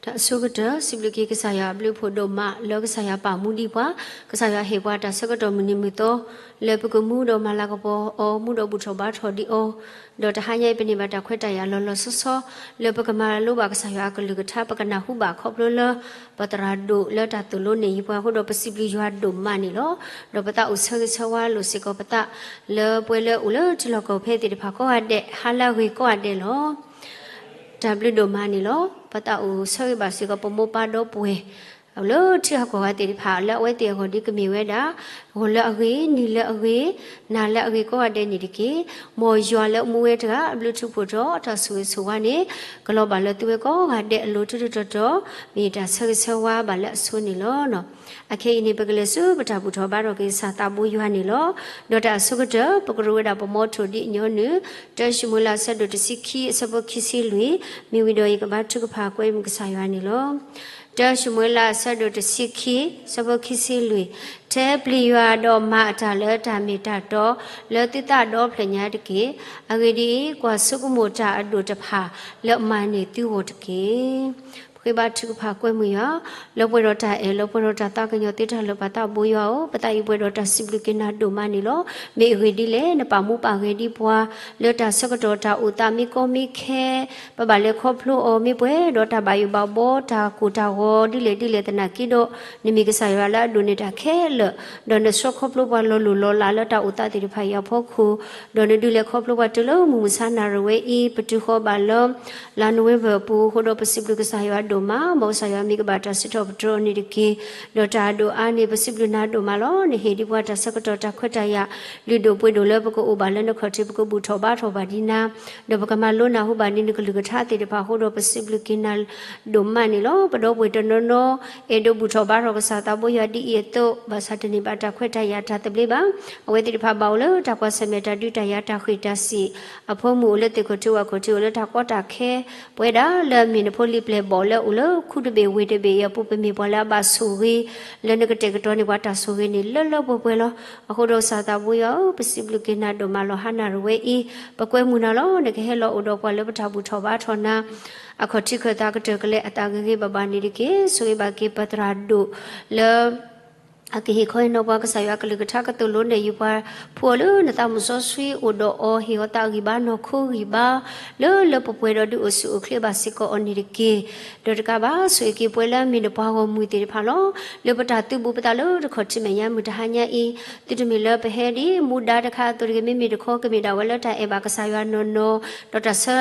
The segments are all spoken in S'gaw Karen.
တၢ်အဆိကတၢၢ် စံးဘျုးက့ၤကစၢ်ယွၤအဘျုးအဖှိၣ်ဒိၣ်မး လၢကစၢ်ယွၤပာ်မူဒံးပှၤ, ကစၢ်ယွၤဟ့ၣ်ပှၤတၢ်ဆၢကတီၢ်မုၢ်နံၤမုၢ်သီ လၢပကမူဒီးမၤလၤကပီၤအီၤ မူဒီးဘူၣ်ထီၣ်ဘါထီၣ်ဒံးအီၤ, ဒီးတဟါညါအံၤ ပန့ၢ်ဘၣ်တၢ်ခွဲးတၢ်ယာ်လီၤလီၤဆီဆီ လၢပကမၤလိဘၣ်ကစၢ်ယွၤအကလုၢ်ကထါ ပကနၢ်ဟူဘၣ်ခီဖျိလၢ ပသရၣ်ဒိၣ်လၢတၢ်သိၣ်လိန့ၣ် ယပှၤအဃိဒီးပစံးဘျုးယွၤဒိၣ်မးန့ၣ်လီၤ. ဒီးပသးအိၣ်ဆၢဂ့ၤဆၢဝါလိာ်စ့ၢ်ကီးပသး လၢပှဲၤလၢအိၣ်လၢထံလီၢ်ကီၢ်ဖဲသ့ၣ်တဖၣ်ကိးဂၤဒဲး ဟါလၢအဂ့ၤကိးဂၤဒဲးလီၤ. တၢ်ဘျုးဒိၣ်မးန့ၣ်လီၤ. ပသးအိၣ်ဆၢဂ့ၤဘၣ်စ့ၢ်ကီးပမိၢ်ပၢ်ဒီပုၢ်ဝဲၢ် လၢထံဂၤကီၢ်ဂၤသ့ၣ်တဖၣ် လၢအဝဲသ့ၣ်အဂီၢ်ဒ်ကမ့ၢ်ဝဲဒၣ် ဂီၤလၢအဂ့ၤ, နံၤလၢအဂ့ၤ, နၤလၢအဂ့ၤကိးဂၤဒဲးန့ၣ်တက့ၢ်. မ်ယွၤလၢအမူဝဲတဂၤ အဘျုးထူးဖှိၣ်ထီၣ် တၢ်ဆိၣ်ဂ့ၤဆိၣ်ဝါန့ၣ် ကလီၤဘၣ်လၢသုဝဲကိးဂၤဒဲးအလိၤ ထူးထူးတီၤတီၤ, မ့ၢ်တၢ်ဆၢဂ့ၤဆၢဝါဘၣ်လၢအဆိန့ၣ်လီၤ. အခဲအံၤန့ၣ်ပကလဲၤဆူပတၢ်ဘူၣ်ထီၣ်ဘါထီၣ်က့ၤကစၢ်သးဘိယွၤန့ၣ်လီၤ. ဒီးတၢ်အဆိကတၢၢ် ပကရူးဝဲဒၣ်ပမီထိၣ်ဒ်အညီနုၢ် တၢၡမူၤအ့လးအဆၢဒိၣ်တဆံခံအဆၢဖိခံဆံလွံၢ်, မ့ၢ်ဝံၤဒီးယကဘါထုကဖၣ်ကွဲမုာ်ကစၢ်ယွၤန့ၣ်လီၤ. တၢၡမူၤအ့လးအဆၢဒိၣ်တဆံခံ အဆၢဖိခံဆံလွံၢ်, ထဲပျံၤယွၤဒီးမၤအတၢ်လၢတၢ်မ့ၢ်တၢ်တီ လၢသုသးဒီဖျၢၣ်ညါတက့ၢ်. အဂ့ၢ်ဒ်အံၤ, ကွၢ်ဆိကမိၣ်တၢ်အဒိၣ်တဖၣ် လၢအမၤန့ၢ်သုဂီၢ်တက့ၢ်. ပဃ့ဘါထုကဖၣ်ကွဲမုာ်ယွၤ, လၢပှဲၤဒီးတၢ်အဲၣ် လၢပှဲၤဒီးတၢ်သးကညီၤ သုတၢ်လၢာ်ပာ်သးဘိယွၤဧၢ, ပသးအံၤပှဲၤဒီးတၢ်စံးဘျုးက့ၤနၤဒိၣ်မးန့ၣ်လီၤ. မ့ၢ်အဂ့ၢ်ဒ်လဲၣ်, နပာ်မူပာ်ဂဲၤဒံးပှၤ လၢတၢ်ဆၢကတီၢ်တၢ်အိၣ်သးမ့ၢ်ကီမ့ၢ်ခဲ ပဘၣ်လဲၤခီဖျိအီၤ မ့ၢ်ပှဲၤဒီးတၢ်ဘၣ်ယိၣ်ဘၣ်ဘီ တၢ်ကိၢ်တၢ်ဂီၤဒ်လဲၣ်ဒ်လဲၣ်သနာ်က့ဒီး, နမ့ၢ်ကစၢ်ယွၤလၢအဒိၣ်န့ၢ်တၢ်ခဲလၢာ်, ဒီးနဆှၢခီဖျိပှၤလီၤလိၢ်လီၤလးလၢတၢ်အိၣ်သးသ့ၣ်တဖၣ်အံၤအဖီခိၣ်, ဒီးနဒုးလဲၤခီဖျိပှၤတုၤလၢမုၢ်မဆါနၣ်ရံၣ်ဝဲအံၤ ပတုၤဃီၤဘၣ်လၢ လါနိၣ်ဝ့ဘၢၣ်အပူၤအဃိဒီး ပစံးဘျုးကစၢ်ယွၤဒိၣ်မး, မ်ကစၢ်ယွၤမ့ၢ်ကဘၣ်တၢ်စံးထီၣ်ပတြၢၤအီၤန့ၣ်တက့ၢ်. ဒီးတၢ်အဒိၣ်အါန့ၣ် ပစံးဘျုးနၤဒိၣ်မးလီၤ. နဟ့ၣ်ဒံးပှၤတၢ်ဆၢကတီၢ်တၢ်ခွဲးတၢ်ယာ် လုၢ်ဒိၣ်ပှ့ၤဒိၣ်လၢပကအိၣ်ဘၣ်လၢနခီၣ်ထံး ပကဘူၣ်ထီၣ်ဘါထီၣ်ဘၣ်ဒံးနၤ, ဒီးပကမၤလိနၢ်ဟူဘၣ်ဒံးနကလုၢ်ကထါသ့ၣ်တဖၣ်အဃိဒီး ပစံးဘျုးက့ၤနၤဒိၣ်မးန့ၣ်လီၤ. ပဒီပုၢ်ဝဲၢ်တနီၤနီၤ အဲၣ်ဒိးဘူၣ်ထီၣ်ဘါထီၣ်ကစၢ်သးဘိယွၤဒ်အံၤအသိး ဘၣ်ဆၣ်တန့ၢ်ဘၣ်တၢ်ခွဲးတၢ်ယာ်တၢ်သဘျ့ဘၣ်. အဝဲသ့ၣ်တဖၣ်ဘၣ်အိၣ်လၢတၢ်ကွၢ်ဆၢၣ်မဲာ်တၢ်ဒုးတၢ်ယၤတၢ်ဃ့ၢ်တၢ်စံၣ် အဖိမုၣ်အိၣ်လၢသ့ၣ်ခီၣ်ထံးဝၣ်ခီၣ်ထံး အိၣ်လၢတၢ်ကီတၢ်ခဲ ပဝဲဒၣ်လၢအမ့ၢ်နဖိလံၤပျဲၢ်ဘီၣ်လၢအိၣ်လၢခူတဘ့ၣ်ဝ့ၢ်တဘ့ၣ်အံၤအပူၤ ပမ့ၢ်ပှၤလၢအဘၣ်ဆိၣ်ဂ့ၤ လၢနကတဲာ်ကတီၤန့ၢ်ပှၤတၢ်ဆိၣ်ဂ့ၤန့ၣ် လၢလၢပှဲၤပှဲၤလီၤ. အဃိဒီးကစၢ်သးဘိယွၤဧၢ, ပစံးဘျုးက့ၤနၤဒိၣ်မးလီၤ. ဟါနၣ်ရံၣ်ဝဲအံၤ ပကွဲမုာ်နၤလီၤ. နကဟဲလီၤအိၣ်ဒီးပှၤလၢပတၢ်ဘူၣ်ထီၣ်ဘါထီၣ်နၤ အခီၣ်ထံးခၢၣ်သးကတၢၢ်ကလဲာ်အသးဂ့ၤဂ့ၤဘၣ်ဘၣ်န့ၣ်တက့ၢ်. ဆိၣ်ဂ့ၤဘၣ်က့ၤပသရၣ်ဒိၣ်လၢ အကဟ့ၣ်ခီဟ့ၣ်နီၤပှၤကစၢ်ယွၤအကလုၢ်ကထါကသိၣ်လိနဲၣ်ယုာ်ပှၤ ဖှူအီၤလၢနသးမုၢ်စီဆှံအိၣ်ဒီးအီၤ ဟ့ၣ်အီၤသးဂံၢ်ဘါနီၢ်ခိဂံၢ်ဘါ လၢလၢပှဲၤပှဲၤဒီးဒုးအိၣ်ဆူၣ်အိၣ်ချ့ဘၣ်စ့ၢ်ကီးအီၤန့ၣ်တက့ၢ်. ဒီးတကးဘၣ် ဆိၣ်ဂ့ၤက့ၤပှၤလၢအမ့ၢ်နပှၤဂီၢ်မုၢ်သ့ၣ်တဖၣ်လီၤ. လၢပတၢ်သုးဘူးပသးလၢတခီၣ်ထံးမဲာ်ညါမုၢ်တဟါညါအံၤ သုတမ့ၢ်လၢပဟဲဒ်မူဒါတခါအသိးတဂ့ၤ မ့မ့ၢ်တခီ ကမ့ၢ်ဒၣ်ဝဲလၢတၢ်အဲၣ်ဘၣ်ကစၢ်ယွၤနီၢ်နီၢ် ဒီးတၢ်ဆၢ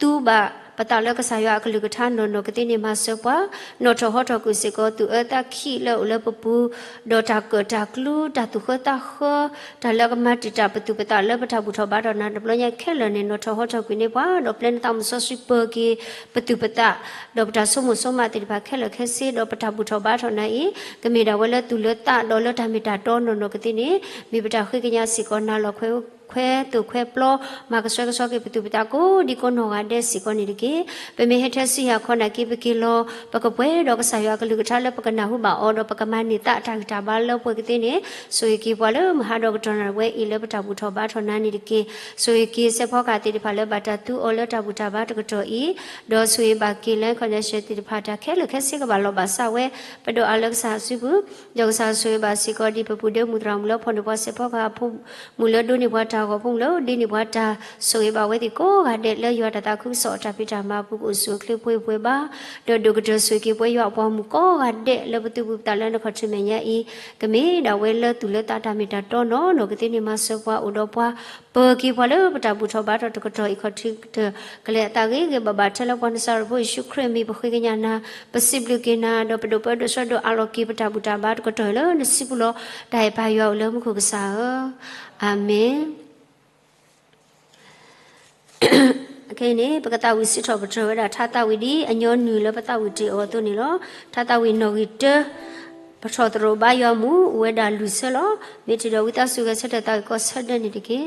သူဘၣ်ပသးလၢကစၢ်ယွၤအကလုၢ်ကထါနီၢ်နီၢ်ကသ့န့ၣ် မၤစၢၤပှၤ နီၣ်ထီၣ်ဟီထီၣ်ကွံာ်စ့ၢ်ကီးသူၣ်အၢသးခံးလၢအအိၣ်လၢပပူၤ, ဒီးတၢ်ကၢၣ်တၢ်ကျူ တၢ်သူၣ်ဃၢသးဃၢ တၢ်လၢအကမၤတံာ်တာ်ပသူၣ်ပသးလၢပတၢ်ဘူၣ်ထီၣ်ဘါထီၣ်နၤတဘျီညါခဲလၢာ်န့ၣ် နီၣ်ထီၣ်ဟီထီၣ်ကွံာ်န့ၢ်ပှၤ ဒီးပျဲနသးမုၢ်စီဆှံပၢၤက့ၤ ပသူၣ်ပသး ဒီးပတၢ်ဆိကမိၣ်ဆိကမးသ့ၣ်တဖၣ်ခဲလၢာ်ခဲဆ့ ဒီးပတၢ်ဘူၣ်ထီၣ်ဘါထီၣ်နၤအံၤ ကမ့ၢ်ဒၣ်ဝဲလၢသူၣ်လၢသးဒီးလၢတၢ်မ့ၢ်တၢ်တီနီၢ်နီၢ်ကသ့န့ၣ် မ့ၢ်ပတၢ်ဃ့ကညးစ့ၢ်ကီးနၤလီၤ. ခွဲးသိၣ်ခွဲးပျီ မၤကဆှဲကဆှီက့ၤပသူၣ်ပသးကိးဒံကိးနီၢ်ဂၤဒဲးစ့ၢ်ကီးန့ၣ်တက့ၢ်. ပမ့ၢ်ဟဲထဲဆူယၤခီနာ်က့ပက့ၤလီၤ ပကပှဲၤဒီးကစၢ်ယွၤအကလုၢ်ကထါလၢပကနၢ်ဟူဘၣ်အီၤ ဒီးပကမၤန့ၢ်သးအတၢ်ဂံၢ်တၢ်ဘါလၢပှဲၤကသ့န့ၣ် ဆိၣ်ဂ့ၤက့ၤပှၤလၢမုၢ်ဟါဒီကတီၢ်နၣ်ရံၣ်ဝဲအံၤလၢပတၢ်ဘူၣ်ထီၣ်ဘါထီၣ်နၤန့ၣ်တက့ၢ်. ဆိၣ်ဂ့ၤက့ၤစဲးဖီကဟၣ်သ့ၣ်တဖၣ်လၢဘၣ်တၢ်သူအီၤလၢတၢ်ဘူၣ်တၢ်ဘါတကတီၢ်အံၤ, ဒီးဆိၣ်ဂ့ၤဘၣ်က့ၤ land connection သ့ၣ်တဖၣ် တၢ်ခဲလၢာ်ခဲဆ့ကဘၣ်လီၤဘၣ်စးဝဲ ပဒိၣ်အါလၢကစၢ်စုပူၤ, ဒီးကစၢ်ဆိၣ်ဂ့ၤဘၣ်စ့ၢ်ကီးဒ်ပပူၤဒဲမုၣ်သရၣ်မုၣ်လၢဖီၣ်န့ၢ်ပှၤစဲးဖီကဟၣ်ဖိမုၣ်လၢဒိးန့ၢ်ပှၤတၢ်ဂီၤဖိမုၣ်လၢဒ်န့ၢ်ပှၤတၢ်ဆိၣ်ဂ့ၤဘၣ်ဝဲသ့ၣ်ကိးဂၤဒဲးလၢယွၤတၢ်သးခုကစီၣ်အတၢ်ဖံးတၢ်မၤအပူၤကအိၣ်ဆူၣ်အိၣ်ချ့ပှဲၤပှဲၤဘၣ် ဒီးဒိၣ်ကတၢၢ်ဆိၣ်ဂ့ၤက့ၤပှဲၤယွၤအပှၤမုၣ်ကိးဂၤဒဲးလၢပသုးဘူးပသးလၢနခီၣ်ထံးမဲာ်ညါအံၤ, ကမ့ၢ်ဒၣ်ဝဲလၢသူၣ်လၢသးတၢ်မ့ၢ်တၢ်တီနီၢ်နီၢ်ကသ့န့ၣ်မၤစၢၤပှၤအိၣ်ဒီးပှၤ, ပၢၤက့ၤပှၤလၢပတၢ်ဘူၣ်ထီၣ်ဘါထီၣ်တကတီၢ်အံၤခီၣ်ထံးကတၢၢ် ကလဲၤအသးဂ့ၤဂ့ၤဘၣ်ဘၣ်ထဲလၢပှၤနစၤရ့းဖိယ့ၣ်ၡူးခရံာ်အမံၤပဃ့ကညးနၤ, ပစံးဘျုးက့ၤနၤ ဒီးပဒိၣ်ပၢဒိၣ်ဆၢဒိၣ်အးလီၤက့ၤပတၢ်ဘူၣ်တၢ်ဘါတကတီၢ်အံၤလၢနစုပူၤလီၤ. တၢ်အဲၣ်ပၢ်ယွၤအိၣ်လၢမူခိၣ်ကစၢ်ဧၢ, အၤမ့ၣ်. ခဲအံၤန့ၣ် ပကသးဝံၣ်စံးထီၣ်ပတြၢၤဝဲဒၣ် ထါသးဝံၣ်ဒ်အညီနုၢ်လၢပသးဝံၣ်တ့ၢ်အီၤအသိးန့ၣ်လီၤ. ထါသးဝံၣ်နီၣ်ဂံၢ်တၢ, ပထီၣ်သရိာ်ဘါယွၤအမူး အိၣ်ဝဲဒၣ်လွံၢ်ဆၢလီၤ. မ့ၢ်တုၤဒီးဝံသးစူၤဂဲၤဆၢထၢၣ်သးဝံၣ်ကိးဆၢဒဲးန့ၣ်တက့ၢ်.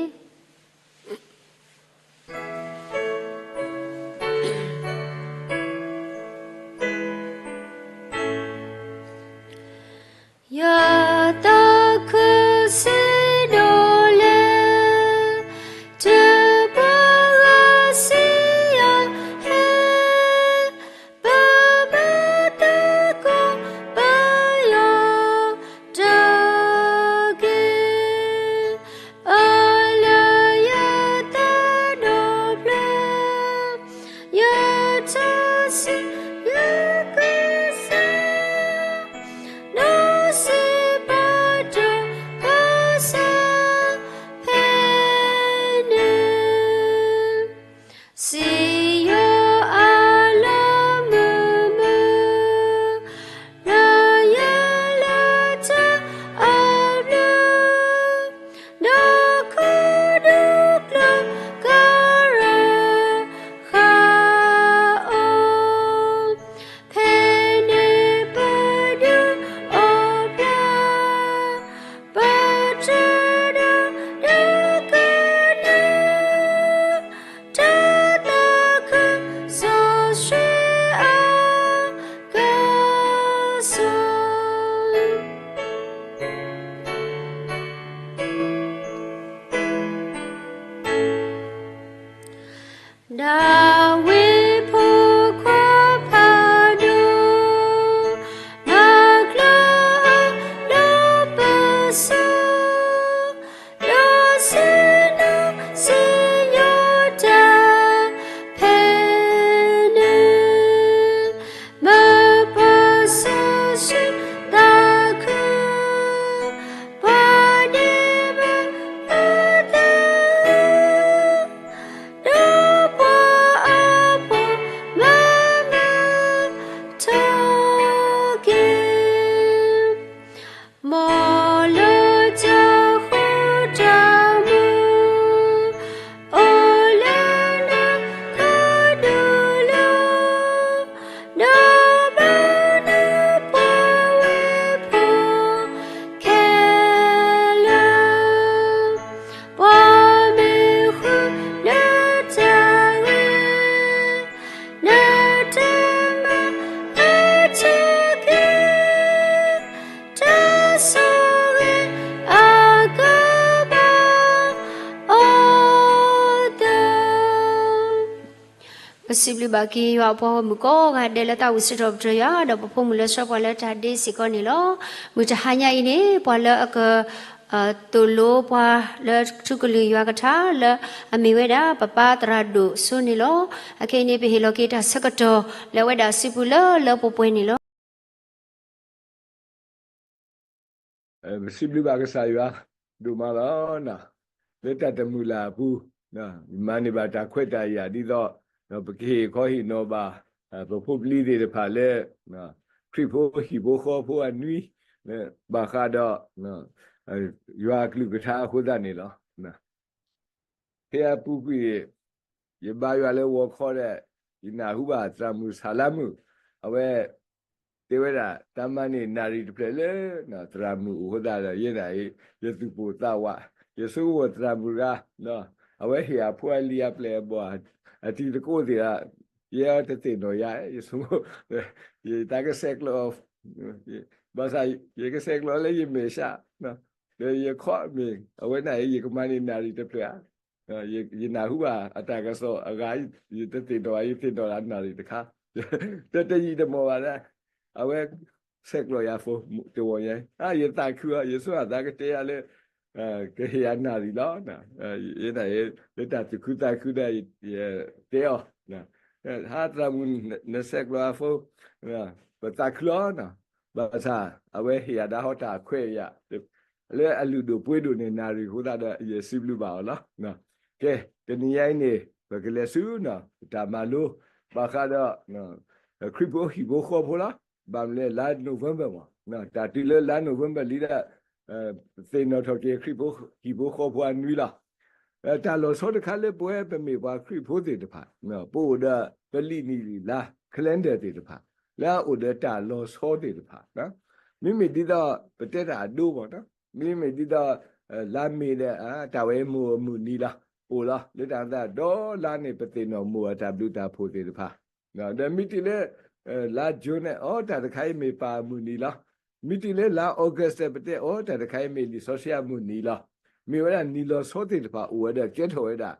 ပစံးဘျုးဘၣ်က့ၤယွၤအပှၤဂီၢ်မုၢ်ကိးဂၤဒဲးလၢသးဝံၣ်စံးထီၣ်ပတြၢၤယွၤ ဒီးပဖိမုၣ်လၢဆှၢပှၤလၢတၢ်ဒ့စ့ၢ်ကီးန့ၣ်လီၤ. မုၢ်တဟါညါအံၤန့ၣ် ပှၤလၢအက သိၣ်လိပှၤလၢထူကလုၢ်ယွၤကထါလၢအမ့ၢ်ဝဲဒၣ် ပပၢ်သရၣ်ဒိၣ်စိန့ၣ်လီၤ. အခဲအံၤန့ၣ် ပဟ့ၣ်လီၤက့ၤတၢ်ဆၢကတီၢ်လၢအဝဲဒၣ်စုပူၤလၢလၢပှဲၤပှဲၤန့ၣ်လီၤ. ပစံးဘျုးဘၣ်ကစၢ်ယွၤဒိၣ်မးလီၤ. လၢတၢ်တမုာ်လၢ်အပူၤ မၤန့ၢ်ဘၣ်တၢ်ခွဲးတၢ်ယာ်ဒ်သိး ပကဟ့ၣ်ခီဟ့ၣ်နီၤဘၣ် ပဖိပလံၤသ့ၣ်တဖၣ်လၢ ခရံာ်ဖိဟံၣ်ဖိဃီဖိအနွံ ဘၣ်ဃးဒီး ယွၤအကလုၢ်ကထါအဃိသတးန့ၣ်လီၤ. ဖဲအပူၤကွံာ် ယဘါယွၤလၢဂီၤခီဒီး ယနၢ်ဟူဘၣ်သရၣ်မုၣ်ဆၣ်လါမုၣ် အဝဲ တဲဝဲဒၣ် တၢ်မၤန့ၢ်နၣ်ရံၣ်တဖျၢၣ်လၢ သရၣ်မုၣ်အိၣ်အဃိသတးဒီး ယဲဒၣ်အံၤ ယသူၣ်ပိၢ်သးဝး ယဆိကမိၣ်သရၣ်မုၣ်တဂၤ အဝဲဟ့ၣ်အဖိအလံၤအပျဲၢ်အဘီၣ် အတံၤသကိးသ့ၣ်ဧါ ယဲအတသ့ၣ်နီၣ်ယၤ ယဆိကမိၣ် ယတၢ်ကဆဲးကျိး ဘၣ်ဆၣ် ယကဆဲးကျိးလၢယမဲာ်ဆှး ဒီးယခီမ့ၢ် အဝဲန့ၣ် ယကမၤန့ၢ်နၣ်ရံၣ်တဖျၢၣ်ဧါ ယနၢ်ဟူဘၣ်အတၢ်ကစီၣ်အဂၤ ယတသ့ၣ်နီၣ်ဘၣ် ယသ့ၣ်နီၣ်ဒၣ်နၣ်ရံၣ်တခါ တတယံာ်တမီၢ်ဘၣ်ဒၣ် အဝဲဆဲးကျိးယၤဖိတဝီညါ ယသးခုအီၤ ယဆိကမိၣ်သးကတဲယၤလၢ ကဟ့ၣ်ယၤနၣ်ရံၣ်လီၤ. ယဲဒၣ်လၢတၢ်သူၣ်ခုသးခုဒီး ယတဲအီၤ ဟါသရၣ်မုၣ် နဆဲးကျိးအဖိ ပသးခုလီၤ. ဘၣ်ဆၣ် အဝဲဟ့ၣ်ယၤဒၣ်ဟီတၢ်ခွဲးယာ် လၢအလုၢ်ဒိၣ်ပှ့ၤဒိၣ်န့ၣ် နၣ်ရံၣ်အဃိသတးဒီး ယစံးဘျုးဘၣ်အီၤလီၤ. ကဲ တနံၤညါအံၤန့ၣ် ပကလဲၤဆူ တၢ်မၤလိ ဘၣ်ဃးဒီး ခရံာ်ဖိဟံၣ်ဖိဃီဖိလီၤ. ဘၣ်မနုၤလဲၣ် လါ November မး တၢ်တုၤလၢလါ November လံဒီး သ့ၣ်နီၣ်ထီၣ်က့ၤခရံာ်ဖိဟံၣ်ဖိဃီဖိအနွံလီၤ. တၢ်လီၤဆီတခါလၢပဝဲပမ့ၢ်ပှၤခရံာ်ဖိသ့ၣ်တဖၣ် ပအိၣ်ဒီးပလံာ်နံၣ်လံာ်လါ calendar သ့ၣ်တဖၣ် လၢအအိၣ်ဒီးတၢ်လီၤဆီသ့ၣ်တဖၣ် မ့မ့ၢ်ဒ်သိး ပတဲတၢ်အဒိမး မ့မ့ၢ်ဒ်သိး လါမ့ၤဒီး တၢ်ဝဲမိၢ်အမုၢ်နံၤလီၤ အိၣ်လီၤ လၢတၢ်သးဒီလါန့ၣ် ပသ့ၣ်နီၣ်မိၢ်အတၢ်ဘျုးတၢ်ဖှိၣ်သ့ၣ်တဖၣ် ဒီးမ့ၢ်တုၤလၢ လါ June န့ၣ် အိ တၢ်တခါအံၤမ့ၢ်ပၢ်အမုၢ်နံၤလီၤ. မ့ၢ်တုၤလၢလါ August ပတဲ အိ တၢ်တခါအံၤမ့ၢ်လံာ်စီဆှံအမုၢ်နံၤလီၤ. မ့ၢ်ဝဲဒၣ်နံၤလီၤဆီသ့ၣ်တဖၣ်အိၣ်ဝဲဒီးကဲထီၣ်ဝဲဒၣ်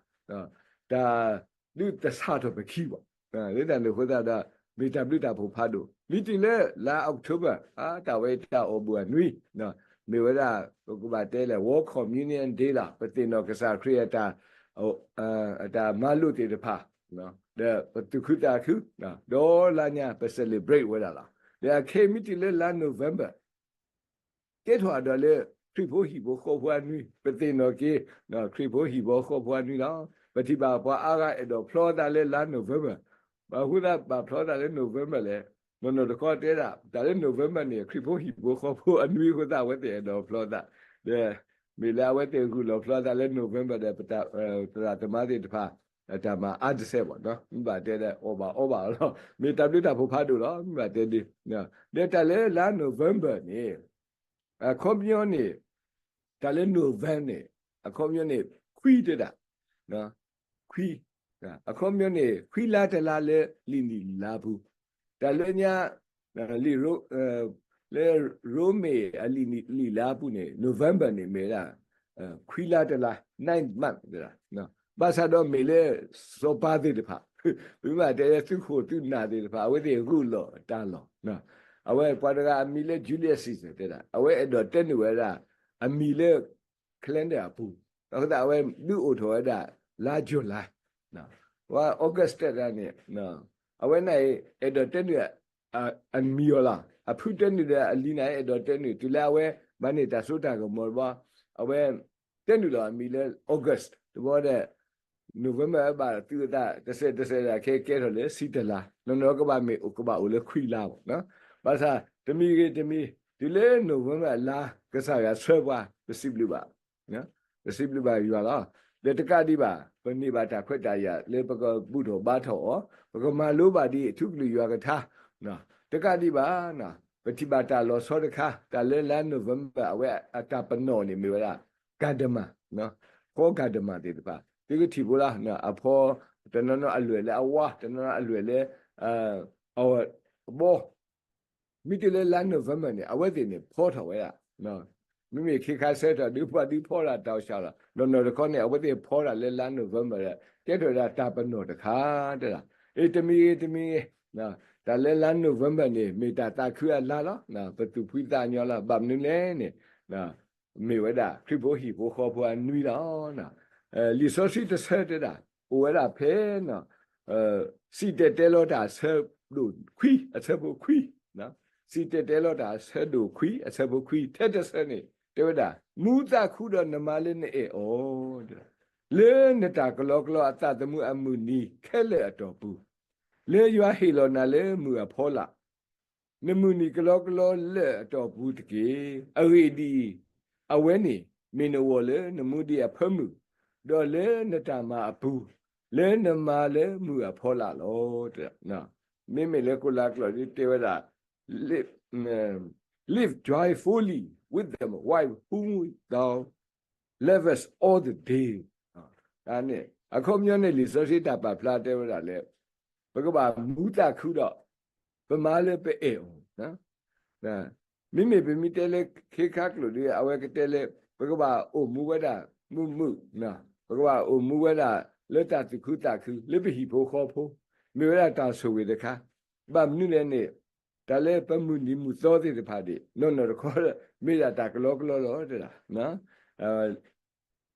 တၢ်ဒုးသဆၣ်ထီၣ်ပခံဘၣ်. လၢတၢ်န့ၣ်အဃိသတးဒီး မ့ၢ်တၢ်ဘျုးတၢ်ဖှိၣ်ဖးဒိၣ် မ့ၢ်တုၤလၢလါ October တၢ်ဝဲတၢ်အီၣ်ဘူၣ်အနွံ မ့ၢ်ဝဲဒၣ် ပကဘၣ်တဲလဲၣ် World Communion Day လီၤ. ပသ့ၣ်နီၣ်ကစၢ်ခရံာ်အတၢ် အတၢ်မၤလိာ်သ့ၣ်တဖၣ် ဒီးပသူၣ်ခုသးခု ဒီလါညါ ပ celebrate ဝဲဒၣ်လီၤ. ဒီးအခဲအံၤမ့ၢ်တုၤလၢလါ November ကဲထီၣ်အဒီးလၢ ခရံာ်ဖိဟံၣ်ဖိဃီဖိအနွံ ပသ့ၣ်နီၣ်က့ၤ ခရံာ်ဖိဟံၣ်ဖိဃီဖိအနွံလီၤ. ပထံၣ်ဘၣ်ပှၤအါဂၤအဲၣ်ဒိးဖျီသးလၢလါ November ဘၣ်ဃိသတးဘၣ်ဖျီသးလၢ November လဲၣ်. နီၢ်နီၢ်တခီတဲဒၣ် တၢ်လၢ November န့ၣ် ခရံာ်ဖိဟံၣ်ဖိဃီဖိအနွံအဃိသတး အဝဲသ့ၣ်အဲၣ်ဒိးဖျီသး ဒီး မ့ၢ်လၢအဝဲသ့ၣ်ဂုာ်လီၤဖျီသးလၢ November ဒီး သရၣ်သမါသ့ၣ်တဖၣ် အတၢ်မၤအါတစဲးဘၣ် မ့ၢ်ဘၣ်တဲဒီး အီၣ်ဘၣ်အီဘၣ်အီၤလီၤ. မ့ၢ်တၢ်ဘျုးတၢ်ဖှိၣ်ဖးဒိၣ်လီၤ မ့ၢ်ဘၣ်တဲဒ် ဒီးတၢ်လၢလါ November န့ၣ် အခီပညီန့ၣ် တၢ်လၢ November န့ၣ် အခီပညီန့ၣ် ခွံတဲဒၣ် ခွံ အခီပညီန့ၣ် ခွံလါတလါလၢလံာ်နံၣ်လါပူၤ တၢ်လၢညါ လံာ် လၢရိမ့ၤအလံာ်နံၣ်လါပူၤန့ၣ် November န့ၣ်မ့ၢ်ဝဲဒၣ် ခွံလါတလါ ninth month တဲဒၣ် ဘၣ်ဆၣ်ဒီးမ့ၢ်လၢ စီၤပၤသ့ၣ်တဖၣ် မ့ၢ်ဘၣ်တဲလၢသုးခိၣ်သုးနၢ်သ့ၣ်တဖၣ် အဝဲသ့ၣ်ဂုာ်လီၤအတၢ်လီၢ် အဝဲပှၤတဂၤအမံၤလၢ Julius Caesar တဲဒၣ် အဝဲအဲၣ်ဒိးတဲနုာ်ဝဲဒၣ် အမံၤလၢ calendar အပူၤ အဃိသတးအဝဲဒုးအိၣ်ထီၣ်ဝဲဒၣ် လါ July ပှၤ August တဲဒၣ်န့ၣ် အဝဲန့ၣ် အဲၣ်ဒိးတဲနုာ် အမံၤအီၤလီၤ. အဖုတဲနုာ်ဒီးအလံၤန့ၣ် အဲၣ်ဒိးတဲနုာ် တုၤလၢအဝဲ ဘၣ်န့ၢ်တၢ်စိတၢ်ကမီၤတဘျီ အဝဲ တဲနုာ်လီၤအမံၤလၢ August တဘျီဒီး November ဘၣ်သုးအသး တစဲးတစဲးဒၣ်ခဲကဲထီၣ်လၢဆံတလါ နီၢ်နီၢ်ကဘၣ်မ့ၢ်အိၣ်ကဘၣ်အိၣ်လၢခွံလါဘၣ်. ဘၣ်ဆၣ်တမံၤဂ့ၤတမံၤ တုၤလၢ November လါ ကစၢ်ယွၤဆှၢပှၤ ပစံးဘျုးဘၣ် ပစံးဘျုးဘၣ်ယွၤလီၤ. ဒီးတကးဒံးဘၣ် ပန့ၢ်ဘၣ်တၢ်ခွဲးတၢ်ယာ်လၢပကဘူၣ်ထီၣ်ဘါထီၣ်အီၤ ပကမၤလိဘၣ်ဒ်အထူကလုၢ်ယွၤကထါ တကးဒံးဘၣ် ပထံၣ်ဘၣ်တၢ်လီၤဆီတခါ တၢ်လၢလါ November အဝဲအတၢ်ပနီၣ်န့ၣ်မ့ၢ်ဝဲဒၣ် ကၣ်ဒမၣ် ဃီကၣ်ဒမၣ်သ့ၣ်တဖၣ် သုကထံၣ်ဖိလီၤ. အဖီ တနီၤနီၤအလွဲၢ်လၢအဝါ တနီၤနီၤအလွဲၢ်လၢ အဘီ မ့ၢ်တုၤလၢလါ November န့ၣ် အဝဲသ့ၣ်န့ၣ်ဖီထီၣ်ဝဲဒၣ် မ့မ့ၢ်ခ့ခါဆၢထီၣ်ဒုးပှၤဒုးဖီဒၣ်တၢ်အိၣ်ဆၣ်လီၤ. နီၢ်နီၢ်တခီန့ၣ် အဝဲသ့ၣ်ဖီဒၣ်လၢလါ November ဒီး ကဲထီၣ်ဝဲဒၣ်တၢ်ပနီၣ်တခါ တဲဒၣ် အ့ တမံၤဂ့ၤ တမံၤဂ့ၤ, တၢ်လၢလါ November န့ၣ် မ့ၢ်တၢ်သးခုအလါလီၤ. ပသူၣ်ဖှံသးညီလီၤ. ဘၣ်မနုၤလဲၣ်န့ၣ် မ့ၢ်ဝဲဒၣ်ခရံာ်ဖိဟံၣ်ဖိဃီဖိအနွံလီၤ. လံာ်စီဆှံတဆၢတဲဒၣ် အိၣ်ဝဲဒၣ်ဖဲ စံၣ်တဲၤတဲလီၤတၢ်အဆၢဒိၣ်ခွံ အဆၢဖိခွံ, စံၣ်တဲၤတဲလီၤတၢ်အဆၢဒိၣ်ခွံ အဆၢဖိခွံ ထဲတဆၢန့ၣ် တဲဝဲဒၣ် မူသးခုဒီးနမါလၢနအဲၣ်အီၤ လၢနတၢ်ကလီကလီအသးသမူအမုၢ်နံၤခဲလၢာ်အတီၢ်ပူၤ, လၢယွၤဟ့ၣ်လီၤနၤလၢမုၢ်အဖီလာ် နမုၢ်နံၤကလီကလီလၢာ်အတီၢ်ပူၤတက့ၢ်. အဂ့ၢ်ဒ်အံၤ, အဝဲန့ၣ်မ့ၢ်နဂီၢ်လၢနမူဒံးအဖၢမုၢ်, ဒီးလၢနတၢ်မၤအပူၤ, လၢနမါလၢမုၢ်အဖီလာ်လီၤ. မ့မ့ၢ်လၢကိလးကျိာ်ဒ်တဲဝဲဒၣ် live, live joyfully with the wife whom thou lovest all the day. အခီပညီန့ၣ် လံာ်စီဆှံတၢ်ပာ်ဖျါတဲဝဲဒၣ်လၢ ပကဘၣ်မူသးခုဒီး ပမါလၢပအဲၣ်အီၤ မ့မ့ၢ်ပမ့ၢ်တဲလၢခ့ခါကျိာ်ဒီး အဝဲကတဲလၢ ပကဘၣ်အိၣ်မူဝဲဒၣ်မုာ်မုာ်, ပကဘၣ်အိၣ်မူဝဲဒၣ်လၢတၢ်သူၣ်ခုသးခု လၢပဟံၣ်ဖိဃီဖိ, မ့ၢ်ဝဲဒၣ်တၢ်ဆိၣ်ဂ့ၤတခါ, ဘၣ်မနုၤလဲၣ်န့ၣ် တၢ်လၢပမုၢ်နံၤမုၢ်သီသ့ၣ်တဖၣ်န့ၣ် နီၢ်နီၢ်တခီ မ့ၢ်ဒၣ်တၢ်ကလီကလီလီၤ တဲဒၣ် လံာ်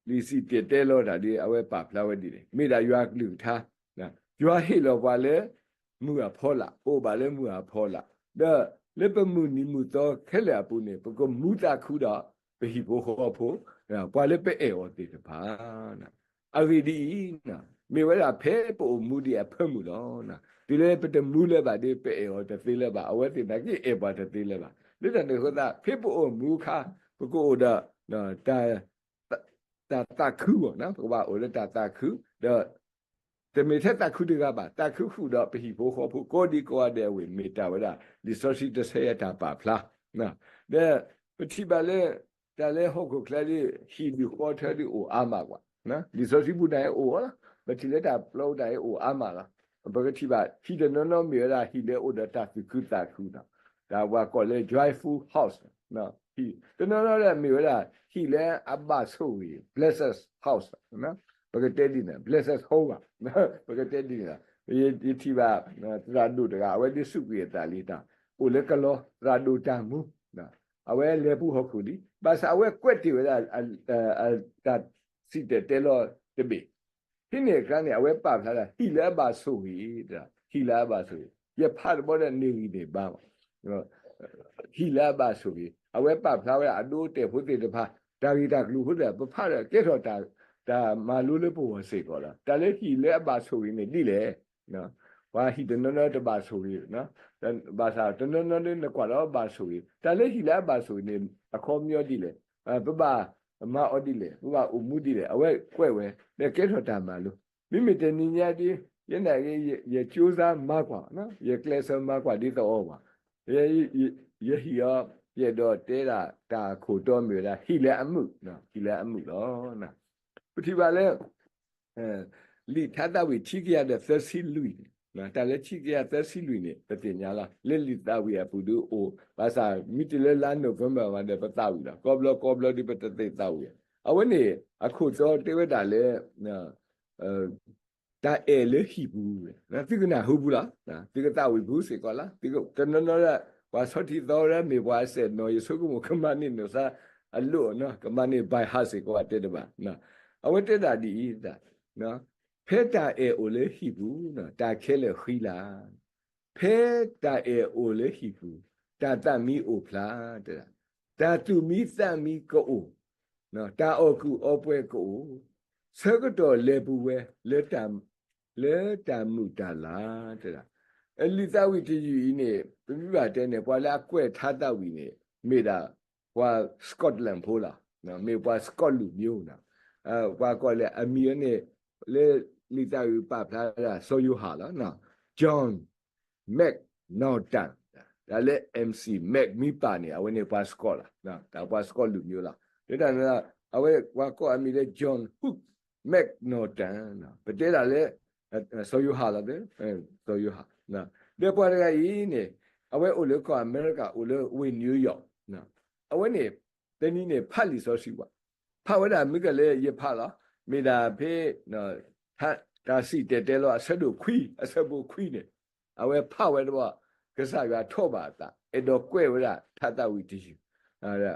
စံၣ်တဲၤတဲလီၤတၢ်ဒီး အဝဲပာ်ဖျါဝဲဒ်န့ၣ် မ့ၢ်ဒၣ်ယွၤကလုၢ်ကထါ, ယွၤဟ့ၣ်လီၤပှၤလၢမုၢ်အဖီလာ်, ပအိၣ်ဘၣ်လၢမုၢ်အဖီလာ်, ဒီးလၢပမုၢ်နံၤမုၢ်သီခဲလၢာ်အပူၤန့ၣ် ပကမူသးခုဒီး ပဟံၣ်ဖိဃီဖိ, ပှၤလၢပအဲၣ်အီၤသ့ၣ်တဖၣ် အဂ့ၢ်ဒ်အံၤ, မ့ၢ်ဝဲဒၣ်ဖဲပအိၣ်မူဒံးအဖၢမုၢ်လီၤ. တုၤလၢပတမူလၢၤဘၣ်ဒီး ပအဲၣ်အီၤတသ့လၢၤဘၣ်, အဝဲသ့ၣ်နာ်က့အဲၣ်ပှၤတသ့လၢၤဘၣ်. လၢတၢ်န့ၣ်အဃိသတး ဖဲပအိၣ်မူအခါ ပကအိၣ်ဒီး တၢ်သးခုအီၤ, ပကဘၣ်အိၣ်လၢတၢ်သးခု, ဒီး တမ့ၢ်ထဲသးခုတဂၤဘၣ်, သးခုဃုာ်ဒီးပဟံၣ်ဖိဃီဖိကိးဒံကိးဂၤဒဲးဝဲ မ့ၢ်တၢ်ဝဲဒၣ် လံာ်စီဆှံတဆၢအံၤတၢ်ပာ်ဖျါ, ဒီးပထံၣ်ဘၣ်လၢ တၢ်လၢဟီၣ်ခိၣ်ချၢဒီး ဟံၣ်ဒုးဃီထၢဒုးအိၣ်အါမးကွၢ်, လံာ်စီဆှံပူၤန့ၣ်အိၣ်လီၤ, ပထံၣ်လၢတၢ်ပျီပူၤန့ၣ်အိၣ်အါမးလီၤ. ပကထံၣ်ဘၣ် ဟံၣ်တနီၤနီၤမ့ၢ်ဝဲဒၣ်ဟံၣ်လၢအိၣ်ဒီးတၢ်သူၣ်ခုသးခုနီၤ, တၢ်ပှၤကိးလၢ joyful house, တနီၤနီၤဒီးမ့ၢ်ဝဲဒၣ် ဟံၣ်လၢအဘၣ်ဆိၣ်ဂ့ၤ blessed house, ပကတဲဒ်န့ၣ် blessed home ဘၣ်, ပကတဲဒ်န့ၣ်လီၤ. ယထံၣ်ဘၣ် သရၣ်ဒိၣ်တဂၤ အဝဲဒုးစူးကွံာ်အသးလံနီၤ, အိၣ်လၢကလီ သရၣ်ဒိၣ်တၢ်မူ, အဝဲလဲၤပူၤဟီၣ်ခိၣ်လံ, ဘၣ်ဆၣ်အဝဲကွဲးတ့ၢ်ဝဲဒၣ် တၢ်စံၣ်တဲၤတဲလီၤတဘ့ၣ်, ဖဲန့ၣ်အခါန့ၣ် အဝဲပာ်ဖျါဒၣ် ဟံၣ်လၢအဘၣ်ဆိၣ်ဂ့ၤ, ဟံၣ်လၢအဘၣ်ဆိၣ်ဂ့ၤ, ယဖးတဘျီဒီးန့ၢ်ဂံၢ်န့ၢ်ဘါမး ဟံၣ်လၢအဘၣ်ဆိၣ်ဂ့ၤ, အဝဲပာ်ဖျါဝဲဒၣ်အဒိအတဲာ်ဖိသ့ၣ်တဖၣ်, တၢ်ဂ့ၢ်တၢ်ကျိၤဖိသ့ၣ်တဖၣ် ပဖးဒီးကဲထီၣ်တၢ်မၤလိလၢပဂီၢ်စ့ၢ်ကီးလီၤ. တၢ်လၢဟံၣ်လၢအဘၣ်ဆိၣ်ဂ့ၤန့ၣ်ဒ်လဲၣ်, ပှၤဟံၣ်တနီၤနီၤတဘၣ်ဆိၣ်ဂ့ၤ, ဘၣ်ဆၣ်တနီၤနီၤဒီးနကွၢ်လီၤဘၣ်ဆိၣ်ဂ့ၤ, တၢ်လၢဟံၣ်လၢအဘၣ်ဆိၣ်ဂ့ၤန့ၣ် အခီပညီဒ်လဲၣ်, ပဘၣ်မၤအီၤဒ်လဲၣ်, ပဘၣ်အိၣ်မူဒ်လဲၣ်, အဝဲကွဲးဝဲ ဒီးကဲထီၣ်တၢ်မၤလိ, မ့မ့ၢ်တနံၤညါဒ် ယနာ်က့ ယကြိုးစားမၤကွၢ်, ယကျဲးစၢးမၤကွၢ်ဒ်သိးအီၤဘၣ်, ယဟံၣ်အီၤ ယအဲၣ်ဒိးတဲဒၣ်တၢ်ခိၣ်တီမ့ၢ်ဝဲဒၣ် ဟံၣ်လၢအမုာ်, ဟံၣ်လၢအမုာ်လီၤ. ပထံၣ်ဘၣ်လၢ လံာ်ထါသးဝံၣ်ထံကယၤဒီးသၢဆံလွံၢ်န့ၣ်, တၢ်လၢထံကယၤသၢဆံလွံၢ်န့ၣ် ပသ့ၣ်ညါလီၤ, လၢလံာ်သးဝံၣ်အပူၤဒုးအိၣ်, ဘၣ်ဆၣ်မ့ၢ်တုၤလၢလါ November မးဒီးပသးဝံၣ်လီၤ, ကိးဘျီကိးဘျီဒုးပတသ့ၣ်သးဝံၣ်, အဝဲန့ၣ် အခိၣ်တီတဲဝဲဒၣ်လၢ တၢ်အဲၣ်လၢဟံၣ်ပူၤ, သုကနၢ်ဟူပူၤလီၤ, သုကသးဝံၣ်ပူၤစ့ၢ်ကီးလီၤ, တနီၤနီၤလၢ ပှၤဆီၣ်ထံသီဝဲဒၣ်မ့ၢ်ပှၤအစဲၣ်နီၤ ယဆိကမိၣ်ကမၤန့ၢ်နီၢ်သးအလိၣ်, ကမၤန့ၢ် by heart စ့ၢ်ကီးတဲတဘၣ်, အဝဲတဲဒၣ်ဒ်အံၤ, ဖဲတၢ်အဲၣ်အိၣ်လၢဟံၣ်ပူၤ, တၢ်ခဲလၢာ်ဃံလၤ ဖဲတၢ်အဲၣ်အိၣ်လၢဟံၣ်ပူၤ, တၢ်သးမံအိၣ်ဖျါ, တၢ်သူၣ်မံသးမံကအိၣ်, တၢ်အီၣ်ကူၣ်အီပှဲၤကအိၣ်, ဆၢကတီၢ်လဲၤပူၤဝဲ လၢတၢ်မုာ်တၢ်လၤ, လံာ်သးဝံၣ်တယုၢ်အံၤန့ၣ် ပမ့ၢ်ဘၣ်တဲန့ၣ် ပှၤလၢအကွဲးထါသးဝံၣ်န့ၣ် မ့ၢ်ဒၣ်ပှၤ Scotland ဖိလီၤ, မ့ၢ်ပှၤ Scot လူမျိုးနီၤ, ပှၤကိးလၢအမံၤအန့ၣ် လၢလံာ်သးဝံၣ်ပာ်ဖျါဒၣ် စီၤယိၤဟၣ်လီၤ, John McNaughton, တၢ်လၢ MC Mac မ့ၢ်ပာ်န့ၣ် အဝဲန့ၣ်ပှၤ Scot လီၤ, တၢ်ပှၤ Scot လူမျိုးလီၤ, လၢတၢ်န့ၣ် အဝဲပှၤကိးအမံၤလၢ John Hook McNaughton, ပတဲဒၣ်လၢ စီၤယိၤဟၣ်လီၤ, စီၤယိၤဟၣ်, ဒီးပှၤတဂၤအံၤန့ၣ် အဝဲအိၣ်လၢကီၢ်အမဲရကၤ အိၣ်လၢဝ့ၢ် New York, အဝဲန့ၣ် တနံၤန့ၣ် ဖးလံာ်စီဆှံဝဲ, ဖးဝဲဒၣ်မ့ၢ်ကလၢယဖးလီၤ, မ့ၢ်ဒၣ်ဖဲ ထါ တၢ်စံၣ်တဲၤတဲလီၤအဆၢဒိၣ်ခွံ အဆၢဖိခွံန့ၣ်, အဝဲဖးဝဲတဘျီ, ကစၢ်ယွၤထိးဘၣ်အသး အဲၣ်ဒိးကွဲးဝဲဒၣ်ထါသးဝံၣ်တယုၢ်,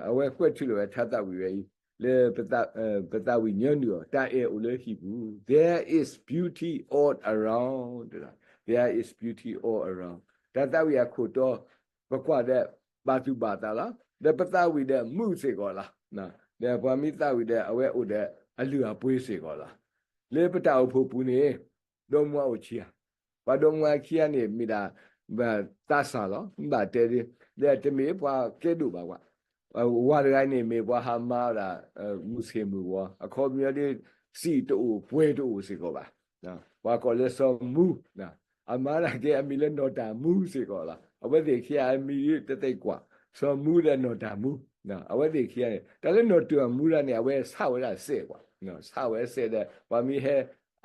အဝဲကွဲးထုးလီၤဝဲထါသးဝံၣ်ဝဲအံၤ လၢ ပသးဝံၣ်ညီနုၢ်အီၤ တၢ်အဲၣ်အိၣ်လၢဟံၣ်ပူၤ there is beauty all around, there is beauty all around, တၢ်သးဝံၣ်အခိၣ်တီ ပကွၢ်ဒီး ဘၣ်သူၣ်ဘၣ်သးလီၤ, ဒီးပသးဝံၣ်ဒီးမုာ်စ့ၢ်ကီးလီၤ, ဒီးပှၤမ့ၢ်သးဝံၣ်ဒီးအဝဲအိၣ်ဒီးအလုၢ်အပှ့ၤစ့ၢ်ကီးလီၤ, လၢပတၢ်အိၣ်ဖှိၣ်ပူၤန့ၣ် ဒီမါဝၤအိၣ်ခံဂၤ, ပှၤဒီမါဝၤခံဂၤန့ၣ် မ့ၢ်ဒၣ် သးစၢ်လီၤ, ဘၣ်တဲဒ်, ဒီးတမ့ၢ်ပှၤကဲဒိၣ်ဘၣ်ကွၢ်, ဝၤတဂၤန့ၣ်မ့ၢ်ပှၤဟးမၤဒၣ် မုၢ်ဆ့ၣ်မုၢ်ဂီၤ, အခီပညီဒ် စံာ်တအိၣ်ပှဲၤတအိၣ်စ့ၢ်ကီးဘၣ်, ပှၤကိးလၢစီၤမူ, အမါဒၣ်က့အမံၤလၢနီၢ်တၢ်မူစ့ၢ်ကီးလီၤ, အဝဲသ့ၣ်ခံဂၤအမံၤတသ့ကွၢ်, စီၤမူဒီးနီၢ်တၢ်မူ, အဝဲသ့ၣ်ခံဂၤန့ၣ် တၢ်လၢနီၢ်တၢ်မူဒၣ်န့ၣ် အဝဲဆးဝဲဒၣ်စဲးကွၢ်, ဆးဝဲစဲးဒီး ပှၤမ့ၢ်ဟဲ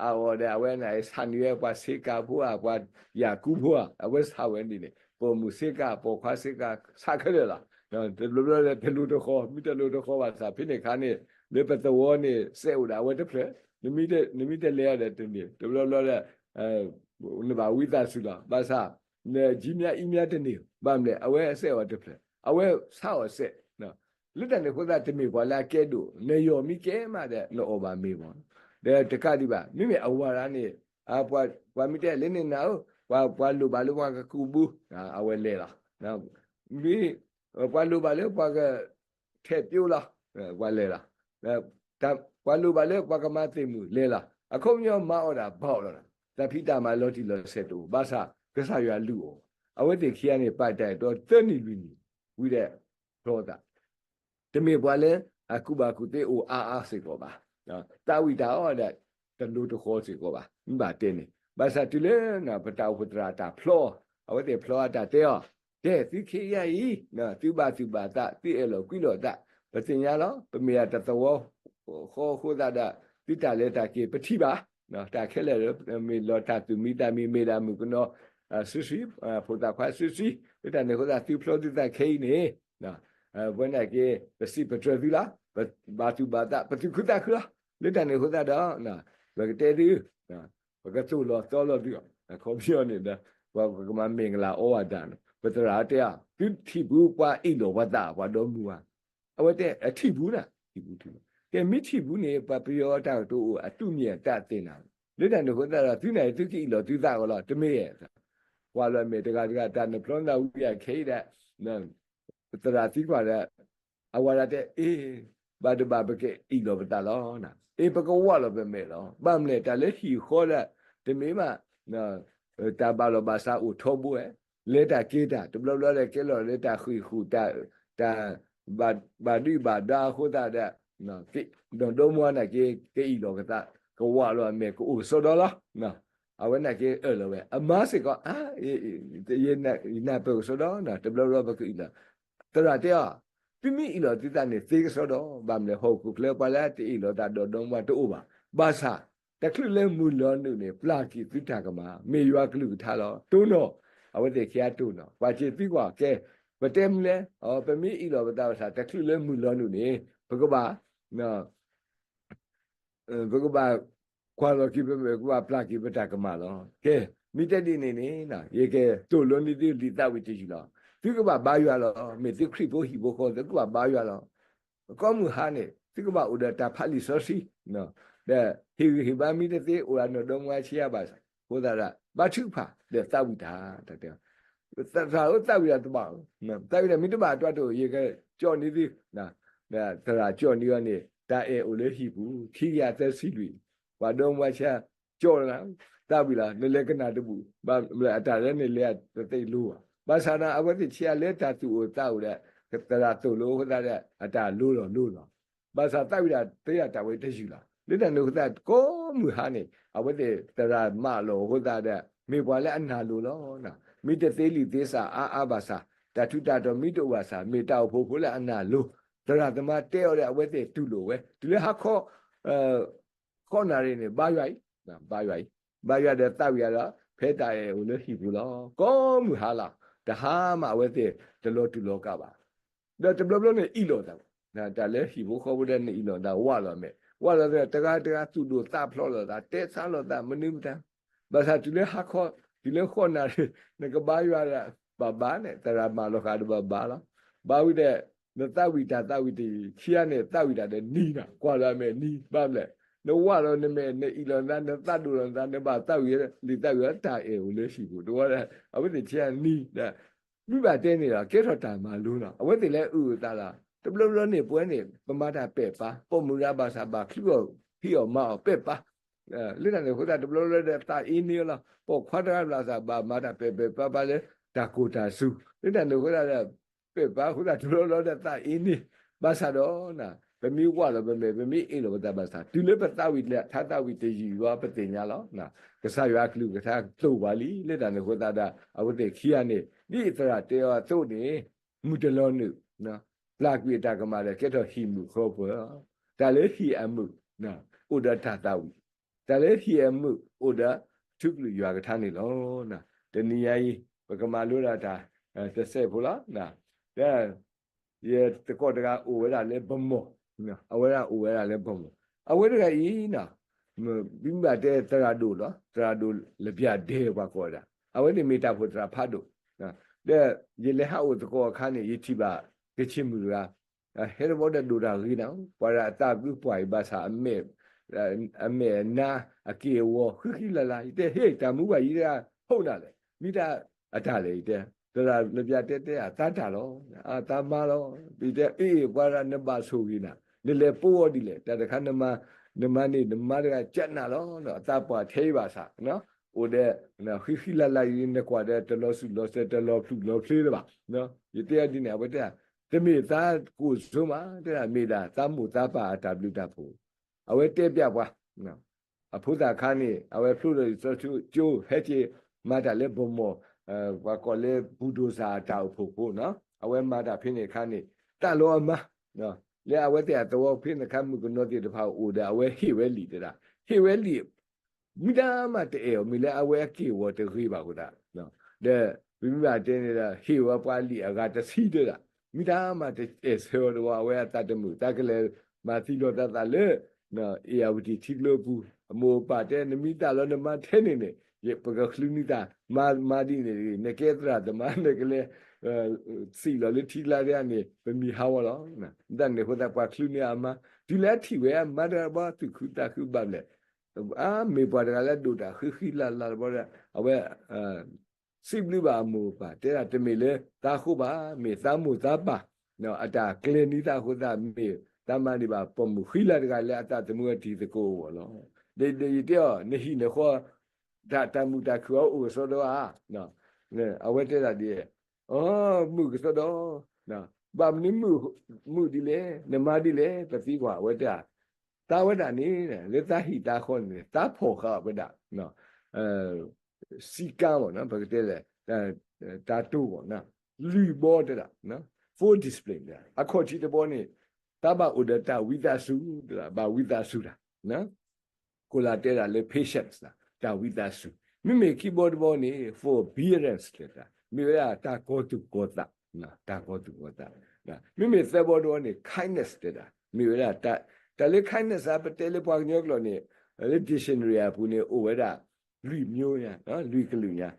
အီၤဒီး အဝဲန့ၣ်ဆးန့ၢ်ဝဲပှၤဆ့ကၤဖိဧါ ပှၤယာ်ကူဖိဧါ အဝဲဆးဝဲန့ၣ်န့ၣ် ပိာ်မုၣ်ဆ့ကၤ ပိာ်ခွါဆ့ကၤ ဆးခဲလၢာ်လီၤ, တဘျီဘျီဒီးတလိၤတဃီၤ မ့ၢ်တလိၤတဃီၤဘၣ်ဆၣ် ဖဲန့ၣ်အခါန့ၣ် လၢပသဝီန့ၣ် စဲးအိၣ်ဒၣ်အဝဲတဖျၢၣ်, နမ့ၢ်တလဲၤအီၤဒီးတန့ၢ် တဘျီဘျီဒီး နဘၣ်ဝံသးစူၤလီၤ, ဘၣ်ဆၣ် နကံမၠါအံမၠါတန့ၢ်, ဘၣ်မနုၤလဲၣ် အဝဲစဲးအီၤတဖျၢၣ် အဝဲဆးအီၤစဲး, လၢတၢ်န့ၣ်အဃိသတး တမ့ၢ်ပှၤလၢအကဲဒိၣ်, နယီၢ်မ့ၢ်ကဲမးဒီး နအီၣ်ဘၣ်မ့ၤဘၣ်, ဒီးတကးဒံးဘၣ် မ့မ့ၢ်အဝၤဒၣ်န့ၣ် ပှၤမ့ၢ်တဲလၢန့ၣ်နၤဧၢ, ပှၤလိၣ်ဘၣ်လၢပှၤကကူးဘု, အဝဲလဲၤလီၤ, မ့ၢ် ပှၤလိၣ်ဘၣ်လၢပှၤက ထဲးပျိလီၤ, ပှၤလဲၤလီၤ, ပှၤလိၣ်ဘၣ်လၢပှၤကမၤသ့ၣ်မုၣ်လဲၤလီၤ, အခီပညီမၤအီၣ်ဒၣ်ဘၣ်အီၤလီၤ, တၢ်ဖံးတၢ်မၤလီၤတံၢ်လီၤဆဲးတအိၣ်, ဘၣ်ဆၣ် ကစၢ်ယွၤလုၢ်အီၤ, အဝဲသ့ၣ်ခံဂၤန့ၣ် ပာ်တၢ်အဲၣ်တီသၢနံၣ်လွံၢ်နံၣ်, ဝံၤဒီး ဖျီသး တမ့ၢ်ပှၤလၢအကူၣ်ဘၣ်ကူၣ်သ့အိၣ်အါအါစ့ၢ်ကီးဘၣ်, သးဝံၣ်တၢ်အီၤဒီး တလိၤတဃီၤစ့ၢ်ကီးဘၣ်, မ့ၢ်ဘၣ်တဲန့ၣ် ဘၣ်ဆၣ်တုၤလၢ ပတၢ်အိၣ်ဖှိၣ်သရၣ်တၢ်ဖျီအီၤ, အဝဲသ့ၣ်ဖျီအတၢ်တဲအီၤ, တဲ သုခံဂၤအံၤ သုဘၣ်သူၣ်ဘၣ်သး သုအဲၣ်လီၤကွံလီၤသး, ပသ့ၣ်ညါလီၤ, ပမ့ၢ်ဒၣ်တၢ်သဝီဃီအဃိသတးဒီး သုတၢ်လဲၤတၢ်က့ၤပထံၣ်ဘၣ်, တၢ်ခဲလၢာ်လၢ မ့ၢ်လီၤတၢ်သူၣ်မံသးမံ မ့ၢ်ဒၣ်မုၣ်ကနီၤ စုဆှံ, ဖိသၣ်ခွါစုဆှံ, လၢတၢ်န့ၣ်အဃိသတး သုဖျီသုသးခဲအံၤန့ၣ် ပဝဲန့ၣ်က့ၤ ပစံးပတြၢၤသုလီၤ, ပဘၣ်သူၣ်ဘၣ်သး ပသူၣ်ခုသးခုလီၤ, လၢတၢ်န့ၣ်အဃိသတးဒီး ပကတဲသု, ပကသိၣ်လီၤသီလီၤသု, အခီပညီန့ၣ်ဒီး ပကမၤမ့ၢ်ကလၤအီဝဲဒၣ်န့ၣ် ပသရၣ်တဲအီၤ သုထံၣ်ပူၤပှၤအ့ၣ်လိာ်ပှၤသး ပှၤဒီမါဝၤ, အဝဲတဲအထံၣ်ပူၤနၤ, ထံၣ်ပူၤထံၣ်ပူၤ, တဲမ့ၢ်ထံၣ်ပူၤန့ၣ် ပှၤပယီၤတၢ်ကတိၤအိၣ် အသူၣ်မံၤအသးသ့ၣ်နၤ, လၢတၢ်န့ၣ်အဃိသတးဒီး သုန့ၣ်သုကအ့ၣ်လိာ်သုသးကီးလီၤ, တမ့ၢ် ကွၢ်လီၤမဲာ်တဂၤတဂၤ တၢ်နဖျီနသးဝံၤအခဲအံၤဒီး သရၣ်သံကွၢ်ဒီး အဝၤဒၣ်တဲ အ့ ဘၣ်တဘၣ်ပကအ့ၣ်လိာ်ပသးလီၤ, အ့ ပကဝးလီၤပမဲာ်လီၤ, ဘၣ်မနုၤလဲၣ် တၢ်လၢဟံၣ်ဃီဒီး တမ့ၢ်ဘၣ် တၢ်ဘၣ်လီၢ်ဘၣ်စးအိၣ်ထီဘိဝဲ, လဲၤတၢ်က့ၤတၢ် တဘျီဘျီဒီးကဲလီၤလၢတၢ်ဃံၣ်ဃုာ် တၢ် ဘၣ်ဒုၣ်ဘၣ်ဒါအဃိသတးဒီး ဒီးဒီမါဝၤန့ၣ်က့ ကအ့ၣ်လိာ်ကသး ကဝးလီၤအမဲာ် ကအိၣ်ကစီဒီလီၤ, အဝဲန့ၣ်က့အၢၣ်လီၤဝဲ အမါစ့ၢ်ကီး အါ ယနၢ်ပၢၢ်ကစီဒီ တဘျီဘျီပကအ့ၣ်လိာ်, သရၣ်တဲအီၤ သုမ့ၢ်အ့ၣ်လိာ်သုသးန့ၣ်သ့ကစီဒီ ဘၣ်မနုၤလဲၣ် ဟီၣ်ခိၣ်ချၢပှၤလၢတအ့ၣ်လိာ်သးဒီးဒီမါဝၤတအိၣ်ဘၣ်, ဘၣ်ဆၣ် တချုးလၢမုၢ်လီၤနုာ်န့ၣ် ပျၢ်က့ၤသုတၢ်ကမၣ် မ့ၢ်ယွၤကလုၢ်ကထါလီၤ, တိၢ်နီၣ်, အဝဲသ့ၣ်ခံဂၤတိၢ်နီၣ်, ပှၤစ့သံကွၢ်ကဲ, ပတဲမနုၤလဲၣ်, ပမ့ၢ်အ့ၣ်လိာ်ပသးဘၣ်ဆၣ် တချုးလၢမုၢ်လီၤနုာ်န့ၣ် ပကဘၣ် ပကဘၣ်ကွၢ်လီၤက့ၤပမဲာ် ပကဘၣ်ပျၢ်က့ၤပတၢ်ကမၣ်လီၤ. ကဲ, မ့ၢ်တဲဒ်န့ၣ်န့ၣ် ယကသိၣ်လိန့ၢ်သုလံာ်သးဝံၣ်တယုၢ်လီၤ. သုကဘၣ်ဘါယွၤလီၤ. မ့ၢ်သုခရံာ်ဖိဟံၣ်ဖိဃီ သုကဘၣ်ဘါယွၤလီၤ. ကိးမုၢ်ဟါန့ၣ် သုကဘၣ်အိၣ်ဒီးတၢ်ဖးလံာ်စီဆှံ, ဒီးဟ့ၣ်ဂံၢ်ဟ့ၣ်ဘါမ့ၢ်တသ့ အိၣ်ဒီးနီၢ်ဒီမါဝၤဆံးအါဘၣ်ဆၣ် အဃိသတးဒီး ဘါထုကဖၣ်ဒီးသးဝံၣ်တၢ်, တၢ်တဲ သရၣ်ဧၢ သးဝံၣ်ဒီးတဘၣ်, သးဝံၣ်ဒီးမ့ၢ်တဘၣ်တွၤတအိၣ် ယကကၠီၣ်န့ၢ်သု, ဒီးသရၣ်ကၠီၣ်န့ၢ်အီၤန့ၣ် တၢ်အဲၣ်အိၣ်လၢဟံၣ်ပူၤ ခံကယၤသၢဆံလွံၢ်, ပှၤဒီမါဝၤဆံး ကၠီၣ်လီၤ, သးဝံၣ်လီၤ, နလဲၤကနၣ်တဘူၣ်, ဘၣ်မနုၤလဲၣ် အတၢ်လၢနလဲၤတသ့လိၤဘၣ်, ဘၣ်ဆၣ်ဒီး အဝဲသ့ၣ်ဆံးအါလၢတၢ်သူၣ်အိၣ်သးအိၣ်ဒီး သရၣ်သိၣ်လိအဃိသတးဒီး အတၢ်လိၤလီၤလိၤလီၤ. ဘၣ်ဆၣ်သးဝံၣ်ဒီးတဲဒၣ်တၢ်ဝဲတယုၢ်လီၤ. လၢတၢ်န့ၣ်အဃိသတး ကိးမုၢ်ဟါန့ၣ် အဝဲသ့ၣ်သရၣ်မၢလီၤအဃိသတးဒီး မ့ၢ်ပှၤလၢအနာ်လိၤလီၤ. မ့ၢ်တသ့လံာ်သ့စးအါအါဘၣ်ဆၣ် တၢ်ထူးတၢ်တီၤမ့ၢ်တအိၣ်ဘၣ်ဆၣ် မ့ၢ်တၢ်အိၣ်ဖှိၣ်ဖိလၢအနာ်လိၤ, သရၣ်သမါတဲအီၤဒီး အဝဲသ့ၣ်တူၢ်လိာ်ဝဲ တုၤလၢဟါခီ ဃိးနၣ်ရံၣ်န့ၣ် ဘါယွၤအံၤ, ဘါယွၤအံၤ, ဘါယွၤဒီးသးဝံၣ်အါဒီး ဖဲတၢ်အဲၣ်အိၣ်လၢဟံၣ်ပူၤလီၤ. ကိးမုၢ်ဟါလီၤ. တဟါမးအဝဲသ့ၣ်တလီၤတူာ်လီၤကာ်ဘၣ်. ဒီးတဘျီဘျီန့ၣ်အ့ၣ်လိာ်သး, တၢ်လၢဟံၣ်ဖိဃီဖိဒီးနအ့ၣ်လိာ်သးဝးလီၤမဲာ်, ကွၢ်လီၤသးတဂၤတဂၤသူၣ်ဒိၣ်သးဖျိးလိာ်သး တဲဆါလိာ်သးမနုၤမတၤ, ဘၣ်ဆၣ်တုၤလၢဟါခီ တုၤလၢဃိးနၣ်ရံၣ် နကဘါယွၤဒီး ဘၣ်ဘါန့ၣ် သရၣ်မၤလီၤဃာ်ဒီးဘၣ်ဘါလီၤ. ဘၣ်ဝံၤဒီး နသးဝံၣ်တၢ်သးဝံၣ်တယံာ် ခံဂၤန့ၣ် သးဝံၣ်တၢ်ဒီးနံၤနီၤ ကွၢ်လီၤအမဲာ်နံၤ ဘၣ်မလဲၣ်, နဝၣ်လီၤနမဲာ် နအ့ၣ်လီၤနသး နသးဒိၣ်လီၤနသး နဘၣ်သးဝံၣ်လံာ်သးဝံၣ်လၢတၢ်အဲၣ်အိၣ်လၢဟံၣ်ပူၤ တဝီဒီး အဝဲသ့ၣ်ထံဂၤနံၤဒီး မ့ၢ်ဘၣ်တဲန့ၣ်ဒီး ကဲထီၣ်တၢ်မၤလိနီၤ အဝဲသ့ၣ်လၢအုၣ်အသးလီၤ. တဘျီဘျီန့ၣ် ပဝဲန့ၣ် ပမၤတၢ်ပဲာ်ပာ် ပိာ်မုၣ်တဂၤဘၣ်ဆၣ်ဘၣ်ချုးအီၤ ဟ့ၣ်အီၤမၤအီၤပဲာ်ပာ် လၢတၢ်န့ၣ်အဃိသတး တဘျီဘျီဒီးသးအ့န့အီၤလီၤ. ပိာ်ခွါတဂၤဘၣ်ဆၣ်ဘၣ်မၤတၢ်ပဲာ်ပဲာ်ပာ်ပာ်လၢ တၢ်ကိၢ်တၢ်စူၤ လၢတၢ်န့ၣ်အဃိသတးဒီး ပဲာ်ပာ်အဃိသတး တဘျီဘျီဒီးသးအ့န့ ဘၣ်ဆၣ်ဒီး ပမ့ၢ်ဝၣ်လီၤပမဲာ် ပမ့ၢ်အ့ၣ်လီၤပသးဘၣ်ဆၣ် တုၤလၢပသးဝံၣ်လၢထါသးဝံၣ်တယံာ်ဘၣ် ပသ့ၣ်ညါလီၤ. ကစၢ်ယွၤအကလုၢ်ကထါသိၣ်ပှၤလံ လၢတၢ်န့ၣ်အဃိသတးဒီး အဝဲသ့ၣ်ခံဂၤန့ၣ် ဒ်သရၣ်တဲအီၤအသိးန့ၣ် မုၢ်တလီၤနုာ် ပျၢ်ကွံာ်အတၢ်ကမၣ်ဒီး ကဲထီၣ်ဟံၣ်မုာ်ဃီပၢၤလီၤ. တၢ်လၢဟံၣ်အမုာ် အိၣ်ဒီးတၢ်သးဝံၣ်, တၢ်လၢဟံၣ်အမုာ်အိၣ်ဒီး ထူကလုာ်ယွၤကထါန့ၣ်လီၤ. တနံၤညါအံၤ ပကမၤလိဒၣ်တၢ် တစဲးဖိလီၤ. ဒီး ယသကိးတဂၤအိၣ်ဝဲဒၣ်လၢဗမီၢ်, အဝဲဒၣ်အိၣ်ဝဲဒၣ်လၢဗမီၢ်, အဝဲတဂၤအံၤ ဘံဘၣ်တဲသရၣ်ဒိၣ်လီၤ, သရၣ်ဒိၣ်လၢပျၢ်ဒဲပှၤကိးဝဲဒၣ်, အဝဲန့ၣ်မ့ၢ်တၢ်အိၣ်ဖှိၣ်သရၣ်ဖးဒိၣ်, ဒီးယလဲၤဟးအိၣ်သကိးအခါန့ၣ် ယထံၣ်ဘၣ်ကခ့ၣ်မုၣ်တဂၤ ဟဲတဘျီဒီးဒိၣ်တၢ်ဂ့ၤနၤ, ပှၤဒၣ်အသးဘျုးပှၢ်အံၤဘၣ်ဆၣ် အမဲာ်, အမဲာ်အနါ အက့ၢ်အဂီၤ ဃံဃံလၤလၤ, ယတဲ ဟ့ၣ် တၢ်မူဘၣ်ယံၤတဂၤ ဟိၣ်နၤလဲၣ်, မ့ၢ်တၢ်အတၢ်လဲၣ် ယတဲ, သရၣ်လၢပျၢ်တဲတဲ အသးတၢ်လီၤ, အသးမါလီၤ, ယတဲ အ့ၣ် ပှၤဒၣ်နဘၣ်ဆိၣ်ဂ့ၤနၤ, နလဲၤပိအီၤဒ်လဲၣ်, တၢ်တခါ နမၤန့ၢ်နမါတဂၤကနၣ်လီၤ, အသးပှၢ်ထဲအံၤဘၣ်ဆၣ် အိၣ်ဒီး ဃံဃံလၤလၤအံၤ နကွၢ်ဒီး တလီၤဆူၣ်လီၤစဲး တလီၤဖျုးလီၤဖျ့လၢၤဘၣ်. ယတဲအီၤဒ်န့ၣ် အဝဲတဲ တမ့ၢ်သးကိၢ်စိမး တဲဒၣ် မ့ၢ်ဒၣ်သးမိၢ်သးပၢ်အတၢ်ဘျုးတၢ်ဖှိၣ်, အဝဲတဲပျးပှၤ အဖိသၣ်ခါန့ၣ် အဝဲဖျိလီၤလံာ်စီဆှံကၠိ ဟဲက့ၤမၤတၢ်လၢဗမီၢ်, ပှၤကိးလၢ bulldozer အတၢ်အိၣ်ဖှိၣ်ဖိနီၤ, အဝဲမၤတၢ်ဖဲန့ၣ်အခါန့ၣ် တၢ်လီၤအမါ, လၢအဝဲသ့ၣ်အသဝီဖဲန့ၣ်အခါ မုၣ်ကနီၤသ့ၣ်တဖၣ်အိၣ်ဒီး အဝဲဟ့ၣ်ဝဲလံာ်တဲဒၣ်, ဟ့ၣ်ဝဲလံာ် မ့ၢ်တၢ်မၤတအဲၣ်အီၤ မ့ၢ်လၢအဝဲအက့ၢ်အဂီၤတဂ့ၤဘၣ်အဃိသတး, ဒီးပမ့ၢ်ဘၣ်တဲန့ၣ်ဒီး ဟ့ၣ်ဝဲပှၤလံာ်အဂၤတဆံတဲဒၣ်, မ့ၢ်တၢ်မၤတအဲၣ်ဆၢအီၤတဝီ အဝဲအသးတမုာ် တၢ်ကလဲၤမၤသံလီၤသးသးလၢ အ့ၣ်ယၣ်ဝတံၣ်ထံကျိအပူၤ, အမိၢ်အပၢ်တဲ နမ့ၢ်သးလီၤနမါထဲန့ၣ်န့ၣ် ပကချုးန့ၢ်သး မၤဒ်န့ၣ်တဂ့ၤ, နကဲသရၣ်သမါ နကလဲၤ စံၣ်လီၤလၢထံကျါတဂၤန့ၣ် ပမံၤဟးဂီၤလီၤ. တၢ်န့ၣ်အဃိသတး ပှၤချုးန့ၢ်အမါ, တုၤလၢအထံၣ်ဝဲအမါတဂၤတဘျီ သူၣ်ခုသးခုဘၣ်မလဲၣ်, အါ မ့ၢ်ပှၤတဂၤလၢဒိၣ်တၢ်ဃံဃံလၤလၤတဘျီဒီး အဝဲ စံးဘျုးဘၣ်အမိၢ်အပၢ် တဲဒၣ်တမ့ၢ်လၢသးအဃိဘၣ်, မ့ၢ်သးမိၢ်သးပၢ် အတၢ်ကျဲၤန့ၢ်သးအဃိသတး မ့ၢ်သးမၤန့ၢ်ဘၣ် ပိာ်မုၣ်ဃံလၤတဂၤလၢအသးသမူအတံၤသကိးအဂီၢ်လီၤ. ဒီးယတဲအီၤ နဟံၣ်နဃီ တၢ်မုာ်တၢ်ခုၣ်အအိၣ်ကစီဒီဧါ, အဝဲတဲဒၣ်ဒ် အိ မုာ်ကစီဒီ, ဘၣ်မနုၤမုာ်ဒ်လဲၣ်, နမါဒ်လဲၣ်, ပသံကွၢ် အဝဲတဲ သးဝဲဒၣ်န့ၣ် လၢသးဟံၣ်သးဃီန့ၣ် သးဖီၣ်ဃာ်ဝဲဒၣ် စည်းကမ်း မ့ၢ်နီၤ ပကတဲလဲၣ် တၢ်တိၢ်ဘီၣ်နီၤ လွံၢ်ဘီတဲဒၣ် four discipline အခီၣ်ထံးတဘီန့ၣ် သးဘၣ်အိၣ်ဒီးတၢ်ဝံသးစူၤ ဘၣ်ဝံသးစူၤတၢ် ကိးလၢတဲဒၣ်လၢ patience တၢ်ဝံသးစူၤ, မ့မ့ၢ်ခံဘီတဘီန့ၣ် forbearance တဲဒၣ် မ့ၢ်ဝဲဒၣ်တၢ်ကီၤသူၣ်ကီၤသး, တၢ်ကီၤသူၣ်ကီၤသး, မ့မ့ၢ်သၢဘီတဘီန့ၣ် kindness တဲဒၣ် မ့ၢ်ဝဲဒၣ် တၢ်လၢ kindness အပတဲလၢပှၤကညီကျိာ်န့ၣ် လၢ dictionary အပူၤန့ၣ် အိၣ်ဝဲဒၣ် လွံၢ်မျိုးညါ, လွံၢ်ကလုာ်ညါ,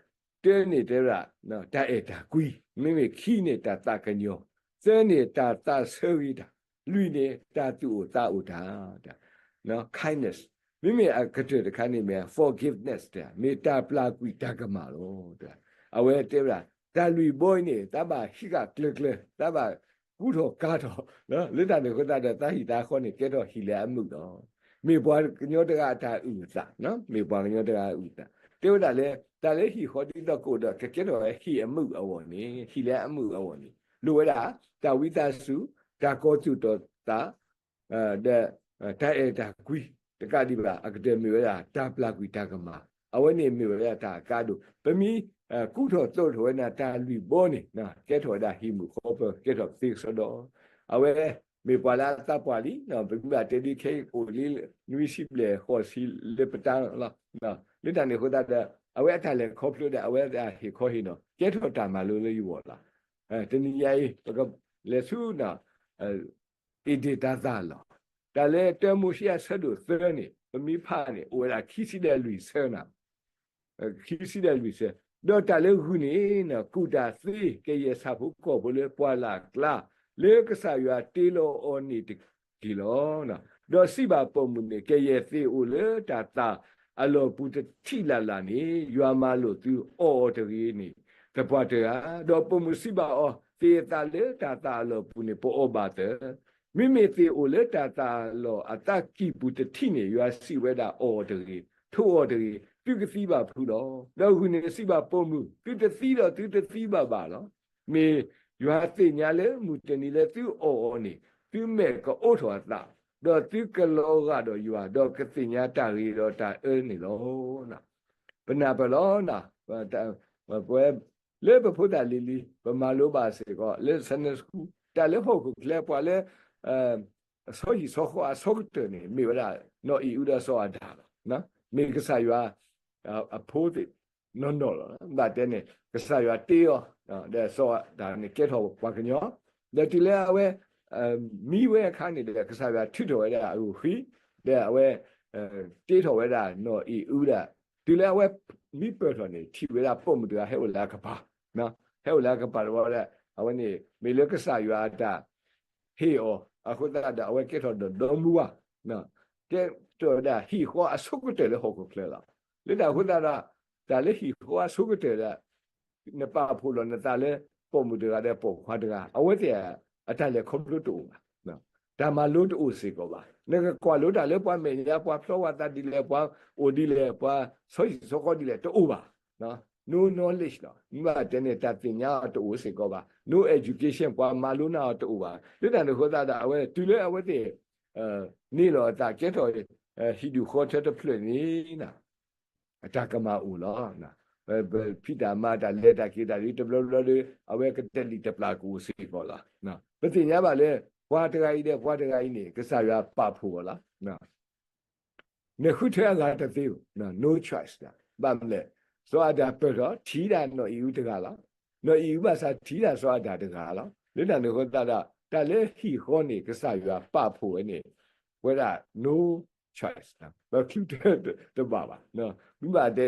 တၢန့ၣ်တဲဝဲဒၣ် တၢ်အဲၣ်တၢ်ကွံ, မ့မ့ၢ်ခံန့ၣ် တၢ်သးကညီၤ, သၢန့ၣ် တၢ်သးဆၢဂ့ၤတၢ်, လွံၢ်န့ၣ် တၢ်သူၣ်အိၣ်သးအိၣ်တၢ်, kindness, မ့မ့ၢ်အကတၢၢ်တခါန့ၣ်မ့ၢ် forgiveness တဲ မ့ၢ်တၢ်ပျၢ်ကွံာ်တၢ်ကမၣ်လီၤ. အဝဲတဲဝဲဒၣ် တၢ်လွံၢ်ဘီအံၤန့ၣ် သးဘၣ်ဟံးဃာ်ကျၢၤကျၢၤ သးဘၣ်ကူထီၣ်ကၤထီၣ်, လၢတၢ်န့ၣ်အဃိသတးဒီး သးဟံၣ်သးဃီန့ၣ် ကဲထီၣ်ဟံၣ်လၢအမုာ်လီၤ. မ့ၢ်ပှၤကညီတဂၤအတၢ်အုၣ်အသး, မ့ၢ်ပှၤကညီတဂၤအုၣ်အသး, တဲဝဲဒၣ်လၢ တၢ်လၢဟံၣ်ဃီဒ်သိးကအိၣ်ဒီး ကကဲထီၣ်ဝဲဟံၣ်အမုာ်အဂီၢ်န့ၣ်, ဟံၣ်လၢအမုာ်အဂီၢ်န့ၣ် လိၣ်ဝဲဒၣ် တၢ်ဝံသးစူၤ, တၢ်ကီၤသူၣ်ကီၤသး ဒီး တၢ်အဲၣ်တၢ်ကွံ တကးဒံးဘၣ် အကတၢၢ်မ့ၢ်ဝဲဒၣ် တၢ်ပျၢ်ကွံာ်တၢ်ကမၣ်, အဝဲန့ၣ်မ့ၢ်ဝဲဒၣ်တၢ်အကါဒိၣ်, ပမ့ၢ်ကူထီၣ်သိးထီၣ်ဝဲဒၣ်တၢ်လွံၢ်ဘီန့ၣ် ကဲထီၣ်ဝဲဒၣ်ဟံၣ်မုာ်ဃီပၢၤ ကဲထီၣ်ပသ့ကစီဒီ, အဝဲ မ့ၢ်ပှၤလၢအသးပှၢ်လံ, ပမ့ၢ်ဘၣ်တဲဒ်ခဲအံၤအိၣ်လံ နွံဆံဘျဲၣ်ဃိးဆံလၢပတၢ်လီၤ. လၢတၢ်န့ၣ်အဃိသတးဒီး အဝဲအတၢ်လဲၤခီဖျိဒီး အဝဲအတၢ်ဟ့ၣ်ခီဟ့ၣ်နီၤ ကဲထီၣ်တၢ်မၤလိလၢယဂီၢ်လီၤ. တနံၤညါအံၤ ပကလဲၤဆူ အ့ဒ့ၣ်တၢ်သၣ်လီၤ. တၢ်လၢတၢမိၤၡ့အဆၢဒိၣ်သၢန့ၣ် ပမ့ၢ်ဖးန့ၣ် အိၣ်ဝဲဒၣ်ခံဆံဒီးလွံၢ်ဆၢနၤ ခံဆံဒီးလွံၢ်ဆၢ, ဒီးတၢ်လၢဂုၢ်န့ၣ် ကူၣ်တၢ်သ့ကယဲၢ်ဆၣ်ဖိကီၢ်ဖိလၢပှၢ်လၢ်အကျါ လၢကစၢ်ယွၤတ့လီၤအီၤန့ၣ်တက့ၢ်လီၤ. ဒီးစံးဘၣ်ပိာ်မုၣ်န့ၣ် ကယဲၢ်သ့ၣ်အိၣ်လၢတၢ်သၣ်အလီၢ်ပူၤတထံၣ်လၢ်လၢ်န့ၣ် ယွၤမၤလိာ်သုအီၣ်အီၤတဂ့ၤန့ၣ် သပှၢ်တဂၤ, ဒီးပိာ်မုၣ်စံးဘၣ်အီၤ, သ့ၣ်အသၣ်လၢတၢ်သၣ်အလီၢ်ပူၤန့ၣ် ပအီၣ်ဘၣ်သၢ မ့မ့ၢ်သ့ၣ်အိၣ်လၢတၢ်သၣ်အလီၢ်အသၣ်ကံၢ်ပူၤတထံၣ်န့ၣ် ယွၤစံးဝဲဒၣ်အီၣ်အီၤတဂ့ၤ, ထိးအီၤတဂ့ၤ, သုကသံဘၣ်ဖုးလီၤ. ဒီးဂုၢ်န့ၣ်စံးဘၣ်ပိာ်မုၣ်, သုတသံဒီးသုတသံဘၣ်ဘၣ်လီၤ. မ့ၢ်ယွၤသ့ၣ်ညါလၢမုၢ်တနံၤလၢသုအီၣ်အီၤန့ၣ် သုမဲာ်ကအိးထီၣ်အသး, ဒီးသုကလီၤဂာ်ဒီးယွၤ, ဒီးကသ့ၣ်ညါတၢ်ဂ့ၤဒီးတၢ်အၢန့ၣ်လီၤ. ပနၢ်ပၢၢ်လီၤ, ပဝဲ လၢပဖိသၣ်လံၤလံၤ ပမၤလိဘၣ်စ့ၢ်ကီး လၢ Sunday School တၢ်လၢဟီၣ်ခိၣ်ချၢပှၤလၢ အဆီဟံၣ်ဆီဃီအဆိကတၢၢ်န့ၣ် မ့ၢ်ဝဲဒၣ် နီၢ်အံၣ်အူဒီးစီၤအၤဒၣ်လီၤ. မ့ၢ်ကစၢ်ယွၤ အဖိသ့ၣ်နီၢ်နီၢ်လီၤ. ဘၣ်တဲန့ၣ် ကစၢ်ယွၤတ့အီၤ ဒီးစီၤအၤဒၣ်န့ၣ် ကဲထီၣ်ပှၤကညီ, ဒီးတုၤလၢအဝဲ မံဝဲအခါန့ၣ်ဒီး ကစၢ်ယွၤထုးထီၣ်ဝဲဒၣ်အဂုၢ်ဃံ, ဒီးအဝဲ တ့ထီၣ်ဝဲဒၣ်နီၢ်အံၣ်အူဒီး တုၤလၢအဝဲမံပၢၢ်ထီၣ်န့ၣ် ထံၣ်ဝဲဒၣ်ပိာ်မုၣ်တဂၤဟဲအိၣ်လၢအကပၤ, ဟဲအိၣ်လၢအကပၤတဘျီဒီး အဝဲန့ၣ် မ့ၢ်လၢကစၢ်ယွၤအတၢ်ဟ့ၣ်အီၤ အဃိသတးဒီးအဝဲကဲထီၣ်ဒီးဒီမူဝါ, ကဲထီၣ်ဝဲဒၣ်ဟံၣ်ဃီအဆိကတၢၢ်လၢဟီၣ်ခိၣ်ချၢလီၤ. လၢတၢ်အဃိသတးဒီး တၢ်လၢဟံၣ်ဃီအဆိကတၢၢ်ဒီး နပာ်ဖှိၣ်လီၤနသးလၢ ပိာ်မုၣ်တဂၤဒီးပိာ်ခွါတဂၤ အဝဲသ့ၣ်အတၢ်လဲၤခီဖျိတအိၣ်ဘၣ်, တၢ်မၤလိတအိၣ်စ့ၢ်ကီးဘၣ်. နကကွၢ်လိတၢ်လၢပှၤမဲာ်ညါ ပှၤဖျီဝဲသးဒ်လဲၣ် ပှၤအိၣ်ဒ်လဲၣ် ပှၤဆီဟံၣ်ဆီဃီဒ်လဲၣ် တအိၣ်ဘၣ်. No knowledge လီၤ. မ့ၢ်ဘၣ်တဲန့ၣ် တၢ်သ့ၣ်ညါအီၤတအိၣ်စ့ၢ်ကီးဘၣ်. No education ပှၤမၤလိနၤအီၤတအိၣ်ဘၣ်. လၢတၢ်န့ၣ်အဃိသတးဒီး အဝဲတုၤလၢအဝဲသ့ၣ် န့ၢ်လီၤအသးကဲထီၣ် ဟံၣ်ဒူၣ်ဃီထၢတဖျၢၣ်န့ၣ် အတၢ်ကမၣ်အိၣ်လီၤ. ပဖံးတၢ်မၤတၢ်လဲၤတၢ်က့ၤတၢ်ဒ်တဘျီဘျီဒီး အဝဲကတလံာ်တပျၢ်ကအိၣ်စ့ၢ်ကီးလီၤ. ပသ့ၣ်ညါဘၣ်လၢ ပှၤတဂၤအံၤဒီးပှၤတဂၤအံၤန့ၣ် ကစၢ်ယွၤပာ်ဖှိၣ်အီၤလီၤ. နဃုထၢအဂၤတသ့ဧိၤ, no choice ဘၣ်မနုၤလဲၣ်, စီၤအၤဒၣ်ပၢၢ်ထီၣ်ထံၣ်ဒၣ်နီၢ်အံၣ်အူတဂၤလီၤ. နီၢ်အံၣ်အူဘၣ်ဆၣ်ထံၣ်ဒၣ်စီၤအၤဒၣ်တဂၤလီၤ. လၢတၢ်န့ၣ်အဃိသတးဒီး တၢ်လၢဟံၣ်ဃီန့ၣ် ကစၢ်ယွၤပာ်ဖှိၣ်ဝဲန့ၣ် ဝဲဒၣ် no choice ပချုးတၢ်တဘၣ်ဘၣ်. မ့ၢ်ဘၣ်တဲ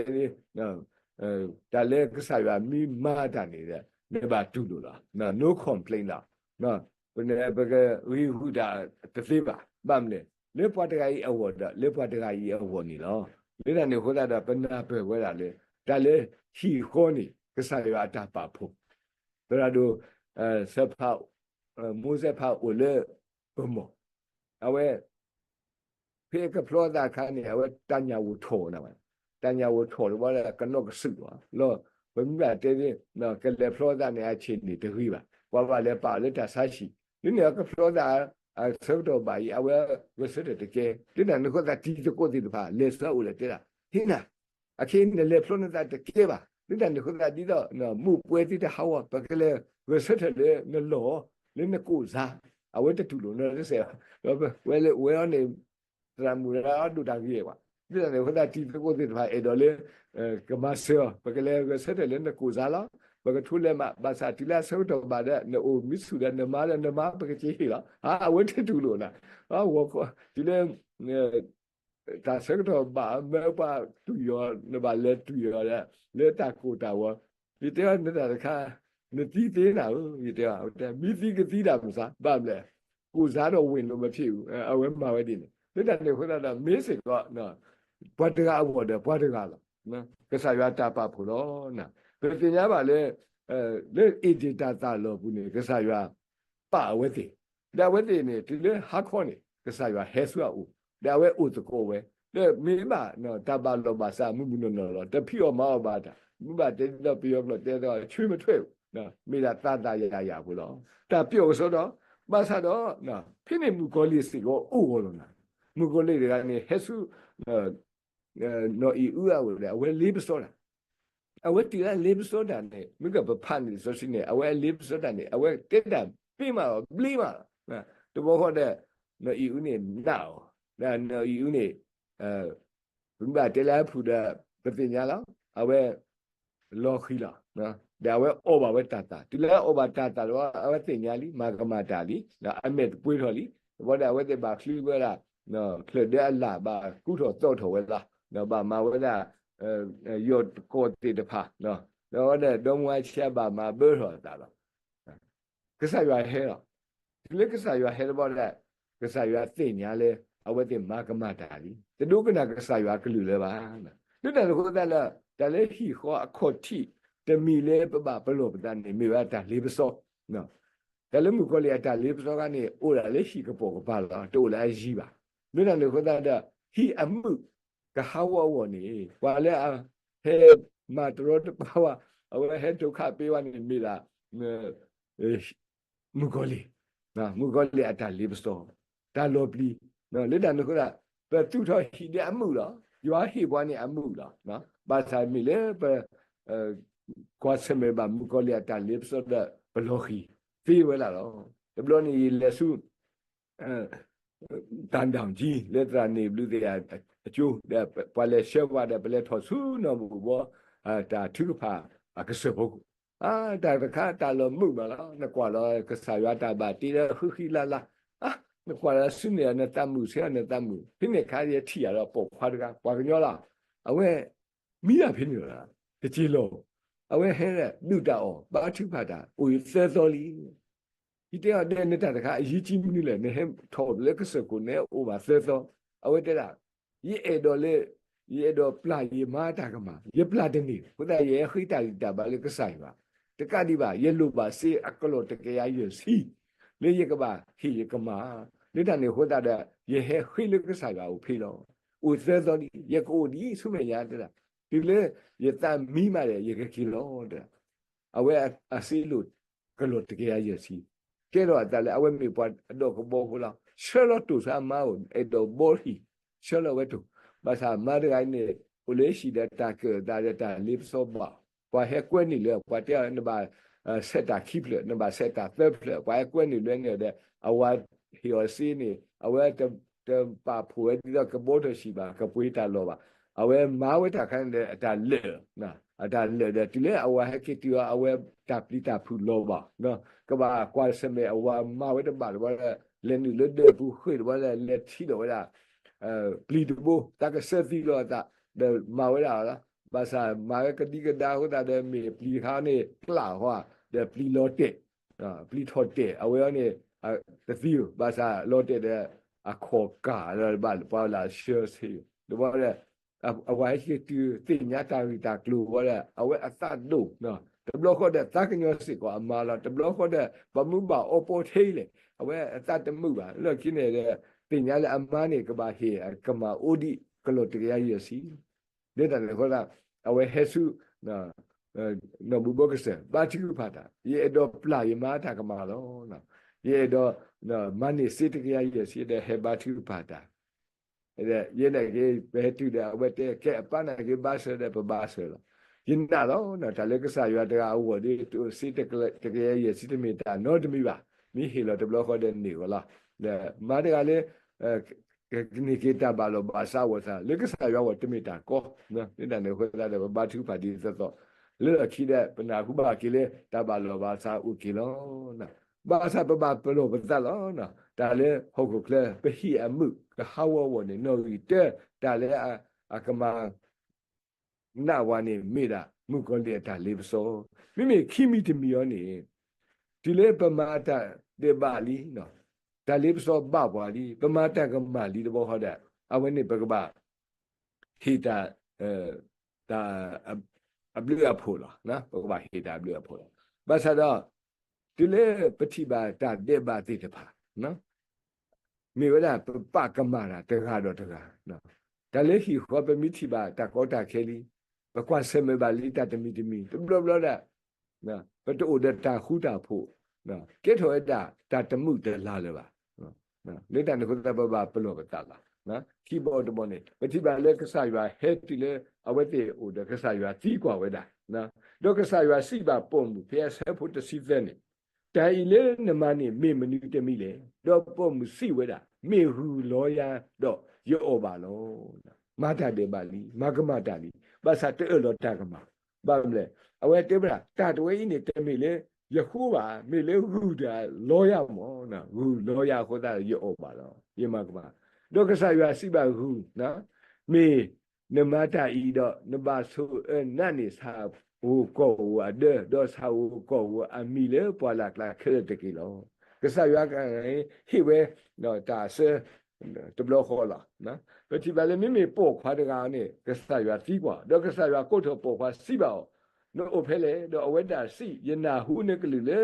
တၢ်လၢကစၢ်ယွၤမ့ၢ်မၤတၢ်န့ၣ်ဒီး နဘၣ်တူၢ်လိာ်လီၤ. No complain လီၤ. ပကဂံၢ်ဂူာ်တၢ်တသ့ဘၣ်. ဘၣ်မနုၤလဲၣ်, လၢပှၤတဂၤအံၤအဂီၢ်ဒီး လၢပှၤတဂၤအံၤအဂီၢ်န့ၣ်လီၤ. လၢတၢ်န့ၣ်အဃိသတးဒီး ပနၢ်ပၢၢ်ဝဲဒၣ်လၢ တၢ်လၢဟံၣ်ဃီန့ၣ် ကစၢ်ယွၤအတၢ်ပာ်ဖှိၣ်, သရၣ်ဒိၣ် စၢဖး မိၢ်စဲဖးအိၣ်လၢပမီၢ်, အဝဲ ဖဲအကဖျီသးအခါန့ၣ် အဝဲတၢ်ညၣ်ဝိးထီၣ်နၤဘၣ်, တၢ်ညၣ်ဝိးထီၣ်တဘျီဒီး ကနီၢ်ကစုာ်လီၤ. လီၤ ပမ့ၢ်ဘၣ်တဲသ့ ကလဲၤဖျီသးန့ၣ် အဆ့ၣ်န့ၣ်တဂ့ၤဘၣ်, ပှၤဘၣ်လဲၤပာ်အီၤလၢတၢ်ဆါဟံၣ်, လၢန့ၣ်အကဖျီသး အဆၢကတီၢ်ဘၣ်အံၤ အဝဲဂဲၤဆၢထၢၣ်တကဲ, လၢတၢ်န့ၣ်အဃိသတး တံၤသကိးသ့ၣ်တဖၣ် လဲၤဆှၢအိၣ်လဲၤတဲဒၣ်, ဟ့ၣ်နၤ အခဲအံၤနလဲၤဖျီနသးတကဲဘၣ်, လၢတၢ်န့ၣ်အဃိသတး ဒ်သိး မူးပွဲသ့ၣ်တဟးဂီၤ ပကလဲၤဂဲၤဆၢထၢၣ်လၢနလီၢ် လၢနကိၣ်စါ, အဝဲတတူၢ်လိာ်နီတစဲးဘၣ်, ဝဲလၢဝဲအီၤန့ၣ် သရၣ်မုၣ်လၢအဒိၣ်တၢ်ဂ့ၤဘၣ်, လၢတၢ်န့ၣ်အဃိသတး တံၤသကိးသ့ၣ်တဖၣ်အဲၣ်ဒိးလၢ ကမၤစၢၤအီၤ ပကလဲၤဂဲၤဆၢထၢၣ်လၢနကိၣ်စါလီၤ, ပကထိလဲၤမး ဘၣ်ဆၣ်တုၤလၢအဆၢကတီၢ်ဘၣ်ဒီး နအိၣ်မံဆူၣ်ဒီးနမါဒီးနမါ ပကစ့ဟ့ၣ်လီၤ, အဝဲတတူၢ်လိာ်နၤ, တုၤလၢ တၢ်ဆၢကတီၢ်ဘၣ် မၢပှၤတူၢ်ယီၤ နဘၣ်လဲၤတူၢ်ယီၤဒီး လၢတၢ်ကိၢ်တၢ်ဂီၤ, ယတဲအီၤနတၢ်တခါ နသံသ့နၤဧၢ, ယတဲအီၤ မ့ၢ်သံကသံတၢ်မုၢ်စါ ဘၣ်မလဲၣ်, ကိၣ်စါဒီးဝ့ၢ်လိာ်မဖံးဧူ, အဝဲမၤဝဲဒ်န့ၣ်, လၢတၢ်န့ၣ်အဃိသတးဒီး မ့ၢ်စ့ၢ်ကီး ပှၤတဂၤအဂီၢ်ဒီးပှၤတဂၤလီၤ, ကစၢ်ယွၤတၢ်ပာ်ဖှိၣ်လီၤ, ပသ့ၣ်ညါဘၣ်လၢ လၢအ့ဒ့ၣ်တၢ်သၣ်လီၢ်ပူၤန့ၣ် ကစၢ်ယွၤ ပာ်အဝဲသ့ၣ်, ဒီးအဝဲသ့ၣ်န့ၣ် တုၤလၢဟါခီန့ၣ် ကစၢ်ယွၤဟဲဆူအအိၣ်, ဒီးအဝဲအိၣ်သကိးဝဲ, ဒီးမ့ၢ်ဘၣ် တၢ်ဘၣ်လိာ်ဘၣ်စးမုၢ်မုၢ်နီၢ်နီၢ်လီၤ, တဖံးအီၣ်မၤအီၣ်ဘၣ်တၢ်, မ့ၢ်ဘၣ်တဲဒ်သိးပယီၤကျိာ်တဲဒီး ချွေးမထွက်ဘူး, မ့ၢ်ဒၣ်သးသးယာ်ယာ်ဖိလီၤ, တၢ်ပျီၣ်ကစီဒီ, ဘၣ်ဆၣ်ဒီး ဖဲန့ၣ်မုၣ်ကီၤလံၢ်စ့ၢ်ကီး အိၣ်ဂီၢ်လီၤနၤ, မုၣ်ကီၤလံၢ်တဂၤန့ၣ် ဟဲဆူ နီၢ်အံၣ်အူအအိၣ်ဒီး အဝဲလ့ပစီတၢ်, အဝဲတုၤလၢလ့ပစီတၢ်န့ၣ် မ့ၢ်ကပဖးန့ၣ်လံာ်စီဆှံန့ၣ် အဝဲအလ့ပစီတၢ်န့ၣ် အဝဲတဲတၢ်ဘ့မးလီၤ ဘျ့မးလီၤ, တဘျီဃီဒီး နီၢ်အံၣ်အူန့ၣ်နာ်အီၤ, ဒီးနီၢ်အံၣ်အူန့ၣ် ပမ့ၢ်ဘၣ်တဲလၢအဖုၣ်ဒီး ပသ့ၣ်ညါလီၤ, အဝဲ လီၤဃံၤလီၤ, ဒီးအဝဲအီၣ်ဘၣ်ဝဲတၢ်သၣ်, တုၤလၢအအီၣ်ဘၣ်တၢ်သၣ်ဒီး အဝဲသ့ၣ်ညါလံ မၤကမၣ်တၢ်လံ, အမဲာ်တပှ့ၤထီၣ်လံ, ဘၣ်ဆၣ်ဒီးအဝဲသ့ၣ်ဘၣ်ချုးဝဲဒၣ် ချၢၣ်ဒၢအလၣ် ဘၣ်ကူထီၣ်သီထီၣ်ဝဲလီၤ. ဘၣ်မၤဝဲဒၣ် ယီၢ်တကိးသ့ၣ်တဖၣ် ဒီးဒီမါဆါဘၣ်မၤဘၢထီၣ်အသးလီၤ. ကစၢ်ယွၤဟဲလီၤ. တုၤလၢကစၢ်ယွၤဟဲတဘျီဒီး ကစၢ်ယွၤသ့ၣ်ညါလၢ အဝဲသ့ၣ်မၤကမၣ်တၢ်လံ. တဒိကနၣ်ကစၢ်ယွၤအကလုၢ်လၢၤဘၣ်. လၢတၢ်န့ၣ်အဃိသတးလၢ တၢ်လၢဟံၣ်ဃီအခီၣ်ထံး တမံၤလၢပဘၣ်ပလီၢ်ပသးန့ၣ် မ့ၢ်ဝဲဒၣ်တၢ်လ့ပစီ တၢ်လၢမုၣ်ကီၤလံၢ်အတၢ်လ့ပစီခါန့ၣ် အိၣ်ဒၣ်လၢဟံၣ်ကပိာ်ကပၤလီၤ. တအိၣ်လၢအယံၤဘၣ်. လၢတၢ်န့ၣ်အဃိသတးဒီး ဟံၣ်အမုာ်ကဟးဂီၤအဂီၢ်န့ၣ် ပှၤလၢအဟဲမၤတရီတပါဝဲ အဝဲဟဲတိၤခးပ့ၤဝဲန့ၣ် မ့ၢ်ဒၣ် မုၣ်ကီၤလံၢ်, မုၣ်ကီၤလံၢ်အတၢ်လ့ပစီ, တၢ်လီၤပျံၤ, လၢတၢ်န့ၣ်အဃိသတး ပသူၣ်ထီၣ်ဟံၣ်ဒီးအမုာ်လီၤ. ယွၤဟ့ၣ်ပှၤန့ၣ်အမုာ်လီၤ. ဘၣ်ဆၣ်မ့ၢ်လၢပ ကွၢ်ဆၢၣ်မဲာ်ဘၣ်မုၣ်ကီၤလံၢ်အတၢ်လ့ပစီဒီး ပလီၤဃံၤသ့ဝဲဒၣ်လီၤ. တဘျီန့ၣ်ယလဲၤဆူ တၢ်ဒၣ်ကံ လၢသရၣ်န့ၣ်ဘျုးသ့ၣ်အကၠိ ဒီးပှၤလဲၤဆှၢပှၤဒီး ပလဲၤထီၣ်ဆူနီၢ်ဘူၣ်ဘီ တၢ်ထုကဖၣ်အကစၢၢ်ဖိ တၢ်တခါတၢ်လီၤမုာ်မးလီၤ. နကွၢ်လီၤကစၢ်ယွၤတၢ်ဘၣ်တ့လၢဃံဃံလၤလၤ, နကွၢ်လီၤဆူန့ၣ် နသးမုာ်ဆ့ၣ်နသးမုာ်, ဖဲန့ၣ်ခါယထံၣ်ယၤဒီးပိာ်ခွါတဂၤ ပှၤကညီလီၤ. အဝဲ မံဒၣ်ဖဲန့ၣ်လီၤ. တစ့လီၤ အဝဲဟဲဒုၣ်တၢ်အီၣ် ဘါထုကဖၣ်တၢ် အိၣ်သၢသီလံ. ယတဲအီၤဒီး နတၢ်တခါအရေးကြီးမနုၤလဲၣ်, နဟဲထီၣ်လၢကစၢၢ်ခိၣ် နဟဲအိၣ်ဘၣ်သၢသီ. အဝဲတဲဒၣ် ယအဲၣ်ဒိးလၢ ယအဲၣ်ဒိးပျၢ်ယမါတၢ်ကမၣ်, ယပျၢ်တန့ၢ်, အဃိသတးယဟဲဃ့တၢ်ဂံၢ်တၢ်ဘါလၢကစၢ်ယွၤ, တကးဒံးဘၣ် ယလိၣ်ဘၣ်စ့အကလီၢ်တကယၤယဲၢ်ဆံ လၢယကဘၣ်ဟ့ၣ်ယကမၣ်, လၢတၢ်န့ၣ်အဃိသတးဒီး ယဟဲဃ့လၢကစၢ်ယွၤအိၣ်ဖဲလီၤ. အိၣ်သၢသီလံ, ယကအိၣ်ဒံးဆူမဲာ်ညါတဲဒၣ်, တုၤလၢယသးမံမးဒီး ယကက့ၤလီၤတဲဒၣ်. အဝဲအစ့လိၣ်ကလီၢ်တကယၤယဲၢ်ဆံ, ကဲထီၣ်အသးလၢအဝဲမ့ၢ်ပှၤအဒီၣ်ကဘီဖိလီၤ. ဆှၢလီၤတိၢ်ဆါအမါအိၣ် အဲၣ်ဒိးဘီထံၣ်, ဆှၢလီၤဝဲတိၢ်, ဘၣ်ဆၣ်မါတဂၤအံၤန့ၣ် အိၣ်လၢဟံၣ်ဒီးတၢ်ကၢၣ်အသးဒီးတၢ်လ့ပစီဘၣ်, ပှၤဟဲကွဲနုာ်လၢ ပှၤတဲအီၤနဘၣ် ဆဲးတၢ်ခံဖျၢၣ် နဘၣ်ဆဲးတၢ်သၢဖျၢၣ်, ပှၤဟဲကွဲနုာ်လၢန့ၣ်ဒီး အဝၤဟ့ၣ်အီၤစ့န့ၣ် အဝဲတပာ်ဖှိၣ်ဝဲဒ်သိးကဘီထီၣ်ဆံးဘၣ် ကပှ့ၤတၢ်လီၢ်ဘၣ်, အဝဲမၤဝဲတၢ်ခါန့ၣ်ဒီး အတၢ်လၢာ် အတၢ်လၢာ်ဒီး တုၤလၢအဝၤဟဲက့ၤတုၤအီၤ အဝဲတၢ်ပျံၤတၢ်ဖုးလီၤဘၣ်, ကဘၣ်ကွၢ်ဆၢၣ်မဲာ်အဝၤမၤဝဲတဘၣ်တဘျီဒီး လဲၤနုာ်လၢဒၢးပူၤဃ့ၢ်တဘျီဒီး လဲၤထံၣ်ဒီးဝဲဒၣ် ပျံၤတဘိ သးကစၢၢ်သံလီၤအသး ဒီးမၤဝဲဒၣ်လီၤ. ဘၣ်ဆၣ်မၤဝဲကဒံကဒါအဃိသတးဒီး မ့ၢ်ပျံၤတခါန့ၣ်ကျၣ်ဃီ ဒီးပျံၤလီၤတဲာ်, ပျံၤထီၣ်တဲာ် အဝဲအံၤန့ၣ် တသံဘၣ်ဆၣ်လီၤတဲာ်ဒီး အခီၣ်ကၢ်ဒီးဘၣ်ပှၤလၢဆှၢဆ့, ဒီးဝဲဒီး အဝဲဟဲက့ၤတုၤသ့ၣ်ညါတၢ်ဂ့ၢ်တၢ်ကျိၤဝဲဒီး အဝဲအသးဒိၣ်, တဘျီဃီဒီးသးကညီၤစ့ၢ်ကီးအမါလီၤ, တဘျီဃီဒီး ဘၣ်မူဘၣ်အီပီထဲလဲၣ်, အဝဲအသးတမုာ်ဘၣ်. လၢခံန့ၣ်ဒီး သ့ၣ်ညါလၢအမါန့ၣ် ကဘၣ်ဟ့ၣ်ကမၣ်အိၣ်ဒံးကလီၢ်တကယၤယဲၢ်ဆံ လၢတၢ်န့ၣ်အဃိသတး အဝဲဟဲဆူ နီၢ်ဘူၣ်ဘီကစၢၢ် ဘါထုကဖၣ်တၢ်, ယအဲၣ်ဒိးပျၢ်ယမါတၢ်ကမၣ်လီၤ. ယအဲၣ်ဒိး မၤန့ၢ်စ့တကယၤယဲၢ်ဆံဒီးဟဲဘါထုကဖၣ်တၢ်, ယဲန့ၣ်က့ၤ ပဟဲတုၤဒီး အဝဲတဲကဲအပၢ်န့ၣ်က့ၤဘါစၢၤဒီးပဘါစၢၤလီၤ. ယနာ်လီၤ တၢ်လၢကစၢ်ယွၤတဂၤအဂီၢ်ဒီး စ့တကယၤယဲၢ်ဆံတမ့ၢ်တၢ်နီတမံၤဘၣ်, မ့ၢ်ဟ့ၣ်လီၤတဘျီဃီဒီးန့ၢ်ဝဲလီၤ. ဒီးမါတဂၤလၢ ကန့ၢ်က့ၤတၢ်ဘၣ်လီၢ်ဘၣ်စးအဂီၢ်သး လၢကစၢ်ယွၤအဂီၢ်တမ့ၢ်တၢ်ကီ, လၢတၢ်န့ၣ်အဃိသတးဒီး ပဘါထုကဖၣ်ဒ်သိးသိး, လၢလီၢ်ခံဒီး ပနၢ်ဟူဘၣ်က့ၤလၢ တၢ်ဘၣ်လီၢ်ဘၣ်စးအိၣ်က့ၤလီၤ. ဘၣ်ဆၣ်ပဘၣ်ပလီၢ်ပသးလီၤ. တၢ်လၢဟီၣ်ခိၣ်ချၢ ပဟံၣ်အမုာ်ကဟးဂီၤအဂီၢ်န့ၣ် နီၣ်ဂံၢ်တၢ တၢ်လၢအကမၤ နးဝဲန့ၣ် မ့ၢ်ဒၣ်မုၣ်ကီၤလံၢ်အတၢ်လ့ပစီ, မ့မ့ၢ်ခံမံၤတမံၤအံၤန့ၣ် တုၤလၢပမၤတၢ်ဒဲးဘးလံ, တၢ်လ့ပစီဘၣ်ပှၤလံ, ပမၤတၢ်ကမၣ်လံတဘျီဃီဒီး အဝဲန့ၣ်ပကဘၣ် ဟ့ၣ်တၢ် တၢ် အဘျုးအဖှိၣ်လီၤ. ပကဘၣ်ဟ့ၣ်တၢ်အဘျုးအဖှိၣ်လီၤ. ဘၣ်ဆၣ်ဒီး တုၤလၢပထံၣ်ဘၣ်တၢ်ဒဲးဘးသ့ၣ်တဖၣ် မ့ၢ်ဝဲဒၣ်ပပာ်ကမၣ်တၢ်တဂၤဒီးတဂၤ, တၢ်လၢဟံၣ်ဃီပမ့ၢ်ထံၣ်ဘၣ်တၢ်ကီတၢ်ခဲလံ, ပကွၢ်ဆၢၣ်မဲာ်ဘၣ်လံတၢ်တမံၤတမံၤ တဘျီဘျီဒၣ် ပတအိၣ်ဒီးတၢ်ဃူတၢ်ဖိး, ကဲထီၣ်ဝဲဒၣ်တၢ်တမုာ်တလၤလၢၤဘၣ်. လၢတၢ်န့ၣ်အဃိသတး ပဘၣ်ပလီၢ်ပသးလီၤ. ခံဘီတဘီန့ၣ် ပထံၣ်ဘၣ်လၢကစၢ်ယွၤဟဲတုၤလၢအဝဲသ့ၣ်အအိၣ်ဒီး ကစၢ်ယွၤသံကွၢ်ဝဲဒၣ်, ဒီးကစၢ်ယွၤစံးဘၣ်ပိာ်မုၣ် ဖဲအဆၢဖိတဆံသၢန့ၣ်, တၢ်အံၤလၢနမၤန့ၣ် မ့ၢ်မနုၤတမံၤလဲၣ်. ဒီးပိာ်မုၣ်စံးဝဲဒၣ်, မ့ၢ်ဂုၢ်လီယၤဒီးယအီၣ်ဘၣ်လီၤ. မၤတၢ်ဒဲးဘးလံ, မၤကမၣ်တၢ်လံ, ဘၣ်ဆၣ်တအၢၣ်လီၤတၢ်ကမၣ်. ဘၣ်မနုၤလဲၣ်, အဝဲတဲဝဲဒၣ် တၢ်တဝဲအံၤန့ၣ် တမ့ၢ်လၢ ယဃိဘၣ်, မ့ၢ်လၢဂုၢ်တဂၤလီယၤမး, ဂုၢ်လီယၤအဃိသတးဒီးယအီၣ်ဘၣ်လီၤ, ယမၤကမၣ်. ဒီးကစၢ်ယွၤစံးဘၣ်ဂုၢ်, မ့ၢ်နမၤတၢ်အံၤဒီး နဘၣ်ဆိၣ်အၢနးန့ၢ်ဆၣ်ဧိၤကီၢ်ဧိၤအဒၢ, ဒီးဆၣ်ဧိၤကီၢ်ဧိၤအမံၤလၢပှၢ်လၢ်ကျါခဲလၢာ်တက့ၢ်လီၤ. ကစၢ်ယွၤဟ့ၣ်ဝဲ တၢ်အဆၢ တဘျီဃီလီၤ. ပထံၣ်ဘၣ်လၢမ့မ့ၢ်ပိာ်ခွါတဂၤန့ၣ် ကစၢ်ယွၤသံကွၢ်, ဒီးကစၢ်ယွၤကိးထီၣ်ပိာ်ခွါစံးဘၣ်အီၤ, နအိၣ်ဖဲလဲၣ်, ဒီးအဝဲဒၣ်စံး, ယနၢ်ဟူနကလုၢ်လၢ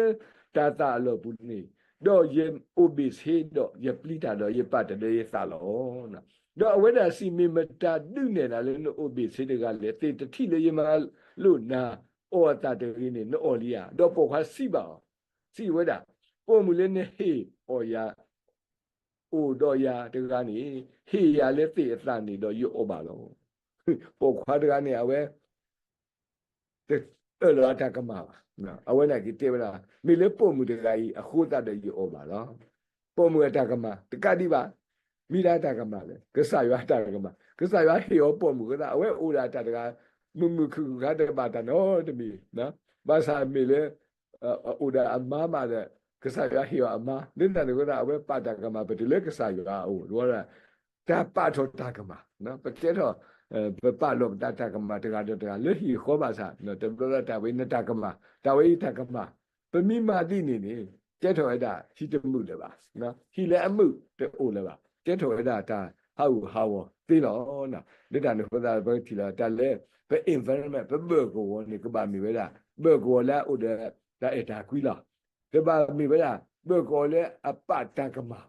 တၢ်သၣ်အလီၢ်ပူၤန့ၣ်, ဒီးယအိၣ်ဘ့ၣ်ဆ့, ဒီးယပျံၤတၢ်ဒီးယပာ်တၢ်ဒီးယသးလီၤ. ဒီးအဝဲဒၣ်စံး, မ့ၢ်မတၤဒုးနဲၣ်နၤလၢနအိၣ်ဘ့ၣ်ဆ့တဂၤလဲၣ်, သ့ၣ်တထံၣ်လၢယမၤလိာ်နၤအီၣ်အသးတဂ့ၤန့ၣ် နအီၣ်လံဧါ. ဒီးပိာ်ခွါစံးဘၣ်အီၤ, စံးဝဲဒၣ်, ပိာ်မုၣ်လၢနဟ့ၣ်အီၣ်ယၤ အိၣ်ဒီးယၤတဂၤန့ၣ် ဟ့ၣ်ယၤလၢသ့ၣ်အသၣ်န့ၣ်ဒီးယအီၣ်ဘၣ်လီၤ. ပိာ်ခွါတဂၤန့ၣ် အဝဲ တအၢၣ်လီၤအတၢ်ကမၣ်ဘၣ်. အဝဲန့ၣ်က့ၤတဲဝဲဒၣ်, မ့ၢ်လၢပိာ်မုၣ်တဂၤအံၤအဃိသတးဒီးယအီၣ်ဘၣ်လီၤ. ပိာ်မုၣ်အတၢ်ကမၣ် တကးဒံးဘၣ်, မ့ၢ်ဒၣ်တၢ်ကမၣ်လဲၣ်, ကစၢ်ယွၤအတၢ်ကမၣ်, ကစၢ်ယွၤဟ့ၣ်အီၤပိာ်မုၣ်အဃိသတး အဝဲအိၣ်ဒၣ်တၢ်တဂၤ မုာ်မုာ်ခုၣ်ခုၣ်ခါတဘၣ်တၢ်နီတမံၤ, ဘၣ်ဆၣ်မ့ၢ်လၢ အအိၣ်ဒီးအမါမးဒီး ကစၢ်ယွၤဟ့ၣ်အီၤအမါ, လၢတၢ်န့ၣ်အဃိသတး အဝဲပာ်တၢ်ကမၣ်ပတုၤလၢကစၢ်ယွၤအအိၣ်, ဒီး တၢ်ပာ်ထီၣ်တၢ်ကမၣ်, ပကဲထီၣ် ပပာ်လီၤပသးတၢ်ကမၣ်တဂၤဒီးတဂၤ လၢဟံၣ်ဃီဘၣ်ဆၣ် တဘျီလၢတၢ်ဝဲအံၤနတၢ်ကမၣ်, တၢ်ဝဲအံၤတၢ်ကမၣ်, ပမ့ၢ်မၤဒ်န့ၣ်န့ၣ် ကဲထီၣ်ဝဲဒၣ်ဟံၣ်တမုာ်လၢၤဘၣ်, ဟံၣ်လၢအမုာ်တအိၣ်လၢၤဘၣ်, ကဲထီၣ်ဝဲဒၣ်တၢ်ဟးဂူာ်ဟးဂီၤသ့လီၤ. လၢတၢ်န့ၣ်အဃိသတး ပကထံၣ်လီၤတၢ်လၢ ပ environment ပဘၢၣ်ကဝီၤန့ၣ် ကဘၣ်မ့ၢ်ဝဲဒၣ် ဘၢၣ်ကဝီၤလၢအအိၣ်ဒီးတၢ်အဲၣ်တၢ်ကွံလီၤ. တဘၣ်မ့ၢ်ဝဲဒၣ် ဘၢၣ်ကဝီၤလၢအပာ်တၢ်ကမၣ်,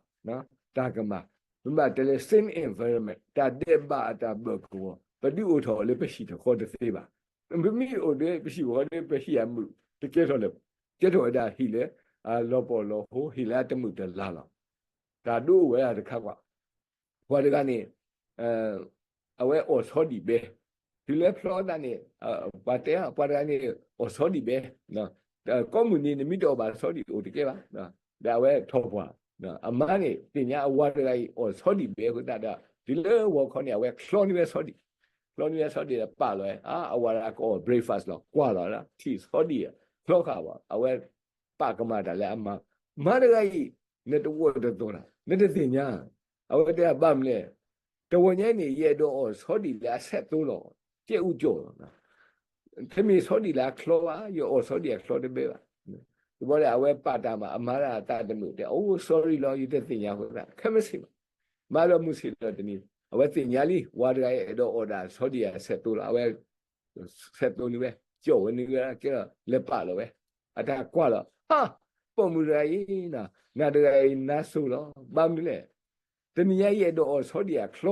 တၢ်ကမၣ်, မ့ၢ်ဘၣ်တဲလၢ same environment တၢ်ဒဲးဘးအတၢ်ဘၢၣ်ကဝီၤ ပဒုးအိၣ်ထီၣ်လၢပဟံၣ်တဃီတသ့ဘၣ်. ပမ့ၢ်အိၣ်ဒီးပဟံၣ်တဃီဒီး ပဟံၣ်အမုာ်တကဲထီၣ်လၢၤ, ကဲထီၣ်ဝဲဒၣ်ဟံၣ်လၢအလီၤပှီၢ်လီၤဟိ ဟံၣ်လၢအတမုာ်တလၤလီၤ. တၢ်ဒိအိၣ်ဝဲဒၣ်တခါကွၢ် ပှၤတဂၤန့ၣ် အဝဲအီၣ်ဆီဒံၣ်ဘဲ, တုၤလၢဖျီသးန့ၣ် ပှၤတဲ ပှၤတဂၤန့ၣ် အီၣ်ဆီဒံၣ်ဘဲ, ကိးမုၢ်နံၤ နမ့ၢ်တအီၣ်ဘၣ်ဆီဒံၣ်အိၣ်တကဲဘၣ်, ဒီးအဝဲထီၣ်ပှၢ်, အမါန့ၣ် သ့ၣ်ညါအဝၤတဂၤအံၤ အီၣ်ဆီဒံၣ်ဘဲအဃိသတးဒီး တုၤလၢဂီၤခီန့ၣ် အဝဲချီန့ၢ်ဝဲဆီဒံၣ်, ချီန့ၢ်ဝဲဆီဒံၣ်ဒီးပာ်လီၤဝဲ, အဝၤဒၣ်ကအီၣ် breakfast လီၤ ကွၢ်လီၤ ထံၣ်ဆီဒံၣ် ချီဃာ်ဘၣ်, အဝဲ ပာ်ကမၣ်တၢ်လၢအမါ, မါတဂၤအံၤ နတဝီတသိးတၢ် နတသ့ၣ်ညါ, အဝဲတဲဘၣ်မနုၤလဲၣ်, တဝီညါအံၤန့ၣ် ယအဲၣ်ဒိးအီၣ်ဆီဒံၣ်လၢအဆဲးသိလီၤ, ကဲအူကၠီၣ်လီၤ, တမ့ၢ်ဆီဒံၣ်လၢအချီဘၣ်, ယအီၣ်ဆီဒံၣ်အချီတဘဲဘၣ်, တဘျီဒီး အဝဲပာ်တၢ်မၤ အမါဒၣ်အသးတမုာ်တဲ အိ sorry လီၤ ယတသ့ၣ်ညါအဃိသတး ခဲမုၢ်ဆ့ၣ်ဘၣ်, မၤဒီးမုၢ်ဆ့ၣ်ဒီးတနံၤ အဝဲသ့ၣ်ညါလံ ဝၤတဂၤအံၤအဲၣ်ဒိးအီၣ်ဒၣ်ဆီဒံၣ်အဆဲးသိလီၤ, အဝဲ ဆဲးသိန့ၢ်ဝဲ, ကၠီၣ်ဝဲန့ၢ်ဝဲ ကဲဒီးလဲၤပာ်လီၤဝဲ, အတၢ်ကွၢ်လီၤ, ဟါ, ပိာ်မုၣ်တဂၤအံၤ, နၤတဂၤအံၤနါစိၤလီၤ, ဘၣ်မနုၤလဲၣ်, တနံၤညါယအဲၣ်ဒိးအီၣ်ဆီဒံၣ်အချီ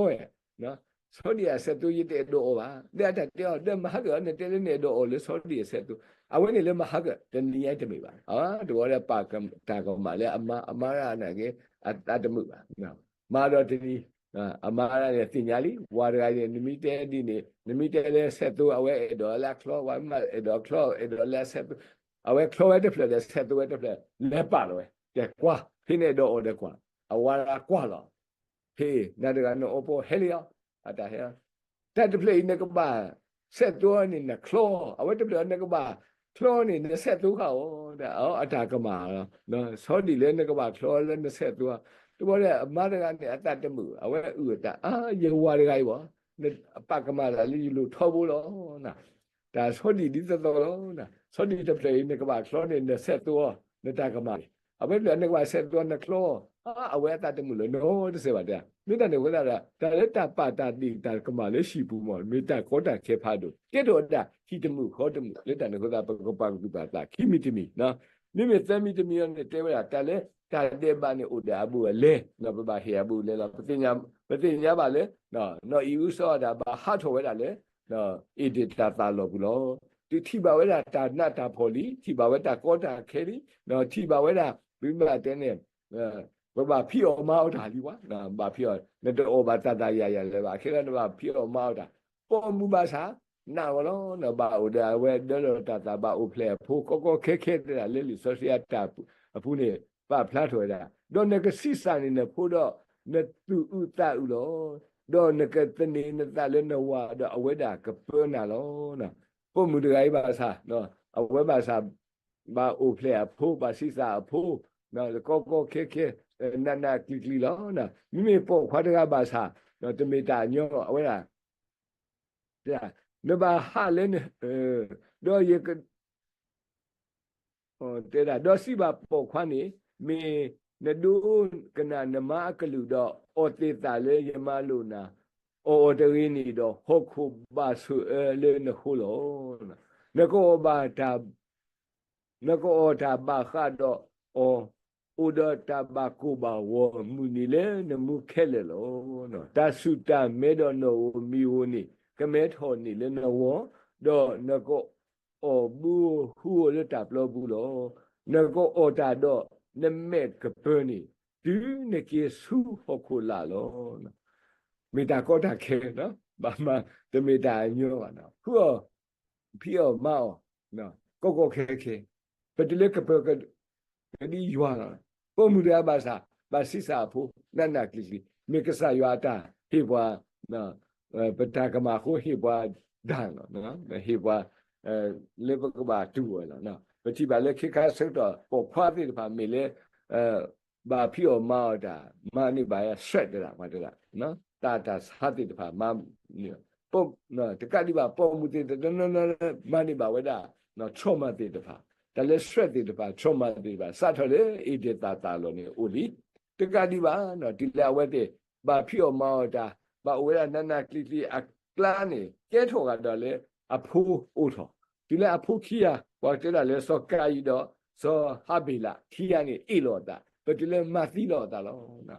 ဧါ, ဆီဒံၣ်အဆဲးသိယတအဲၣ်ဒိးအီၣ်ဘၣ်, ဒီးအတၢ်တဲအီၤ ဒီးမဟါကၢၣ် နတဲလၢနအဲၣ်ဒိးအီၣ်လၢဆီဒံၣ်အဆဲးသိ, အဝဲန့ၣ်လၢမဟါကၢၣ် တနံၤညါတမ့ၢ်ဘၣ်, တဝီဒီးပာ်တၢ်ကမၣ်လၢအမါ, အမါဒၣ်နာ်က့ အသးတမုာ်ဘၣ် မၤဒီးတနံၤ အမါဒၣ်န့ၣ်သ့ၣ်ညါလံ ဝၤတဂၤန့ၣ် နမ့ၢ်တဲဒ်န့ၣ် နမ့ၢ်တဲလၢဆဲးသိ အဝဲအဲၣ်ဒိးလၢအချီ, ဝၤမ့ၢ်အဲၣ်ဒိးအချီ အဲၣ်ဒိးလၢအဆဲးသိ, အဝဲချီဝဲတဖျၢၣ်ဒီးဆဲးသိဝဲတဖျၢၣ် လဲၤပာ်လီၤဝဲ, တဲကွၢ် ဖဲနအဲၣ်ဒိးအီၣ်ဒီးကွၢ်, အဝၤဒၣ်ကွၢ်လီၤ, ဖဲနၤတဂၤနအိၣ်ဖှိၣ်ဟဲလံလီၤ, အတၢ်ဟဲ တၢ်တဖျၢၣ်အံၤနကဘၣ်ဆဲးသိန့ၣ်နချီ, အဝဲတဖျၢၣ်နကဘၣ်ချီန့ၣ် နဆဲးသိဃာ်အီၤ, ဒီးအတၢ်ကမၣ်လီၤ, ဆီဒံၣ်လၢနကဘၣ်ချီလၢနဆဲးသိ, တဘျီဒီးအမါတဂၤန့ၣ် အသးတမုာ် အဝဲအုၣ်အသး အါ ယဝၤတဂၤအံၤဘၣ်, ပာ်ကမၣ်တၢ်လၢယလိၤထီဘိလီၤ, တၢ်ဆီဒံၣ်ဒ်သိးသိးလီၤ, ဆီဒံၣ်တဖျၢၣ်အံၤနကဘၣ်ချီန့ၣ် နဆဲးသိအီၤ နတၢ်ကမၣ်န့ၣ်, အဝဲတဖျၢၣ်နကဘၣ်ဆဲးသိအီၤနချီ, အါ အဝဲအသးတမုာ်လၢၤနီတစဲးဘၣ်တဲ, မ့ၢ်တၢ်န့ၣ်အဃိသတးဒီး တၢ်လၢတၢ်ပာ်တၢ်ဒ့ၣ်တၢ်ကမၣ်လၢဟံၣ်ပူၤမး မ့ၢ်တၢ်ကီတၢ်ခဲဖးဒိၣ် ကဲထီၣ်ဝဲဒၣ်ဟံၣ်တမုာ်ဃီတမုာ် လၢတၢ်န့ၣ်အဃိသတး ပကပာ်သူၣ်ပာ်သးခံမံၤတမံၤ, မ့မ့ၢ်သၢမံၤတမံၤအံၤန့ၣ် တဲဝဲဒၣ် တၢ်လၢတၢ်ဒဲးဘးန့ၣ်အိၣ်ဒီးအဘူးအလဲ, ပဘၣ်ဟ့ၣ်အဘူးအလဲလီၤ, ပသ့ၣ်ညါဘၣ်လၢ နီၢ်အံၣ်အုစီၤအၤဒၣ်ဘၣ်ဟးထီၣ်ဝဲဒၣ်လၢ ဧ့ဒ့ၣ်တၢ်သးလီၢ်ပူၤလီၤ, တုၤထံၣ်ဘၣ်ဝဲဒၣ်တၢ်နးတၢ်ဖှီၣ်လံ, ထံၣ်ဘၣ်ဝဲတၢ်ကီတၢ်ခဲလံ, ထံၣ်ဘၣ်ဝဲဒၣ် ပမ့ၢ်တဲန့ၣ် ပဘၣ်ဖံးအီၣ်မၤအီၣ်တၢ်လံဝဲ, ဘၣ်ဖံးအီၣ် နတအီၣ်ဘၣ်သးသးယၤယၤလၢၤဘၣ်, ခဲလၢာ်နဘၣ်ဖံးအီၣ်မၤအီၣ်တၢ်, ပိာ်မုၣ်ဘၣ်ဆၣ် နာ်အီၤလီၤ, ဘၣ်အိၣ်ဒီးအဝဲဒၢလီၤတၢ်သး ဘၣ်အိၣ်ဖျဲၣ်အဖိ ကီကီခဲခဲတဲဒၣ်လၢလံာ်စီဆှံအတၢ်အပူၤန့ၣ် ပာ်ဖျါထီၣ်ဝဲဒၣ်, ဒီးနကဆံးစၢ်န့ၢ်နဖိဒီး နသူၣ်အုးသးအုးလီၤ, ဒီးနကသန့ၤနသးလၢနဝၤဒီးအဝဲဒၣ်ကပၢနၤလီၤ. ပိာ်မုၣ်တဂၤအံၤဘၣ်ဆၣ် အဝဲဘၣ်ဆၣ် ဘၣ်အိၣ်ဖျဲၣ်အဖိ, ဘၣ်ဆံးစၢ်အဖိ, ကီကီခဲခဲ, နးနးကျံၤကျံၤလီၤ. မ့မ့ၢ်ပိာ်ခွါတဂၤဘၣ်ဆၣ်, တမ့ၢ်တၢ်ညီအဝဲဒၣ်, နဘၣ်ဟးလၢ, ဒီးယက တဲဒၣ်, ဒီးစံးဘၣ်ပိာ်ခွါန့ၣ်, မ့ၢ်နဒိကနၣ်နမါအကလုၢ်ဒီး အီၣ်သ့ၣ်သၣ်လၢယမါလိၣ်နၤ, အီၣ်အီၤတဂ့ၤန့ၣ်ဒီး ဟီၣ်ခိၣ်ဘၣ်ဆိၣ်အၢလၢနဃိလီၤ. နကအီၣ်ဘၣ်တၢ် နကအီၣ်တၢ်ဘၣ်ဃးဒီးအီၤ, အိၣ်ဒီးတၢ်ဘၣ်ကိၢ်ဘၣ်ဂီၤမုာ်န့ၣ်လၢနမူခဲလၢာ်လီၤ. တၢ်ဆူၣ်တၢ်မဲဒီးနအိၣ်မံၤဧိၤန့ၣ် ကမဲထီၣ်န့ၢ်လၢနဂီၢ်, ဒီးနကအီၣ်ဘုဧိၤဟုဧိၤလၢတၢ်ပျီပူၤလီၤ. နကအီၣ်တၢ်ဒီးနမဲာ်ကပၢၤန့ၣ် တုၤနက့ၤဆူဟီၣ်ခိၣ်လာ်လီၤ. မ့ၢ်တၢ်ကီတၢ်ခဲ, ဘၣ်မၤ, တမ့ၢ်တၢ်အညီဘၣ်, ဃုအီၣ် ဖံးအီၣ်မၤအီၣ်, ကီကီခဲခဲ, ပတုၤလၢကပၢၤကဒံယွၤလီၤ. ပိာ်မုၣ်တဂၤဘၣ်ဆၣ်, ဘၣ်ဆံးစၢ်အဖိ, နးနးကျံၤကျံၤ, မ့ၢ်ကစၢ်ယွၤအတၢ်ဟ့ၣ်ပှၤ, ပတၢ်ကမၣ်အဃိဟ့ၣ်ပှၤဒၣ်လီၤ, ဟ့ၣ်ပှၤ, လၢပကဘၣ်တူၢ်ဝဲလီၤ. ပထံၣ်ဘၣ်လၢခဲခါဆၢကတီၢ်ပိာ်ခွါသ့ၣ်တဖၣ်မ့ၢ်လၢ ဘၣ်ဖံးအီၣ်မၤအီၣ်တၢ်, မၤန့ၢ်ဘၣ် stress တဒၣ်ပှၤတဒၣ်, တၢ်တၢ်ဆါသ့ၣ်တဖၣ်မၤ, တကးဒံးဘၣ် ပိာ်မုၣ်သ့ၣ်တနီၤနီၤ မၤန့ၢ်ဘၣ်ဝဲဒၣ် trauma သ့ၣ်တဖၣ်, တၢ်လၢ stress သ့ၣ်တဖၣ် trauma သ့ၣ်တဖၣ် စးထီၣ်လၢအ့ၣ်ဒ့ၣ်သၣ်သၣ်လီၤန့ၣ်အိၣ်လံ. တကးဒံးဘၣ် တုၤလၢအဝဲသ့ၣ် ဘၣ်ဖံးအီၣ်မၤအီၣ်တၢ်, ဘၣ်အိၣ်ဝဲဒၣ်နးနးကျံၤကျံၤအကျါန့ၣ် ကဲထီၣ်ဂၤဒီးလၢအဖိအိၣ်ထီၣ်, တုၤလၢအဖိခံဂၤ ပှၤတဲဒၣ်လၢစီၤကၤယံၣ်ဒီး စီၤဟၤဘ့းလးခံဂၤန့ၣ် အ့ၣ်လိာ်အသး, ပတုၤလၢမၤသံလိာ်အသးလီၤ.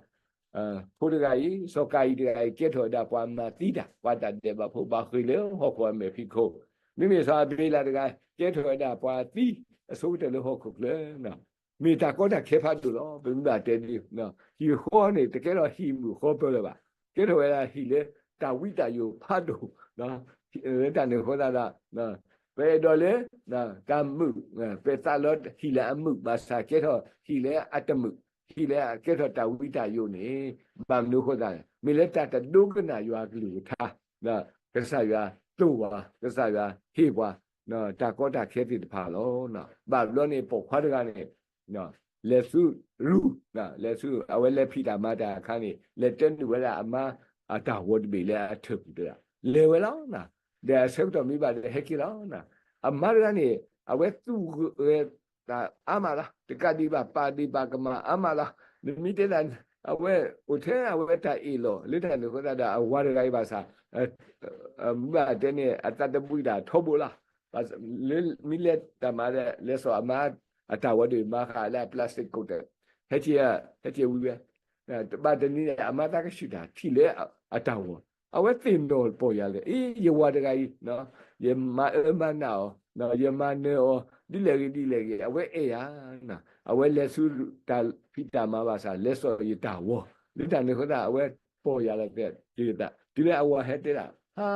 ဖိတဂၤအံၤ စီၤကၤယံၣ်တဂၤအံၤ ကဲထီၣ်ဝဲဒၣ်ပှၤမၤသံတၢ်, ပှၤတၢ်ဒဲးဘးဖိ ဘၣ်ဃ့ၢ်လၢဟီၣ်ခိၣ်အမဲာ်ဖံးခိၣ်, မ့မ့ၢ်စီၤဟၤဘ့းလးတဂၤ ကဲထီၣ်ဝဲဒၣ်ပှၤသံအဆိကတၢၢ်လၢဟီၣ်ခိၣ်ချၢ မ့ၢ်တၢ်ကီတၢ်ခဲဖးဒိၣ်လီၤ. ပမ့ၢ်ဘၣ်တဲဒ် ဟံၣ်ဃီန့ၣ် တကဲထီၣ်ဟံၣ်မုာ်ဃီပၢၤလၢၤဘၣ်, ကဲထီၣ်ဝဲဒၣ်ဟံၣ်လၢတၢ်ဝံတၢ်ယိာ်ဖးဒိၣ်, လၢတၢ်န့ၣ်အဃိသတးဒီး ပအဲၣ်ဒိးလၢ တၢ်မုာ်, ပသးလီဟံၣ်လၢအမုာ်ဘၣ်ဆၣ် ကဲထီၣ်ဟံၣ်လၢအတမုာ်, ဟံၣ်လၢအကဲထီၣ်တၢ်ဝံတၢ်ယိာ်န့ၣ်, ဘၣ်မနုၤအဃိသတးလဲၣ်, မ့ၢ်လၢတၢ်တဒိကနၣ်ယွၤအကလုၢ်ကထါ, ကစၢ်ယွၤသိၣ်ဝဲ, ကစၢ်ယွၤဟ့ၣ်ပှၤ တၢ်ကီတၢ်ခဲသ့ၣ်တဖၣ်လီၤ. ဘၣ်ဘျီန့ၣ် ပိာ်ခွါတဂၤန့ၣ် လဲၤဆူရူ, လဲၤဆူ အဝဲလဲၤဖံးတၢ်မၤတၢ်အခါန့ၣ် လဲၤတဲနုာ်ဝဲဒၣ်အမါအတၢ်ဂီၤတဘ့ၣ်လၢအထၢၣ်ပူၤတဒၣ်, လဲၤဝဲလီၤ. ဒီးအဆၢကတီၢ်မ့ၢ်ဘၣ်ဒီးဟဲက့ၤလီၤ. အမါတဂၤန့ၣ် အဝဲသူၣ်ဂဲၤသးအါမးလီၤ. တကးဒံးဘၣ် ပာ်ဒ့ၣ်ပာ်ကမၣ်အါမးလီၤ. နမ့ၢ်တဲဒၣ် အဝဲအိၣ်ထဲအဝဲတၢ်အ့ၣ်လိာ် လၢတၢ်န့ၣ်အဃိသတးဒီး အဝၤတဂၤအံၤဘၣ်ဆၣ် မ့ၢ်ဘၣ်တဲန့ၣ် အသးတဘှံးတၢ်ထီဘိလီၤ. လၢမ့ၢ်လဲၤတၢ်မၤဒီး လဲၤစိာ်အမါအတၢ်ဝီဒီး မၤဃာ်လၢအ plastic ကိာ်တၢၢ်, ဟဲက့ၤ, ဟဲက့ၤဝံၤဝဲ, တဘၣ်တနံၤန့ၣ် အမါသးကဆူၣ်တၢ်ထံၣ်လၢအတၢ်ဝီ, အဝဲသ့ၣ်နီၣ်ပီၢ်ယၤလၢ အ့ ယဝၤတဂၤအံၤ ယမၤအၢမၤနးအီၤ, ယမၤနၢၤအီၤ ဒ်လဲၣ်ဂ့ၤဒ်လဲၣ်ဂ့ၤ အဝဲအဲၣ်ယၤ, အဝဲလဲၤဆူတၢ်ဖံးတၢ်မၤဘၣ်ဆၣ် လဲၤစိာ်ယတၢ်ဝီ, လၢတၢ်န့ၣ်အဃိသတး အဝဲပီၢ်ယၤလီၤက့ၤသး, တုၤလၢအဝၤဟဲတဲဒၣ်, ဟါ,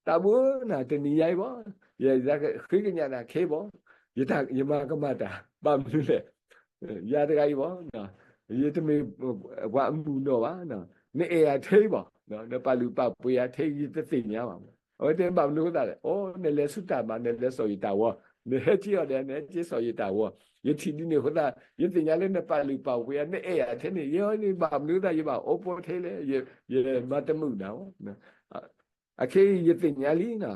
တၢ်ဘိနၤ တနံၤညါအံၤဘၣ်, ယဃ့ကညးနၤခဲအံၤဘၣ်, ယမၤကမၣ်တၢ် ဘၣ်မနုၤလဲၣ်, ယၤတဂၤအံၤဘၣ်, ယတမ့ၢ်ပှၤအမုၢ်နီၢ်ဘၣ်, နအဲၣ်ယၤထဲအံၤဘၣ်, နပာ်လုၢ်ပာ်ပှ့ၤယၤထဲအံၤ ယတသ့ၣ်ညါဘၣ်. အဝဲတဲဘၣ်မနုၤအဃိသတးလဲၣ်, အိ နလဲၤဆူတၢ်မၤ နလဲၤစိာ်ယတၢ်ဝီ, နဟဲက့ၤအီၤဒီး နဟဲက့ၤစိာ်ယတၢ်ဝီ, ယထံၣ်ဒ်န့ၣ်အဃိသတး ယသ့ၣ်ညါလၢနပာ်လုၢ်ပာ်ပှ့ၤယၤ နအဲၣ်ယၤထဲန့ၣ် ယဲန့ၣ်ဘၣ်မနုၤအဃိသတး ယဘၣ်အိၣ်ပိာ်ထဲလဲၣ်, ယမၤတမုာ်နၤဘၣ်. အခဲအံၤယသ့ၣ်ညါလံ,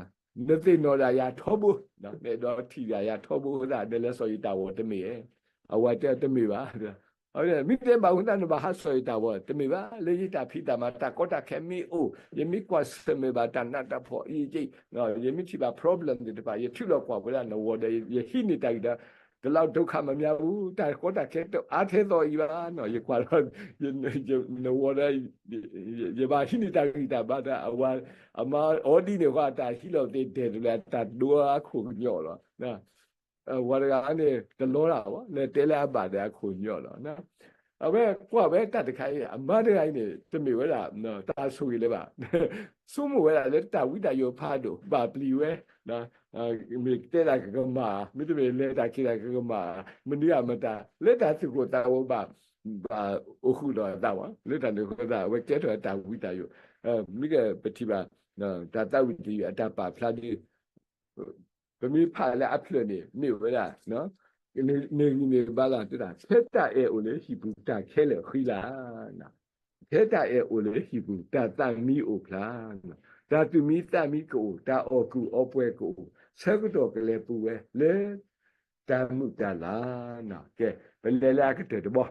နသ့ၣ်နီၣ်ဒၣ်ယၤထီဘိ, နအဲၣ်ဒိးထံၣ်ဒၣ်ယၤထီဘိအဃိသတး နလဲၤစိာ်ယတၢ်ဝီတမ့ၢ်ဧါ. အဝၤတဲတမ့ၢ်ဘၣ်, မ့ၢ်တဲဘၣ်အဃိသတး နဘၣ်ဟးစိာ်ယတၢ်ဝီ တမ့ၢ်ဘၣ်, လၢယတၢ်ဖံးတၢ်မၤ တၢ်ကီတၢ်ခဲမ့ၢ်အိၣ် ယမ့ၢ်ကွၢ်ဆၢၣ်မဲာ်ဘၣ်တၢ်နးတၢ်ဖှီၣ်အံၤ, ယမ့ၢ်ထံၣ်ဘၣ် problem သ့ၣ်တဖၣ် ယထုးလီၤကွၢ်ဝဲဒၣ်နဝီဒီး ယဟံးန့ၢ်တၢ်ဂံၢ်ဒီး တလောက်ဒုက္ခမများဘူး, တၢ်ကီတၢ်ခဲအါထဲသိးအံၤဘၣ်, ယကွၢ်လီၤ နဝီဒီး ယဘၣ်ဟံးန့ၢ်တၢ်ဂံၢ်တၢ်ဘါဒီး အဝၤ အမါအီဒ်န့ၣ်ဃီ အတၢ်ဟံးလီၤသ့ၣ်ဒဲးတလဲၣ် အတၢ်ဒိအခိၣ်ကညီလီၤ. ဝၤတဂၤန့ၣ် တလီတၢ်ဘၣ်, နတဲလၢအဘၣ်ဒီးအခိၣ်ကညီလီၤ. အဝဲကွၢ်ဝဲတၢ်တခါအံၤ အမါတဂၤအံၤန့ၣ် တမ့ၢ်ဝဲဒၣ် တၢ်ဆိၣ်ဂ့ၤလၢၤဘၣ်. ဆိကမိၣ်ဝဲဒၣ်လၢတၢ်ဝံတၢ်ယိာ်ဖးဒိၣ် ဘၣ်ပျံၤဝဲ, မ့ၢ်တဲဒၣ်ကကမၣ်, မ့တမ့ၢ်လဲၤတၢ်က့ၤတၢ်ကကမၣ်, မနုၤအမတၤ လၢတၢ်သူၣ်ကိၢ်သးဂီၤဘၣ် ဘၣ်အိၣ်ဃုာ်ဒီးအသးဝဲ, လၢတၢ်န့ၣ်အဃိသတး အဝဲကဲထီၣ်တၢ်ဝံတၢ်ယိာ်, မ့ၢ်ကပထံၣ်ဘၣ် တၢ်သးဝံၣ်တယုၢ်အတၢ်ပာ်ဖျါဒ် ပမ့ၢ်ဖးလၢအဖျၢၣ်န့ၣ် မ့ၢ်ဝဲဒၣ် န့ၢ်ဂံၢ်န့ၢ်ဘါလီၤတဒၣ်, ဖဲတၢ်အဲၣ်အိၣ်လၢဟံၣ်ပူၤ တၢ်ခဲလၢာ်ဃံလၤ, ဖဲတၢ်အဲၣ်အိၣ်လၢဟံၣ်ပူၤ တၢ်သးမံအိၣ်ဖျါ, တၢ်သူၣ်မံသးမံကအိၣ်, တၢ်အီၣ်ကူၣ်အီပှဲၤကအိၣ်, ဆၢကတီၢ်ကလဲၤပူၤဝဲလၢ တၢ်မုာ်တၢ်လၤ, ကဲ, ပလဲၤလၢအကတၢၢ်တဘီ,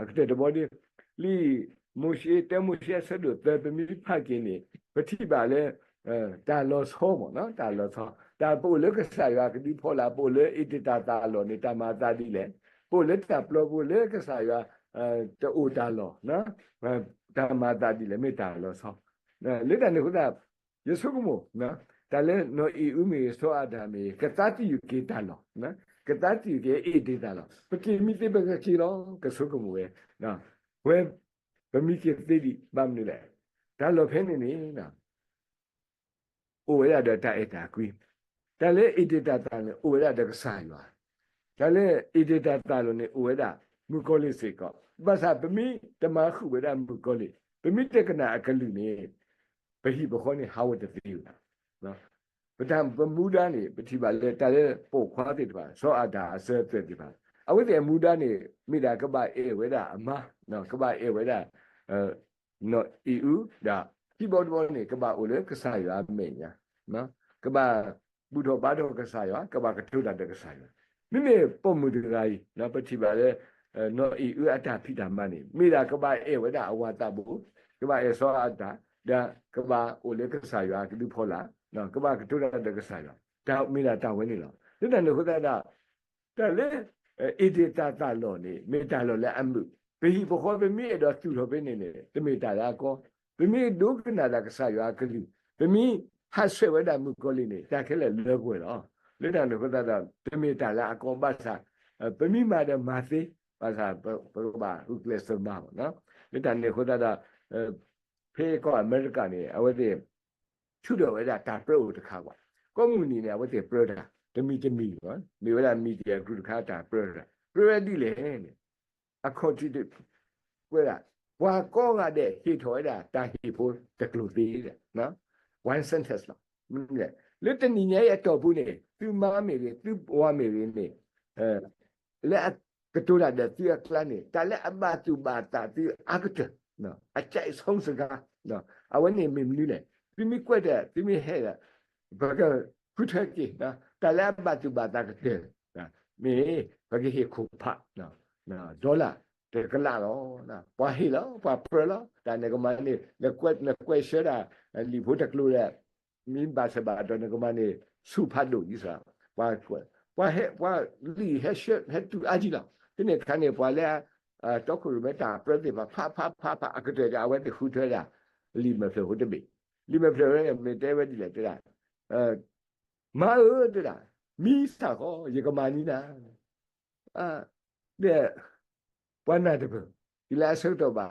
အကတၢၢ်တဘီဒီး, လံာ်မိၤၡ့, တၢမိၤၡ့အဆၢဒိၣ်သၢ ပမ့ၢ်ဖးက့ၤန့ၣ် ပထံၣ်ဘၣ်လၢ တၢ်လီၤဆီမ့ၢ်နီၤ, တၢ်လီၤဆီ, တၢ်ပအိၣ်လၢကစၢ်ယွၤကဒုဖီလာ်, ပအိၣ်လၢအ့တ့ၢ်တၢ်သးအလီၢ်န့ၣ် တၢ်မၤသးဒ်လဲၣ်, ပအိၣ်လၢတၢ်ပျီပူၤလၢကစၢ်ယွၤ တအိၣ်တၢ်လီၢ်, တၢ်မၤသးဒ်လဲၣ် မ့ၢ်တၢ်လီၤဆီ, လၢတၢ်န့ၣ်အဃိသတး ယဆိကမိၣ် တၢ်လၢနီၢ်အံၣ်အူမ့ၢ်ဂ့ၤ စီၤအၤဒၣ်မ့ၢ်ဂ့ၤ ကသါသယုၢ်က့ၤတၢ်လီၢ်, ကသါသယုၢ်က့ၤအ့တ့ၢ်တၢ်လီၢ်, ပက့ၤမံသ့ပကက့ၤလီၤ ကဆိကမိၣ်ဝဲ, ဝဲ ပမံက့ၤသ့ဒံး ဘၣ်မနုၤလဲၣ်, တၢ်လီၢ်ဖဲန့ၣ်န့ၣ် အိၣ်ဝဲဒၣ်ဒီးတၢ်အဲၣ်တၢ်ကွံ, တၢ်လၢအ့တ့ၢ်တၢ်သးန့ၣ် အိၣ်ဝဲဒၣ်ဒီးကစၢ်ယွၤ, တၢ်လၢအ့တ့ၢ်တၢ်သးလီၢ်န့ၣ် အိၣ်ဝဲဒၣ်မုၣ်ကီၤလံၢ်စ့ၢ်ကီး, ဘၣ်ဆၣ်ပမ့ၢ်တမၤဃုာ်ဝဲဒၣ်မုၣ်ကီၤလံၢ်, ပမ့ၢ်တကနၣ်အကလုၢ်န့ၣ် ပဟံၣ်ပဃီန့ၣ် ဟးဝဲတသ့ဘၣ်. ပတၢ်ပမူဒါန့ၣ် ပထံၣ်ဘၣ်လၢတၢ်လၢပိာ်ခွါသ့ၣ်တဖၣ် စီၤအၤဒၣ်အစၢၤအသွဲၣ်သ့ၣ်တဖၣ် အဝဲသ့ၣ်အမူဒါန့ၣ် မ့ၢ်ဒၣ်ကဘၣ်အဲၣ်ဝဲဒၣ်အမါ, ကဘၣ်အဲၣ်ဝဲဒၣ် နီၢ်အံၣ်အူ ဒီးခံဘီတဘီန့ၣ် ကဘၣ်အိၣ်လၢကစၢ်ယွၤအမဲာ်ညါ, ကဘၣ်ဘူၣ်ထီၣ်ဘါထီၣ်ကစၢ်ယွၤ, ကဘၣ်ကတိၤတၢ်ဒီးကစၢ်ယွၤ, မ့မ့ၢ်ပိာ်မုၣ်တဂၤအံၤ ပထံၣ်ဘၣ်လၢ နီၢ်အံၣ်အူအတၢ်ဖံးတၢ်မၤန့ၣ် မ့ၢ်ဒၣ်ကဘၣ်အဲၣ်ဝဲဒၣ်အဝၤသးဘိ, ကဘၣ်အဲၣ်စီၤအၤဒၣ်, ဒီးကဘၣ်အိၣ်လၢကစၢ်ယွၤကဒုဖီလာ်, ကဘၣ်ကတိၤတၢ်ဒီးကစၢ်ယွၤ, တၢ်မ့ၢ်ဒၣ်တၢ်ဝဲန့ၣ်လီၤ. လၢတၢ်န့ၣ်အဃိသတးဒီး တၢ်လၢ အ့တ့ၢ်တၢ်သးလီၢ်န့ၣ် မ့ၢ်တၢ်လီၢ်လၢအမုာ်, ပဟံၣ်ပဃီပမ့ၢ်အဲၣ်ဒိးသူၣ်ထီၣ်ဖဲန့ၣ်န့ၣ် တမ့ၢ်တၢ်လၢအကီ, ပမ့ၢ်ဒိကနၣ်တၢ်ကစၢ်ယွၤအကလုၢ်, ပမ့ၢ်ဟးဆှဲးဝဲဒၣ်မုၣ်ကီၤလံၢ်န့ၣ် တၢ်ခဲလၢာ်လၢပှဲၤလီၤ. လၢတၢ်န့ၣ်အဃိသတးဒီး တမ့ၢ်တၢ်လၢအကီ ဘၣ်ဆၣ် ပမ့ၢ်မၤဒီးမၤသ့, ဘၣ်ဆၣ် ပကဘၣ်ဂုာ်ကျဲးစၢးမၤဘၣ်. လၢတၢ်န့ၣ်အဃိသတးဒီး ဖဲကီၢ်အမဲရကၤန့ၣ် အဝဲသ့ၣ် ထုးထီၣ်ဝဲဒၣ်တၢ်ပြၢအိၣ်တခါကွၢ်, ကိးမုၢ်နံၤန့ၣ် အဝဲသ့ၣ်ပြၢတၢ် တမံၤတမံၤ, မ့ၢ်ဝဲဒၣ် media group တခါ တၢ်ပြၢတၢ်, ပြၢဝဲဒ်လဲၣ်န့ၣ် အခီၣ်ထံးတကွဲးဒၣ်, ပှၤကိးဂၤဒဲးဟ့ၣ်ထီၣ်ဝဲဒၣ်တၢ်ဟ့ၣ်ဖိတကျိၤသ့, one sentence လီၤ. လၢတနံၤညါအံၤအတီၢ်ပူၤန့ၣ် သုမါမ့ၢ်ဂ့ၤ သုဝၤမ့ၢ်ဂ့ၤန့ၣ် လၢအကတိၤတၢ်ဒီးသုအကျါန့ၣ် တၢ်လၢအဘၣ်သူၣ်ဘၣ်သးသုအါကတၢၢ်, အကဲးဆိစကါ, အဝဲန့ၣ်မ့ၢ်မနုၤလဲၣ်, သုမ့ၢ်ကွဲးတၢ် သုမ့ၢ်ဟဲဒီး ပကဃုထၢက့ၤ တၢ်လၢအဘၣ်သူၣ်ဘၣ်သးကတၢၢ်, မ့ၢ်ပကဟ့ၣ်ခိၣ်ဖး dollar တကလးလီၤ. ပှၤဟ့ၣ်လီၤ ပှၤပြၢလီၤ, တၢ်နကမၤန့ၣ် နကွဲးဆှၢဒၣ် လံာ်ဖိတကျိၤဒီး မ့ၢ်ဘၣ်ဆၢဘၣ်တီၢ် နကမၤန့ၣ် ဆူၣ်ဖးဒိၣ်ဒ်သိး, ပှၤ ပှၤဟဲ ပှၤလံာ်ဟဲဆှၢ ဟဲတုၤအါကံလီၤ. ဖဲန့ၣ်အခါန့ၣ် ပှၤလၢ တီခိၣ်ရိၣ်မဲတၢ်ပြၢသ့ၣ်တဖၣ် ဖးဖးဖးဖးအကတၢၢ်ဒီး အဝဲသ့ၣ်ဃုထၢဒၣ် လံာ်မဲာ်ဖျၢၣ်ဖိတဘ့ၣ်, လံာ်မဲာ်ဖျၢၣ်ဝဲန့ၣ် မ့ၢ်တဲဝဲဒ်လဲၣ် တဲဒၣ် မါဧၢ တဲဒၣ်, မံစၢ်ဃီ ယကမၤန့ၢ်နၤ, ဒီး ပှၤနၢ်တပၢၢ် တုၤလၢအဆၢကတီၢ်ဘၣ်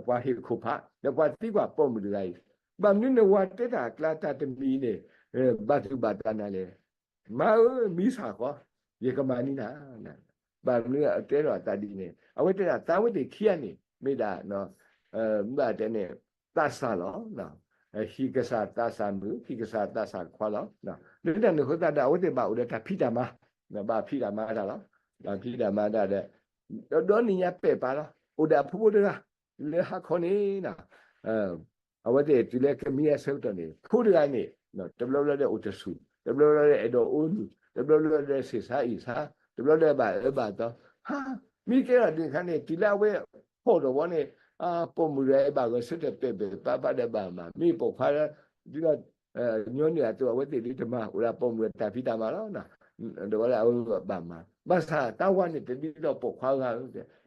ပှၤဟ့ၣ်ခိၣ်ဖး ဒီးပှၤသံကွၢ်ပိာ်မုၣ်တဂၤအံၤ, ဘၣ်မနုၤနဝၤတဲတၢ်အကျါတၢ်တမံၤန့ၣ် ဘၣ်သူၣ်ဘၣ်သးနၤလဲၣ်, မါဧၢ မံစၢ်ဃီ ယကမၤန့ၢ်နၤ, ဘၣ်မနုၤအတဲထီၣ်အသးဒ်န့ၣ် အဝဲတဲဒၣ် သးဝဲသ့ၣ်ခံဂၤန့ၣ် မ့ၢ်ဒၣ် မ့ၢ်တဲန့ၣ် သးစၢ်လီၤ. ဟံၣ်ကစၢ်သးစၢ်မုၣ် ဟံၣ်ကစၢ်သးစၢ်ခွါလီၤ. လၢတၢ်န့ၣ်အဃိသတးဒီး အဝဲသ့ၣ်ဘၣ်အိၣ်ဒီးတၢ်ဖံးတၢ်မၤ, ဘၣ်ဖံးတၢ်မၤတၢ်လီၤ. ဘၣ်ဖံးတၢ်မၤတၢ်ဒီး ဒီးနံၤညါပဲာ်ပာ်လီၤ အိၣ်ဒီးအဖိဖိတဂၤ လၢဟါခီန့ၣ် အဝဲသ့ၣ်တုၤလၢကမံအဆၢကတီၢ်န့ၣ် ဖိတဂၤန့ၣ် တဘျီဘျီဒီးအိၣ်တဆူၣ်, တဘျီဘျီဒီးအဲၣ်ဒိးအိၣ်နုာ်, တဘျီဘျီဒီးဆံးစါအံၣ်စါ, တဘျီဘျီဒီးဘၣ်အၢဘၣ်သီ, ဟါ, မ့ၢ်ကဲထီၣ်ဒ်န့ၣ်အခါန့ၣ် တုၤလၢအဝဲဖီၣ်ထီၣ်ဝဲန့ၣ် ပိာ်မုၣ်တဂၤအံၤဘၣ်ဂဲၤဆၢထၢၣ်ပဲာ်ပဲာ်ပာ်ပာ်ဒီးဘၣ်မၤ, မ့ၢ်ပိာ်ခွါဒ်ဒီး ညီနုၢ်အသိး အဝဲသ့ၣ်ဒ်တမၤ အိၣ်ဒၣ်ပိာ်မုၣ်အတၢ်ဖံးတၢ်မၤလီၤ. ဒီးဝဲဒၣ်အဝဲဘၣ်မၤ, ဘၣ်ဆၣ်တၢ်ဝၤန့ၣ်တဒ်ဒီးပိာ်ခွါဂၤဧၢ,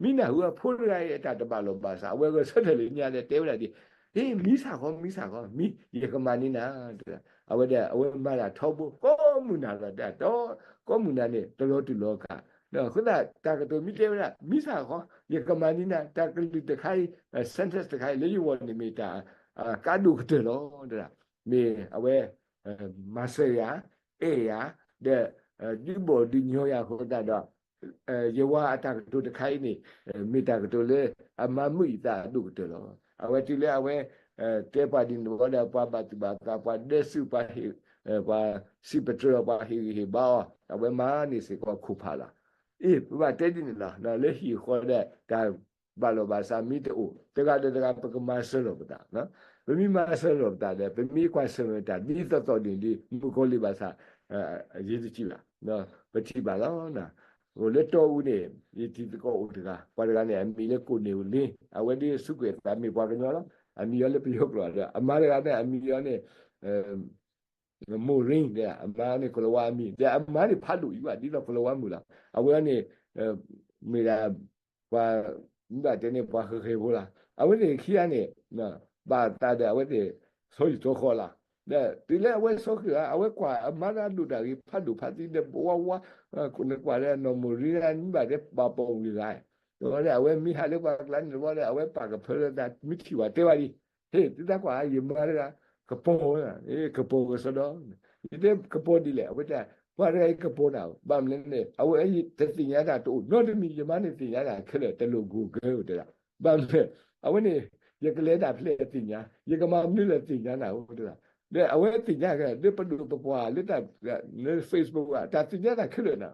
မ့ၢ်နၢ်ဟူအဖိတဂၤအံၤအတၢ်တဘၣ်လီၤဘၣ်ဆၣ် အဝဲဂဲၤဆၢထၢၣ်လၢညါဒီးတဲဝဲဒၣ်ဒ်, ဟ့ၣ် မံစၢ်ဃီ မံစၢ်ဃီ မံ ယကမၤန့ၢ်နၤ, အဝဲဒၣ်အဝဲမၤတၢ်ထီဘိ ကိးမုၢ်နၤလီၤတၢ် ကိးမုၢ်နၤန့ၣ် တလီၤတူာ်လီၤကာ်, အဃိသတး တၢ်ကတိၤမ့ၢ်တဲဝဲဒၣ် မံစၢ်ဃီ ယကမၤန့ၢ်နၤ တၢ်ကလုၢ်တခါအံၤ sentence တခါအံၤ လၢယဂီၢ်န့ၣ်မ့ၢ်တၢ် ကါဒိၣ်ကတၢၢ်လီၤ, မ့ၢ်အဝဲ မၤစၢၤယၤ အဲၣ်ယၤ ဒီး ဒုးဘီၣ်ဒုးညီယၤအဃိသတးဒီး ယဝၤအတၢ်ကတိၤတခါအံၤန့ၣ် မ့ၢ်တၢ်ကတိၤလၢအမၤမုာ်အသးဒိၣ်ကတၢၢ်လီၤ. အဝဲတုၤလၢအဝဲ တဲပှၤဒ်န့ၣ်ဝဲဒီး ပှၤဘၣ်သူၣ်ဘၣ်သး ပှၤဒဲးဆူၣ် ပှၤဟ့ၣ် ပှၤစံးပတြၢၤ ပှၤဟ့ၣ်ဂံၢ်ဟ့ၣ်ဘါအီၤ အဝဲမၤန့ၢ်စ့ၢ်ကီးခိၣ်ဖးလီၤ. အ့ၣ် ပဘၣ်တဲဒ်န့ၣ်လီၤ. လၢဟံၣ်ဃီဒီး တၢ်ဘၣ်လီၢ်ဘၣ်စးမ့ၢ်တအိၣ် တဂၤဒီးတဂၤ ပကမၤစၢၤလီၤပသး. ပမ့ၢ်မၤစၢၤလီၤပသးဒီး ပမ့ၢ်ကွၢ်ဆၢၣ်မဲာ်တၢ်ဒ်သိးသိးန့ၣ်ဒီး မုၣ်ကီၤလံၢ်ဘၣ်ဆၣ် ယတထံၣ်ဘၣ်, ပထံၣ်ဘၣ်လီၤ. အိၣ်လၢတီအူန့ၣ် ယတံၤသကိးအိၣ်တဂၤ, ပှၤတဂၤန့ၣ် အမံၤလၢကိၣ်န့ၢ်ဝလ့, အဝဲဒ်စူးကွံာ်အသး မ့ၢ်ပှၤကညီလီၤ. အမံၤအီၤလၢပယီၤကျိာ်ဒီး အမါတဂၤန့ၣ် အမံၤအီၤန့ၣ် မိၢ်ရ့ၣ်ဒီး အမါန့ၣ် ကလၤဝါအမံၤဒီး အမါန့ၣ်ဖးဒိၣ်အံၤဘၣ် ဒ်သိးကလၤဝါမုၣ်လီၤ. အဝဲန့ၣ် မ့ၢ်ဒၣ် ပှၤ မ့ၢ်ဘၣ်တဲန့ၣ် ပှၤဃဲၤဃဲၤဖိလီၤ. အဝဲသ့ၣ်ခံဂၤန့ၣ် ဘၣ်သးဒီး အဝဲသ့ၣ် ဆီယံာ်ဆီဃီလီၤ. ဒီးတုၤလၢအဝဲဆီဃံလၤ အဝဲကွၢ်အမါတၢ်ဒိၣ်တၢ်ဂ့ၤ ဖးဒိၣ်ဖးသံဒီး ဝါဝါ နကွၢ်ဒီး နီၢ်မိၢ်ရ့ၣ်ဒၣ် မ့ၢ်ဘၣ်တဲ ဘၣ်ပိာ်မုၣ်တဂၤ, ဒီးအဝဲမ့ၢ်ဟးလၢပှၤကျါန့ၣ်တဘျီဒီး အဝဲပာ်ကဖၢလၢသး မ့ၢ်ထံၣ်ဝဲတဲဝဲဒ် ဟ့ၣ် သုသးကွၢ် ယမါတဂၤ ကပီၤ, ကပီၤကစီဒီ, ယတဲကပီၤဒ်လဲၣ်, အဝဲတဲ ပှၤတဂၤအံၤကပီၤနၤဧိၤ, ဘၣ်မနုၤလဲၣ်န့ၣ် အဝဲတသ့ၣ်ညါတၢ်တအိၣ်နီတမံၤ, ယမါန့ၣ်သ့ၣ်ညါတၢ်ခဲလၢာ် တလိၣ် Google တဲဒၣ်, ဘၣ်မနုၤလဲၣ်, အဝဲန့ၣ် ယကလဲၤတၢ်ဖျဲးသ့ၣ်ညါ, ယကမၤမနုၤလဲၣ်သ့ၣ်ညါနၤဧိၤတဲဒၣ်, ဒီးအဝဲသ့ၣ်ညါကဲ လၢပဒိၣ်ပပှၢ်လၢ လၢ Facebook အတၢ်သ့ၣ်ညါတၢ်ခဲလၢာ်န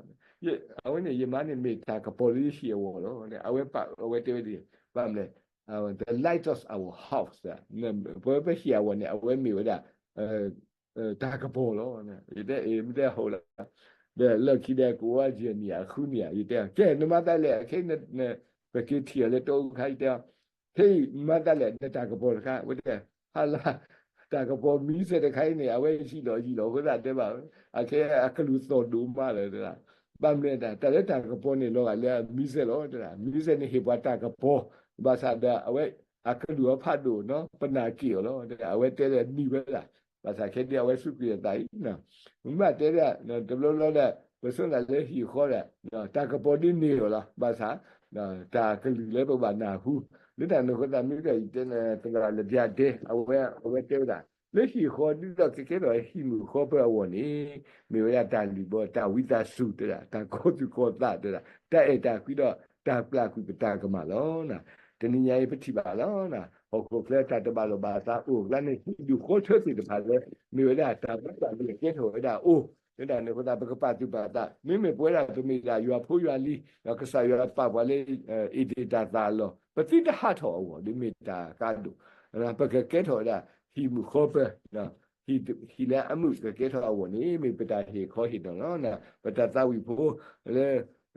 ၤ, အဝဲန့ၣ် ယမါန့ၣ်မ့ၢ်တၢ်ကပီၤလၢယဟံၣ်အဂီၢ်လီၤ, အဝဲပာ် အဝဲတဲဝဲဒ် ဘၣ်မနုၤလဲၣ် the light of our house, ပဝဲပဟံၣ်အဂီၢ်န့ၣ် အဝဲမ့ၢ်ဝဲဒၣ် တၢ်ကပီၤလီၤ, ယတဲအ့ၣ် မ့ၢ်တဲဟီလီၤ, ဒီးလၢခံဒီးကအိၣ်ဝဲယဲၢ်နံၣ်ဧါ ဃုနံၣ်ဧါ, ယတဲ ကဲ နမၤသးလဲၣ်, ခဲအံၤ ပက့ၤထံၣ်အီၤလၢတီအူတခါ, ယတဲ ခဲအံၤ မၤသးလဲၣ် နတၢ်ကပီၤတခါ, အဝဲတဲ ဟါလၢ တၢ်ကပီၤမံစဲးတခါအံၤန့ၣ် အဝဲယံာ်လီၤယံာ်လီၤအဃိသတးတဲဘၣ်, အခဲအကလုၢ်သီၣ်ဒိၣ်မးလီၤတဲဒၣ်, ဘၣ်မနုၤလဲၣ် တၢ်လၢတၢ်ကပီၤန့ၣ် လီၤဂာ်လၢမံစဲးလီၤတဲဒၣ်, မံစဲးန့ၣ်ဟ့ၣ်ပှၤတၢ်ကပီၤ, ဘၣ်ဆၣ်ဒီးအဝဲ အကလုၢ်အီၤဖးဒိၣ်နီၤ ပနၢ်က့ၣ်အီၤလီၤ, အဝဲတဲလၢနံၤဝဲဒၣ်, ဘၣ်ဆၣ်ခဲဒ်အဝဲစူးကွံာ်အသးအံၤ မ့ၢ်ဘၣ်တဲဒၣ် တဘျီဘျီဒီး ပဆိကမိၣ်လၢဟံၣ်ဃီဒီး တၢ်ကပီၤဒ်န့ၣ်အီၤလီၤ, ဘၣ်ဆၣ် တၢ်ကလုၢ်လၢပဘၣ်နၢ်ဟူ, လၢတၢ်န့ၣ်အဃိသတး မ့ၢ်ကယတဲသရၣ်လၢပျၢ်ဒဲ အဝဲ အဝဲတဲဝဲဒၣ် လၢဟံၣ်ဃီဒ်သိးကကဲထီၣ်ဟံၣ်မုၣ်ဃီပၢၤအဂီၢ်န့ၣ် မ့ၢ်ဝဲဒၣ်တၢ်လုၢ်ဘီ တၢ်ဝံသးစူၤတဲဒၣ် တၢ်ကီသူၣ်ကီသးတဲဒၣ် တၢ်အဲၣ်တၢ်ကွံဒီး တၢ်ပျၢ်ကွံာ်ပတၢ်ကမၣ်လီၤ. တနံၤညါအံၤပထံၣ်ဘၣ်လီၤ. ဟီၣ်ခိၣ်ချၢတၢ်တဘၣ်လိာ်ဘၣ်သးအိၣ်အကျါန့ၣ် ဟံၣ်ဒူၣ်ဃီထၢသ့ၣ်တဖၣ်လၢ မ့ၢ်ဝဲဒၣ်တၢ်ဘၣ်တၢ်ဘျုးကဲထီၣ်ဝဲဒၣ်အအိၣ်, လၢတၢ်န့ၣ်အဃိသတး ပကပာ်သူၣ်ပာ်သး မ့မ့ၢ်ပဝဲဒၣ်ပမ့ၢ်ဒၣ်ယွၤဖိယွၤလံၤ ဒီးကစၢ်ယွၤပာ်ပှၤလၢ အ့ၣ်ဒ့ၣ်တၢ်သးအလီၢ် ပသုတဟးထီၣ်အဂီၢ် ဒ်မ့ၢ်တၢ်ကါဒိၣ်, ပကကဲထီၣ်ဝဲဒၣ် ဟံၣ်မုၣ်ဃီပၢၤ ဟံၣ်လၢအမုာ်ကကဲထီၣ်အဂီၢ်န့ၣ် မ့ၢ်ပတၢ်ဟ့ၣ်ခီဟ့ၣ်နီၤလီၤ. ပတၢ်သးဝံၣ်ဖိလၢ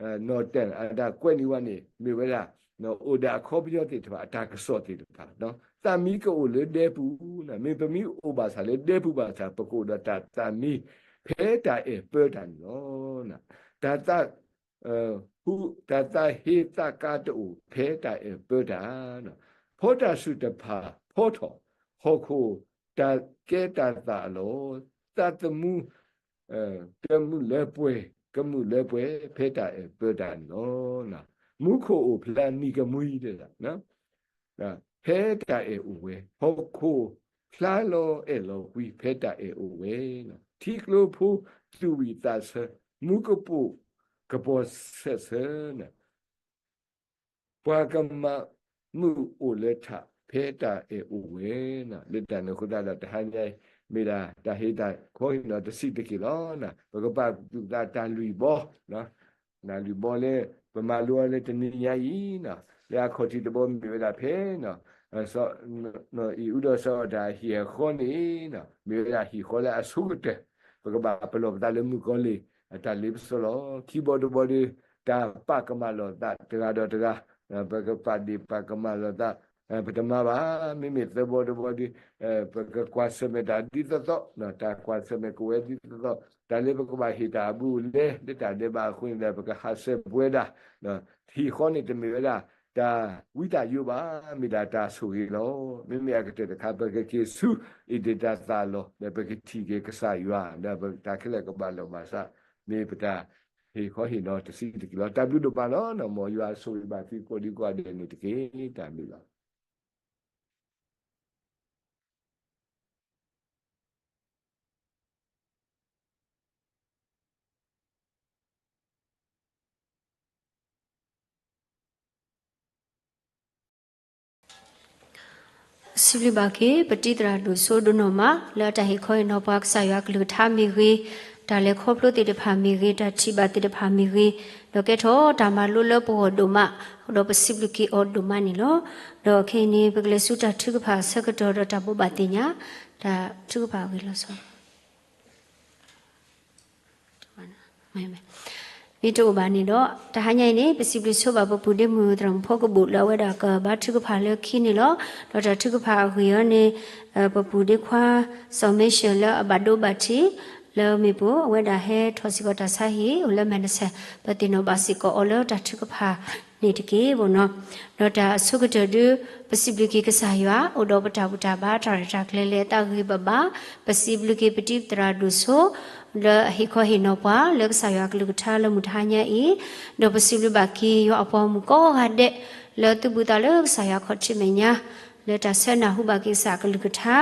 နီၢ်တဲၣ် အတၢ်ကွဲးန့ၢ်ဝဲန့ၣ် မ့ၢ်ဝဲဒၣ် အိၣ်ဒီးအခီပညီသ့ၣ်တဖၣ် အတၢ်ကစီၣ်သ့ၣ်တဖၣ်, သးမံကအိၣ်လၢဒဲပူၤ, မ့ၢ်ပမ့ၢ်အိၣ်ဘၣ်ဆၣ်လၢဒဲပူၤဘၣ်ဆၣ် ပကအိၣ်ဒီးတၢ်သးမံ ဖဲတၢ်အဲၣ်ပၢတၢ်န့ၣ်လီၤ. တၢ်သး တၢ်သးဟ့သးကါတအိၣ် ဖဲတၢ်အဲၣ်ပၢတၢ်, ဖီတၢ်ဆူၣ်တဖၣ်ဖီထီၣ်, ဟီၣ်ခိၣ်တၢ်ကဲတၢ်သးအလီၢ်, သးသမူ တမုာ်လၢပှဲၤ ကမုာ်လၢပှဲၤ ဖဲတၢ်အဲၣ်ပၢတၢ်န့ၣ်လီၤ. မူခိၣ်အိၣ်ဖျါနံၤကမှံတဲဒၣ် ဖဲတၢ်အဲၣ်အိၣ်ဝဲ, ဟီၣ်ခိၣ်ဖျါလီၤအဲၣ်လီၤကွံ ဖဲတၢ်အဲၣ်အိၣ်ဝဲ, ထံကျိဖိသူၣ်ဝံၣ်သးဆၢ မူကပိာ်ကပီၤဆဲးဆၢ ပှၤကမၤမုာ်အိၣ်လၢထး ဖဲတၢ်အဲၣ်အိၣ်ဝဲ, လၢတၢ်န့ၣ်အဃိသတးဒီး တဟါညါအံၤ မ့ၢ်ဒၣ်တၢ်ဟ့ၣ်တၢ်ခီဟ့ၣ်နီၤတဆံးတက့ၢ်လီၤ. ပကပာ်သူၣ်ပာ်သးတၢ်လုၢ်ဘီ တၢ်လုၢ်ဘီလၢ ပမၤလိအီၤလၢတနံၤညါအံၤ လၢအခီၣ်ထံးတဘီမ့ၢ်ဝဲဒၣ်ဖဲ အံၤ အူဒီးစီၤအၤဒၣ်ဟံၣ်အဃီန့ၣ် မ့ၢ်ဝဲဒၣ်ဟံၣ်ဃီလၢအဆိကတၢၢ် ပကဘၣ်ပလီၢ်ပသးလၢမုၣ်ကီၤလံၢ် အတၢ်လ့ပစီလီၤ. ခံဘီတဘီဒီး တၢ်ပာ်ကမၣ်လိာ်သးတဂၤဒီးတဂၤ ပကပာ်ဒ့ၣ်ပာ်ကမၣ်လိာ်သး ပတမၤဘၣ်. မ့မ့ၢ်သၢဘီတဘီဒီး ပကကွၢ်ဆၢၣ်မဲာ်တၢ်ဒ်သိးသိး တၢ်ကွၢ်ဆၢၣ်မဲာ်ကဝဲဒ်သိးသိး တၢ်လၢပကဘၣ်ဟ့ၣ်တၢ်အဘူးအလဲ လၢတၢ်ဒဲးဘးအဃိန့ၣ်ဒီး ပကဟးဆှဲးပဝဲဒၣ် ဟံၣ်ဃီန့ၣ်တမ့ၢ်ဝဲဒၣ် တၢ်ဝံတၢ်ယိးဘၣ်, မ့ၢ်ဒၣ်တၢ်ဆိၣ်ဂ့ၤလီၤ. မ့မ့ၢ်အကတၢၢ်တခါ ပကက့ၤဆူအ့ၣ်ဒ့ၣ်တၢ်သးလီၢ် ဒီးပကထံၣ်က့ၤကစၢ်ယွၤ ဒီးပတၢ်ခဲလၢာ်ကဘၣ်လီၢ်ဘၣ်စး မ့ၢ်ပတၢ်ဟ့ၣ်ခီဟ့ၣ်နီၤတဆံးတက့ၢ်လီၤ. တၢ်ဘျုးဒိၣ်မးလီၤ. မ်ယွၤဆိၣ်ဂ့ၤဘၣ်သုကိးဒံကိးဂၤဒဲးန့ၣ်တက့ၢ်. တၢ်ဘျုးလီၤ. စံးဘျုးဘၣ်က့ၤ ပတံၤသရၣ်ဒိၣ်စိဒိၣ်နီၢ်မး လၢအတၢ်ဟ့ၣ်ခီဟ့ၣ်နီၤပှၤကစၢ်ယွၤအကလုၢ်ကထါမ့ၢ်ဂ့ၤ, တၢ်လဲၤခီဖျိသ့ၣ်တဖၣ်မ့ၢ်ဂ့ၤ, တၢ်ထံၣ်ဘၣ်သ့ၣ်တဖၣ်မ့ၢ်ဂ့ၤ, ဒီးကဲထီၣ်တၢ်မၤလိလၢပဂီၢ်ဒိၣ်မး, ဒီးပစံးဘျုးက့ၤအီၤဒိၣ်မးန့ၣ်လီၤ. ဒီးခဲအံၤန့ၣ် ပကလဲၤဆူတၢ်ထုကဖၣ်အဆၢကတီၢ်ဒီးတၢ်ဘိးဘၣ်သ့ၣ်ညါ, တၢ်ထုကဖၣ်အဂ့ၢ်လီၤဆီ မ့ၢ်တအိၣ်ဘၣ်န့ၣ်ဒီး တဟါညါအံၤန့ၣ် ပစံးဘျုးဆိဘၣ်ပပူၤဒ့မုၣ်သရၣ်မုၣ်ဖီကဘိၣ် လၢအဝဲဒၣ်ကဘါထုကဖၣ်လၢခံန့ၣ်လီၤ. ဒီးတၢ်ထုကဖၣ်အဂ့ၢ်အံၤန့ၣ် ပပူၤဒ့ခွါ စီၤမ့ရှၢၣ်လၢအဘၣ်ဒိဘၣ်ထံး လၢမ့ၣ်ပိၢ် အဝဲဒၣ်ဟဲထီၣ်စ့ၢ်ကီးတၢ်ဆါဟံၣ်အိၣ်လၢမဲၢ်နဆဲး ပသ့ၣ်နီၣ်ဘၣ်စ့ၢ်ကီးအီၤလၢတၢ်ထုကဖၣ်န့ၣ်တက့ၢ်. ဒီးတၢ်အဆိကတၢၢ်ဒု ပစံးဘျုးက့ၤကစၢ်ယွၤ အိၣ်ဒီးပတၢ်ဘူၣ်တၢ်ဘါတၢ်ရဲၣ်တၢ်ကျဲၤလၢအသးဂ့ၤဘၣ်ဘၣ်, ပစံးဘျုးက့ၤပတံၤပသရၣ်ဒိၣ်စိ လၢအဟ့ၣ်ခီဟ့ၣ်နီၤပှၤ လၢကစၢ်ယွၤအကလုၢ်ကထါလၢမုၢ်တဟါညါအံၤ, ဒီးပစံးဘျုးဘၣ်က့ၤယွၤအပှၤဂီၢ်မုၢ်ကိးဂၤဒဲး လၢသူၣ်ဘံၣ်သးလၢကစၢ်ယွၤခီၣ်ထံးမဲာ်ညါ လၢတၢ်ဆၢနၢ်ဟူဘၣ်က့ၤကစၢ်အကလုၢ်ကထါ,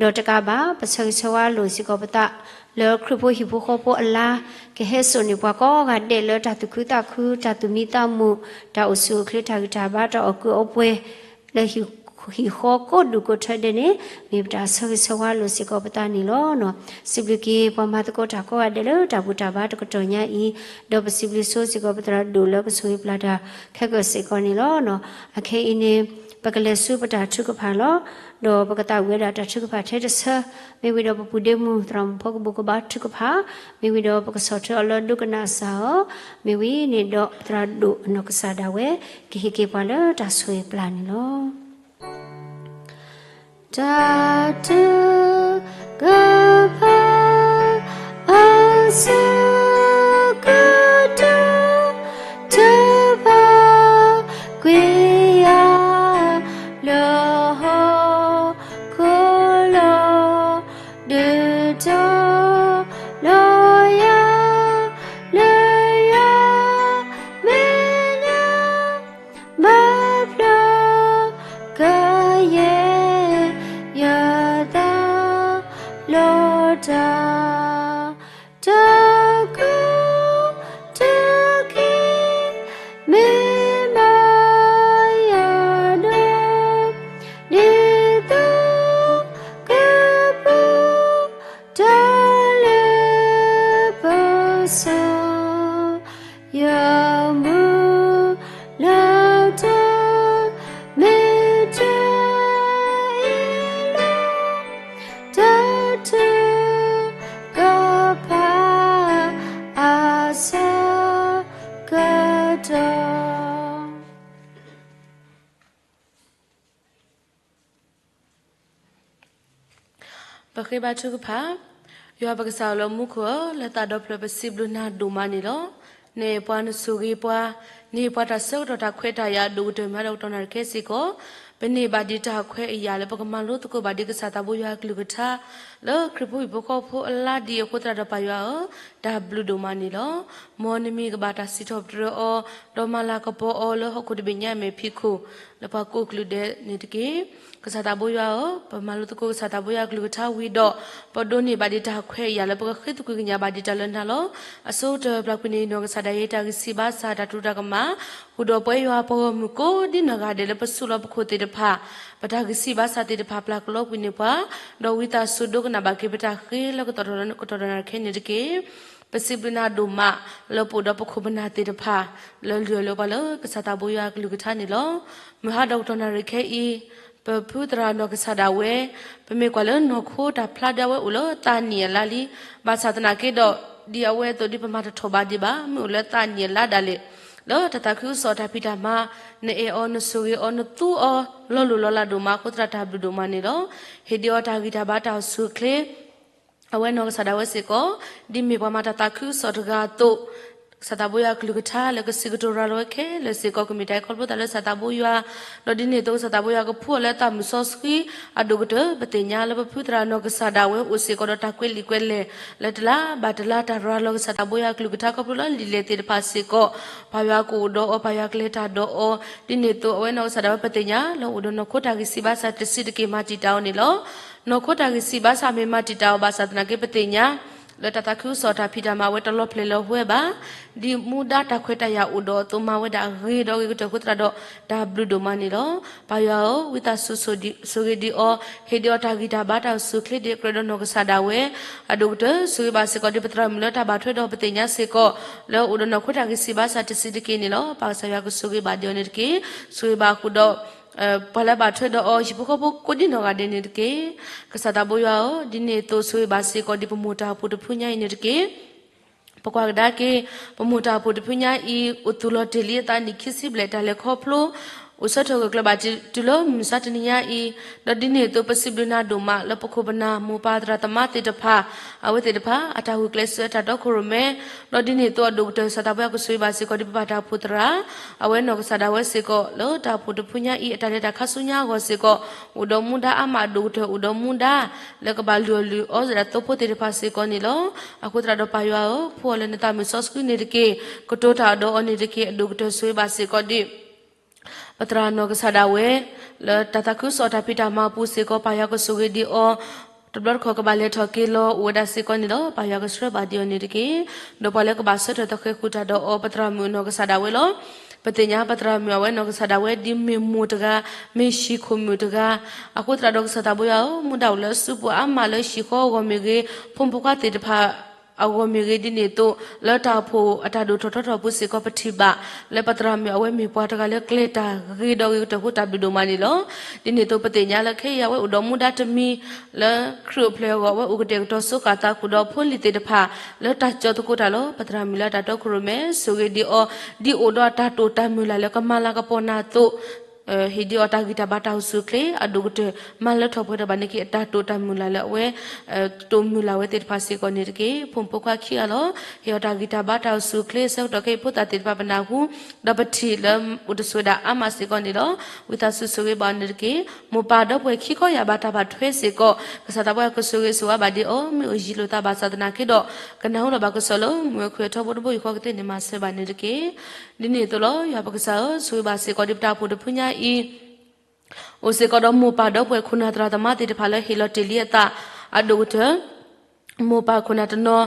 ဒီးတကးဘၣ် ပဆၢဂ့ၤဆၢဝါလိာ်စ့ၢ်ကီးပသး လၢခရံာ်ဖိဟံၣ်ဖိဃီဖိအလါ ကဟဲစိာ်န့ၢ်ပှၤကိးဂၤဒဲးလၢတၢ်သူၣ်ခုသးခု တၢ်သူၣ်မံသးမုာ် တၢ်အိၣ်ဆူၣ်အိၣ်ချ့ တၢ်ဂံၢ်တၢ်ဘါ တၢ်အီၣ်ကုးအီပှဲၤ လၢဟံၣ်ဃီကိးဒူၣ်ကိးထၢဒဲးန့ၣ် မ့ၢ်ပတၢ်ဆၢဂ့ၤဆၢဝါလိာ်စ့ၢ်ကီးပသးန့ၣ်လီၤ. စံးဘျုးက့ၤပှၤမၤသကိးတၢ်ကိးဂၤဒဲးလၢတၢ်ဘူၣ်တၢ်ဘါတကတီၢ်ညါအံၤ, ဒီးပစံးဘျုးဆိစ့ၢ်ကီးပသရၣ်ဒိၣ်လၢကဆိၣ်ဂ့ၤပျၢ်တၢ်ခဲကၢၣ်စ့ၢ်ကီးန့ၣ်လီၤ. အခဲအံၤန့ၣ် ပကလဲၤဆူပတၢ်ထုကဖၣ်လီၤ. ဒီးပကသးဝံၣ်ဝဲဒၣ်တၢ်ထုကဖၣ်ထဲတဆၢ, မ့ၢ်ဝံၤဒီးပပူၤဒ့မုၣ်သရၣ်မုၣ်ဖီကဘိၣ်ကဘါထုကဖၣ်, မ့ၢ်ဝံၤဒီးပကဆီၣ်ထွဲအီၤလၢဒိကနၣ်စၢ်အီၤ, မ့ၢ်ဝံၤန့ၣ်ဒီးပသရၣ်ဒိၣ်အနီၢ်ကစၢ်ဒၣ်ဝဲ ကဟ့ၣ်က့ၤပှၤလၢတၢ်ဆိၣ်ဂ့ၤပျၢ်န့ၣ်လီၤ. တၢ်ထုကဖၣ် အဆၢကတီၢ် ထုကဖၣ်ကွံာ်ယၤ လၢဟီၣ်ခိၣ်လီၤ ဒုးတီၤလီၤယၤ လၢယွၤမဲာ်ညါ ဘၣ်ဖျါကယဲၢ်ယသး လီၤတၢ် တၢ်ကူၣ်တၢ်က့ၤ မ့ၢ်မၤယၤဒီး ဒ်သိးကပူၤ တၢ်လၢပစီၤ ယမူလၢတၢ်မ့ၢ်တၢ်အ့ၣ်လိာ် တၢ်ထုကဖၣ်အဆၢကတီၢ် ပဃ့ဘါထုကဖၣ်, ယွၤပကစၢ်လၢမူခိၣ်ဧၢ, လၢသးဒီဖျၢၣ်ပစံးဘျုးနၤဒိၣ်မးန့ၣ်လီၤ. နအဲၣ်ပှၤနဆိၣ်ဂ့ၤပှၤ, နဟ့ၣ်ပှၤတၢ်ဆၢကတီၢ်တၢ်ခွဲးတၢ်ယာ်အဒိၣ်ကတၢၢ်မ့ၢ်ဒီးကတီၢ်နၣ်ရံၣ်ခဲစ့ၢ်ကီး, ပန့ၢ်ဘၣ်ဒံးတၢ်ခွဲးအယာ်လၢပကမၤလိသကိးဘၣ်ဒံးကစၢ်သးဘိယွၤအကလုၢ်ကထါ, လၢခရံာ်ဖိဟံၣ်ဖိဃီဖိအလါဒ်အံၤအဃိသတးဒီးပၢ်ယွၤဧၢ, တၢ်ဘျုးဒိၣ်မးန့ၣ်လီၤ. မ်နမံၤကဘၣ်တၢ်စံးထီၣ်ပတြၢၤအီၤ, ဒီးမၤလၤကပီၤအီၤလၢဟီၣ်ခိၣ်တဘ့ၣ်ညါအမဲာ်ဖံးခိၣ်, လၢပှၤကိးကလုာ်ဒဲးန့ၣ်တက့ၢ်. ကစၢ်သးဘိယွၤဧၢ, ပမၤလိသကိးကစၢ်သးဘိယွၤအကလုၢ်ကထါဝံၤဒီး, ပဒိးန့ၢ်ဘၣ်ဒံးတၢ်ခွဲးအယာ်လၢပကဃ့သကွံာ်ကညးဘၣ်ဒံးတၢ်လၢနၤလီၤ. အဆိကတၢၢ်ပျၢ်ကွံာ်န့ၢ်နီၢ်ကစၢ်ဒၣ်ယဲ တၢ်ဂံၢ်စၢ်ဘါစၢ်တၢ်တရူးတၢ်ကမၣ်, ဃုာ်ဒီးပဝဲယွၤပဂီၢ်မုၢ်ကိးဒ်နီၢ်ဂၤဒဲးလၢပဆူၣ်လီၤပခိၣ်သ့ၣ်တဖၣ်, ပတၢ်ဂံၢ်စၢ်ဘါစၢ်သ့ၣ်တဖၣ်ပျၢ်ကလီကွံာ်န့ၢ်ပှၤ, ဒီးဝံသးစူၤဒိကနၣ်ဘၣ်က့ၤပတၢ်ဃ့လၢကတီၢ်ဒီးကတီၢ်နၣ်ရံၣ်ခဲအံၤန့ၣ်တက့ၢ်. ပစံးဘျုးနၤဒိၣ်မး လၢပအိၣ်ဒီးပခိၣ်ပနၢ်သ့ၣ်တဖၣ်, လၢလုၢ်အီၣ်လၢပှၤလၢကစၢ်သးဘိယွၤအကလုၢ်ကထါန့ၣ်လီၤ. မုၢ်ဟါဒီးကတီၢ်နၣ်ရံၣ်ခဲအံၤ, ပဖုသရၣ်နီၢ်ကစၢ်ဒၣ်ဝဲ, ပမ့ၢ်ကွၢ်လၢနီၢ်ခိတၢ်ဖျါဒၣ်ဝဲအိၣ်လၢသးနံၣ်အလါလံ, ဘၣ်ဆၣ်သနာ်က့ဒီး, ဒ်အဝဲအသိးဒ်ပမၤတထီၣ်ဘၣ်ဒံးဘၣ်, မ့ၢ်အိၣ်လၢသးနံၣ်အလါဒၣ်လဲာ်, လၢတၢ်သးခုကစီၣ်တၢ်ဖံးတၢ်မၤ, နအဲၣ်အီၤနဆိၣ်ဂ့ၤအီၤနသူအီၤ, လီၤလိၢ်လီၤလးဒိၣ်မးအဃိသတးတၢ်ဘျုးဒိၣ်မးန့ၣ်လီၤ. ဟ့ၣ်ဒံးအီၤတၢ်ဂံၢ်တၢ်ဘါတၢ်အိၣ်ဆူၣ်အိၣ်ချ့ အဝဲနီၢ်ကစၢ်ဒၣ်ဝဲစ့ၢ်ကီး, ဒ်မ့ၢ်ပှၤမၤတၢ်သးခုကစီၣ်တဂၤအသိး, ကစၢ်သးဘိယွၤအကလုၢ်ကထါလၢကစံးကတိၤရၤလီၤဝဲခဲလၢာ်စ့ၢ်ကီး ကမ့ၢ်တၢ်အံၤခီဖျိသးလၢကစၢ်သးဘိယွၤ, ဒီးဒ်န့ၣ်အသိးကစၢ်သးဘိယွၤကဖှူအီၤလၢသးမုၢ်စီဆှံအဒိၣ်ကတၢၢ်, ပသ့ၣ်ညါလၢပဖုသရၣ်နီၢ်ကစၢ်ဒၣ်ဝဲအိၣ်စ့ၢ်ကီးဒီးတၢ်ကွဲးလံာ်ကွဲးလဲၢ်, လၢတလါဘၣ်တလါတၢ်ရၤလီၤကစၢ်သးဘိယွၤအကလုၢ်ကထါ ခီဖျိလၢလံာ်လဲၢ်သ့ၣ်တဖၣ်စ့ၢ်ကီး, ပၢ်ယွၤကအိၣ်ဒီးအီၤ, ပၢ်ယွၤကလဲၤတၢ်ဒီးအီၤ, ဒ်န့ၣ်အသိးအဝဲနီၢ်ကစၢ်ဒၣ်ဝဲပသ့ၣ်ညါလၢအိၣ်ဒီးနီၢ်ခိတၢ်ဂံၢ်စၢ်ဘါစၢ်တစဲးတက့ၢ်မၤတံာ်တာ်အီၤန့ၣ်လီၤ. နီၢ်ခိတၢ်ဂံၢ်စၢ်ဘါစၢ်မ့ၢ်မၤတံာ်တာ်အီၤ ဘၣ်ဆၣ်သနာ်က့ပသ့ၣ်ညါ, လၢတၢ်သးခုကစီၣ်တၢ်ဖံးတၢ်မၤဝဲတလီၤဖျဲးလီၤဝဲဘၣ်. ဒ်မူဒါတၢ်ခွဲးတၢ်ယာ်အိၣ်ဒီးအသိးမၤဝဲဒၣ်အဂ့ၤဒီးအဂ့ၤကတၢၢ်အဃိသတးဒီး တၢ်ဘျုးဒိၣ်မးန့ၣ်လီၤ. ပၢ်ယွၤဧၢ, ဝံသးစူၤဆိၣ်ဂ့ၤဒံးအီၤ, ဟ့ၣ်ဒံးအီၤတၢ်ဂံၢ်တၢ်ဘါတၢ်အိၣ်ဆူၣ်အိၣ်ချ့ဒ်အကြၢးဒီးနီၢ်ကစၢ်ဒၣ်ဝဲ, အဒိၣ်ကတၢၢ်ဆိၣ်ဂ့ၤဘၣ်စ့ၢ်ကီးဒ်ပသရၣ်မုၣ်လၢတၢ်ဘၣ်ထွဲဒီးပသ့ၣ်ညါစ့ၢ်ကီး လၢအိၣ်ဒီးနီၢ်ခိတၢ်ဂံၢ်စၢ်ဘါစၢ်တဆံးတက့ၢ်န့ၣ်လီၤ. ပၢ်ကစၢ်ယွၤကဆိၣ်ဂ့ၤဘၣ်ဒံးအီၤန့ၣ်တက့ၢ်. ဆိၣ်ဂ့ၤဘၣ်ဃုာ်ဒီး ပှၤလၢဘၣ်ထွဲဒီးအီၤ ဟံၣ်ဖိဃီဖိကိးဒံနီၢ်ဂၤဒဲးန့ၣ်တက့ၢ်. ကစၢ်သးဘိယွၤဧၢ, ဒ်န့ၣ်အသိးဆိၣ်ဂ့ၤဘၣ်စ့ၢ်ကီးဒ်ပမိၢ်တၢ်အိၣ်ဖှိၣ်တဖုညါအံၤန့ၣ်တက့ၢ်. ပကွၢ်ကဒါက့ၤ ပမိၢ်တၢ်အိၣ်ဖှိၣ်တဖုညါအံၤ အိၣ်သူၣ်လီၤတ့ၢ်လံအသးနံၣ်ခံဆံဘျဲၣ်တၢ်လဲၤခီဖျိ အိၣ်ဆၢထၢၣ်ဂၢၢ်ကျၢၤဘၣ်တုၤလၢမုၢ်မဆါတနံၤညါအံၤ, ဒီးဒ်န့ၣ်အသိးပစံးဘျုးနၤဒိၣ်မးလၢပခိၣ်ပနၢ်မိၢ်ပၢ်သရၣ်သမါသ့ၣ်တဖၣ် အဝဲသ့ၣ်တဖၣ် အတၢ်ဂုာ်ကျဲးစၢးအတၢ်တီခိၣ်ရိၣ်မဲ ဒီးဒ်န့ၣ်အသိးအဒိၣ်ကတၢၢ် ကစၢ်သးဘိယွၤကဆိၣ်ဂ့ၤဘၣ်စ့ၢ်ကီးဒ်ပပၢ်တၢ်အိၣ်ဖှိၣ်သရၣ် အဝဲနီၢ်ကစၢ်ဒၣ်ဝဲစ့ၢ်ကီး လၢတၢ်အိၣ်ဖှိၣ်တဖုညါအံၤ အတၢ်လဲၤတၢ်ခါဆူညါအဂီၢ်စ့ၢ်ကီး အိၣ်ဒီးမူဒါအါမးအဒိၣ်ကတၢၢ် အိၣ်ဒီးမူဒါ လၢကဘၣ်လုၢ်အီၣ်လုၢ်အီစ့ၢ်ကီးသိဖိသ့ၣ်တဖၣ်စ့ၢ်ကီးန့ၣ်လီၤ. အဃိသတးဒီးပၢ်ယွၤဧၢ, ဖှူအီၤလၢနသးမုၢ်စီဆှံန့ၣ်တက့ၢ်. ကတိၤတၢ်ဒီးအီၤန့ၣ်တက့ၢ်. အဒိၣ်ကတၢၢ်ဆိၣ်ဂ့ၤဘၣ်စ့ၢ်ကီးဒ် ပသရၣ်နီၢ်ကစၢ်ဒၣ်ဝဲ လၢတၢ်သးခုကစီၣ်တၢ်ဖံးတၢ်မၤအပူၤစ့ၢ်ကီး ပၢ်ယွၤကဆိၣ်ဂ့ၤဒံးအီၤ တဘျီတခီၣ်ကဘၣ်လဲၤထီၣ်က့ၤလီၤအိၣ်ဝဲဒၣ်စ့ၢ်ကီးန့ၣ်လီၤ. ပၢ်ယွၤကဆှၢဘၣ်ဒံးအီၤန့ၣ်တက့ၢ်. ဒီးပှၤလၢကဘၣ်ဆၢထၢၣ်သဃဲၤဃုာ်တၢ်ဒီးအီၤ ပသရၣ်မုၣ်နီၢ်ကစၢ်ဒၣ်ဝဲလီၤ. ပသ့ၣ်ညါပသရၣ်မုၣ်အဝဲနီၢ်ကစၢ်ဒၣ်ဝဲဒ်မ့ၢ်မိၢ်တဂၤ, မ့ၢ်ဟံၣ်ခိၣ်မုၣ်တဂၤ, အဃိသတးဒီးကစၢ်သးဘိယွၤဧၢ, မူဒါအိၣ်လၢအစုပူၤအါမးလၢဟံၣ်ဃီအဂီၢ်မ့ၢ်ဂ့ၤ, ဖိမုၣ်ဖိခွါသ့ၣ်တဖၣ် အဂီၢ်မ့ၢ်ဂ့ၤဒ်န့ၣ်အသိး လၢတၢ်အိၣ်ဖှိၣ်အတၢ်ဒိၣ်ထီၣ်ထီထီၣ်အပူၤစ့ၢ်ကီး ပထံၣ်ဘၣ် လၢပသရၣ်မုၣ်အဝဲမ့ၢ်ပှၤတဂၤလၢကျဲၤတၢ်ဂ့ၤဒီးဂ့ၤကတၢၢ်အဃိ တၢ်ဘျုးဒိၣ်မးန့ၣ်လီၤ. ဒ်န့ၣ်အသိးပသ့ၣ်ညါလၢခဲအံၤအဝဲအိၣ်ဒီးမူဒါတမံၤ လၢခရံာ်အိၣ်ဖျဲၣ်အဂီၢ် အဝဲအိၣ်ကတဲာ်ကတီၤစူးဃာ်သးဃုာ်ဒီးဖိလံၤသ့ၣ်တဖၣ် လၢတၢ်ကၠီသကိးတၢ်လီၤ. ပသရၣ်မုၣ်လၢအတၢ်တီခိၣ်ရိၣ်မဲ ဆိၣ်ဂ့ၤဒံးအီၤ ဒ်အိၣ်ဒီးအတၢ်တိာ်တၢ်မုၢ်လၢ်လၢကမၤလၤကပီၤနၤအသိး ဟ့ၣ်ဒံးအီၤတၢ်ဂံၢ်တၢ်ဘါတၢ်အိၣ်ဆူၣ်အိၣ်ချ့ အဒိၣ်ကတၢၢ် မၤလၢထီၣ်ပှဲၤထီၣ်ဘၣ်န့ၣ်က့ၤ အတၢ်တိာ်တၢ်မုၢ်လၢ်လၢအဝဲ တိာ်မုၢ်လၢ်ဝဲသ့ၣ်တဖၣ်စ့ၢ်ကီးန့ၣ်တက့ၢ်. ဖိမုၣ်ဖိခွါခံဂၤလီၤ. ဟ့ၣ်အီၤတၢ်ဂံၢ်တၢ်ဘါတၢ်အိၣ်ဆူၣ်အိၣ်ချ့ ဆၢကတီၢ်ခဲအံၤဖိသၣ်သ့ၣ်တဖၣ်ပနၢ်ဟူ ဒီးပထံၣ်လၢအိၣ်တဆိးဝဲဒၣ်အါမးစ့ၢ်ကီးန့ၣ်လီၤ. ဝံသးစူၤဆိၣ်ဂ့ၤဘၣ်အီၤန့ၣ်တက့ၢ်. မိၢ်ပၢ်ဒီပုၢ်ဝဲၢ်ခံခီယၢ်ဘးတၢ်ဘၣ်ထွဲစ့ၢ်ကီး ကစၢ်သးဘိယွၤကဆိၣ်ဂ့ၤဆိၣ်ဝါဘၣ်ဒံးအီၤ မ့ၢ်အိၣ်ယံၤလိာ်သးဘၣ်ဆၣ်သနာ်က့ဒီး ကနၢ်ဟူလီၤဘၣ်ကစီၣ်လၢ မုၢ်အခွံၣ်အထီဘိတဘိယူၢ်ဃီကသ့ၣ်န့ၣ် မၤစၢၤဘၣ်န့ၣ်တက့ၢ်. ဒ်န့ၣ်အသိးလီၤ. ယွၤပကစၢ်ဧၢ, ဆိၣ်ဂ့ၤဘၣ်စ့ၢ်ကီးဒံးပတၢ်အိၣ်ဖှိၣ်တဖုညါအံၤ အိၣ်စ့ၢ်ကီးဒီးမိၢ်ပၢ်ဒီပုၢ်ဝဲၢ်ခိၣ်နၢ်သရၣ်သမါသ့ၣ်တဖၣ်လၢဟ့ၣ်လီၤတ့ၢ်လံအသး အဒိၣ်ကတၢၢ် မိၢ်ပၢ်ခိၣ်နၢ်တနီၤ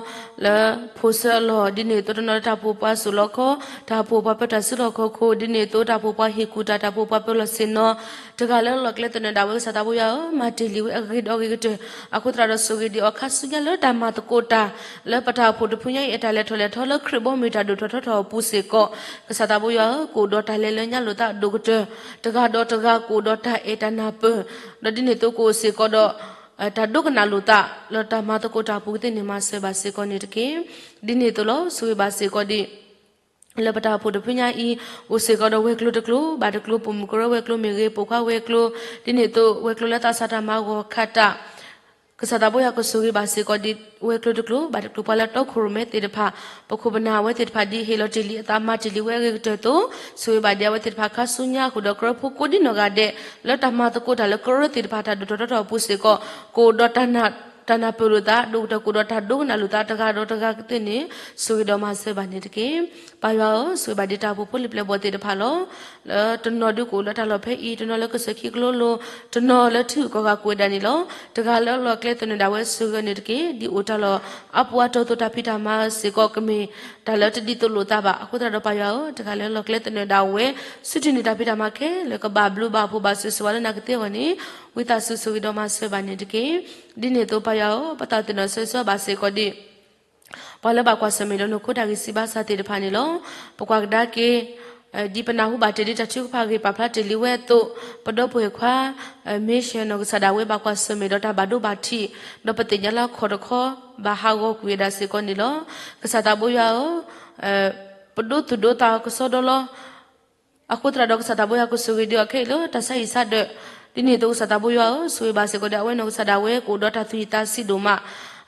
လၢဖိဆၢအလီၢ် ဒ်န့ၣ်အသိးတနီၤလၢတၢ်အိၣ်ဖှိၣ်ပှၤစိာ်လီခီ, တၢ်အိၣ်ဖှိၣ်ပှၤပၢတၢ်စုလီၢ်ခီၣ်ခိၣ်, ဒ်န့ၣ်အသိးတၢ်အိၣ်ဖှိၣ်ပှၤဟ့ၣ်ကူၣ်တၢ်, တၢ်အိၣ်ဖှိၣ်ပှၤပၢလီၢ်ဆ့ၣ်နီၤ, တဂၤလၢလီၢ်ကျဲသနၢၣ်ဒၣ်ဝဲ ကစၢ်သးဘိယွၤဧၢ, မၤတ့ၢ်လံဝဲအဂ့ၤဒီးအဂ့ၤကတၢၢ်, အဃိသတးဒီးဆိၣ်ဂ့ၤဒံးအီၤခါဆူညါလၢတၢ်မၤသကိးတၢ် လၢပတၢ်အိၣ်ဖှိၣ်တဖုညါအံၤ အတၢ်လဲၤထီၣ်လဲၤထီလၢခရံာ်ဘီမုၢ်တၢ်ဒိၣ်ထီၣ်ထီထီၣ်အပူၤစ့ၢ်ကီး, ကစၢ်သးဘိယွၤဧၢ, ကအိၣ်ဒီးတၢ်လဲၤလၢညါလိာ်သးအဒိၣ်ကတၢၢ်, တဂၤဒီးတဂၤကအိၣ်ဒီးတၢ်အဲၣ်တၢ်နၢ်ပၢၢ်, ဒီးဒ်န့ၣ်အသိးကအိၣ်စ့ၢ်ကီးဒီး တၢ်ဒိကနၣ်လိာ်သး လၢတၢ်မၤသကိးတၢ်အပူၤကသ့ၣ်န့ၣ် မၤစၢၤဘၣ်စ့ၢ်ကီးန့ၣ်တက့ၢ်. ဒ်န့ၣ်အသိးလီၤ. ဆိၣ်ဂ့ၤဘၣ်စ့ၢ်ကီးဒံး လၢပတၢ်အိၣ်ဖှိၣ်တဖုညါအံၤ အိၣ်စ့ၢ်ကီးဒီးဝဲၤကျိၤတကျိၤဘၣ်တကျိၤ, ပိာ်မုၣ်ကရၢဝဲၤကျိၤမ့ၢ်ဂ့ၤ, ပိာ်ခွါဝဲၤကျိၤ, ဒ်န့ၣ်အသိးဝဲၤကျိၤလၢသးစၢ်တၢ်မၤဂီၤခးတၢ် ကစၢ်သးဘိယွၤကဆိၣ်ဂ့ၤဘၣ်စ့ၢ်ကီးဒံး ဝဲၤကျိၤတကျိၤဘၣ်တကျိၤ ပှၤလၢတီခိၣ်ရိၣ်မဲသ့ၣ်တဖၣ်, ပခိၣ်ပနၢ်အဝဲသ့ၣ်တဖၣ် ဒ်ဟ့ၣ်လီၤတ့ၢ်လံအသး မၤတ့ၢ်လံဝဲအဂ့ၤကတၢၢ်အသိး, ဆိၣ်ဂ့ၤဘၣ်ဒံးအဝဲသ့ၣ်တဖၣ်ခါဆူညါအဃိဒီး ကရၢဖိကိးဒံနီၢ်ဂၤဒဲး လၢတၢ်မၤသကိးတၢ်လၢကရၢသ့ၣ်တဖၣ်တၢ်ဒိၣ်ထီၣ်ထီထီၣ်အပူၤစ့ၢ်ကီး, ကအိၣ်ဒီးတၢ်နၢ် တၢ်နၢ်ပၢၢ်လိာ်သး ဒိၣ်ကတၢၢ် ကအိၣ်ဒီးတၢ်ဒိကနၣ်လိာ်သးတဂၤဒီးတဂၤကသ့ၣ်န့ၣ် ဆိၣ်ဂ့ၤဒီးမၤစၢၤဘၣ်န့ၣ်တက့ၢ်. ပၢ်ယွၤဧၢ, ဆိၣ်ဂ့ၤဘၣ်ဒံးတၢ်အိၣ်ဖှိၣ်ဖိလံၤပျဲၢ်ဘီၣ်သ့ၣ်တဖၣ်လီၤ. လၢတနီၤဒုးကအိၣ်လၢတၢ်လီၢ်ဖဲအံၤ, တနီၤလၢကစၢၢ်ခံကလိလိၤ, တနီၤလၢထံဂုၤကီၢ်ဂၤကွဲးဒၣ်န့ၣ်လီၤ. တဂၤလၢလီၢ်ကျဲသနၢၣ်ဒၣ်ဝဲဆိၣ်ဂ့ၤအီၤန့ၣ်တက့ၢ်. ဒ်အိၣ်တၢ်လီၢ်အါပူၤအါတီၤအသိး တၢ်ဖံးတၢ်မၤစ့ၢ်ကီး ကမ့ၢ်တၢ်လၢတဒ်သိးလိာ်သးဘၣ်. အဃိသတးဒီးပၢ်ယွၤဧၢ, တဂၤလၢလီၢ်ကျဲသနၢၣ်ဒၣ်ဝဲ ဆူထံၣ်န့ၢ်တၢ်ဖံးတၢ်မၤခဲလၢာ် ကဘၣ်ဘျုးဘၣ်ဖှိၣ်ဘၣ်ဆိၣ်ဂ့ၤဝဲလၢနၤကသ့အဂီၢ်န့ၣ် ဝံသးစူၤဆိၣ်ဂ့ၤဒီးမၤစၢၤဘၣ်န့ၣ်တက့ၢ်. ဒ်န့ၣ်အသိးပၢ်ယွၤဧၢ, ပသးသ့ၣ်နီၣ်ဆၢဂ့ၤဆၢဝါဘၣ်စ့ၢ်ကီးဒံး ပှၤလၢဘၣ်ကွၢ်ဆၢၣ်မဲာ်ဒီးနီၢ်ခိတၢ်ဂံၢ်စၢ်ဘါစၢ်သ့ၣ်တဖၣ်န့ၣ်လီၤ. ပကွၢ်ကဒါက့ၤ ဒ်ပနၢ်ဟူဘၣ်တ့ၢ်လံတၢ်ထုကဖၣ်အဂ့ၢ် ပာ်ဖျါတ့ၢ်လံဝဲအသိး, ပဒီပုၢ်ဝဲၢ်ခွါ မ့ၢ်ရှဲနီၢ်ကစၢ်ဒၣ်ဝဲဘၣ်ကွၢ်ဆၢၣ်မဲာ်ဒီးတၢ်ဘၣ်ဒိဘၣ်ထံး, ဒီးပသ့ၣ်ညါလၢအခီၣ်တခီ ဘၣ်ဟးဂီၤကွံာ်ဝဲဒၣ်စ့ၢ်ကီးန့ၣ်လီၤ. ကစၢ်သးဘိယွၤဧၢ, ပဒိသူၣ်ဒိသးကစီဒီလီၤ. အဃိသတးဒီးကစၢ်သးဘိယွၤကဆိၣ်ဂ့ၤဒံးအီၤခဲအံၤလၢတၢ်ဆါဟံၣ်ဆါဒၢး, ဒ်န့ၣ်အသိးကစၢ်သးဘိယွၤဧၢ, ဆိၣ်ဂ့ၤဘၣ်စ့ၢ်ကီးဒံးအဝဲနီၢ်ကစၢ်ဒၣ်ဝဲ ကအိၣ်ဒီးတၢ်သူၣ်ဟံၣ်သးဆံးဒိၣ်မး,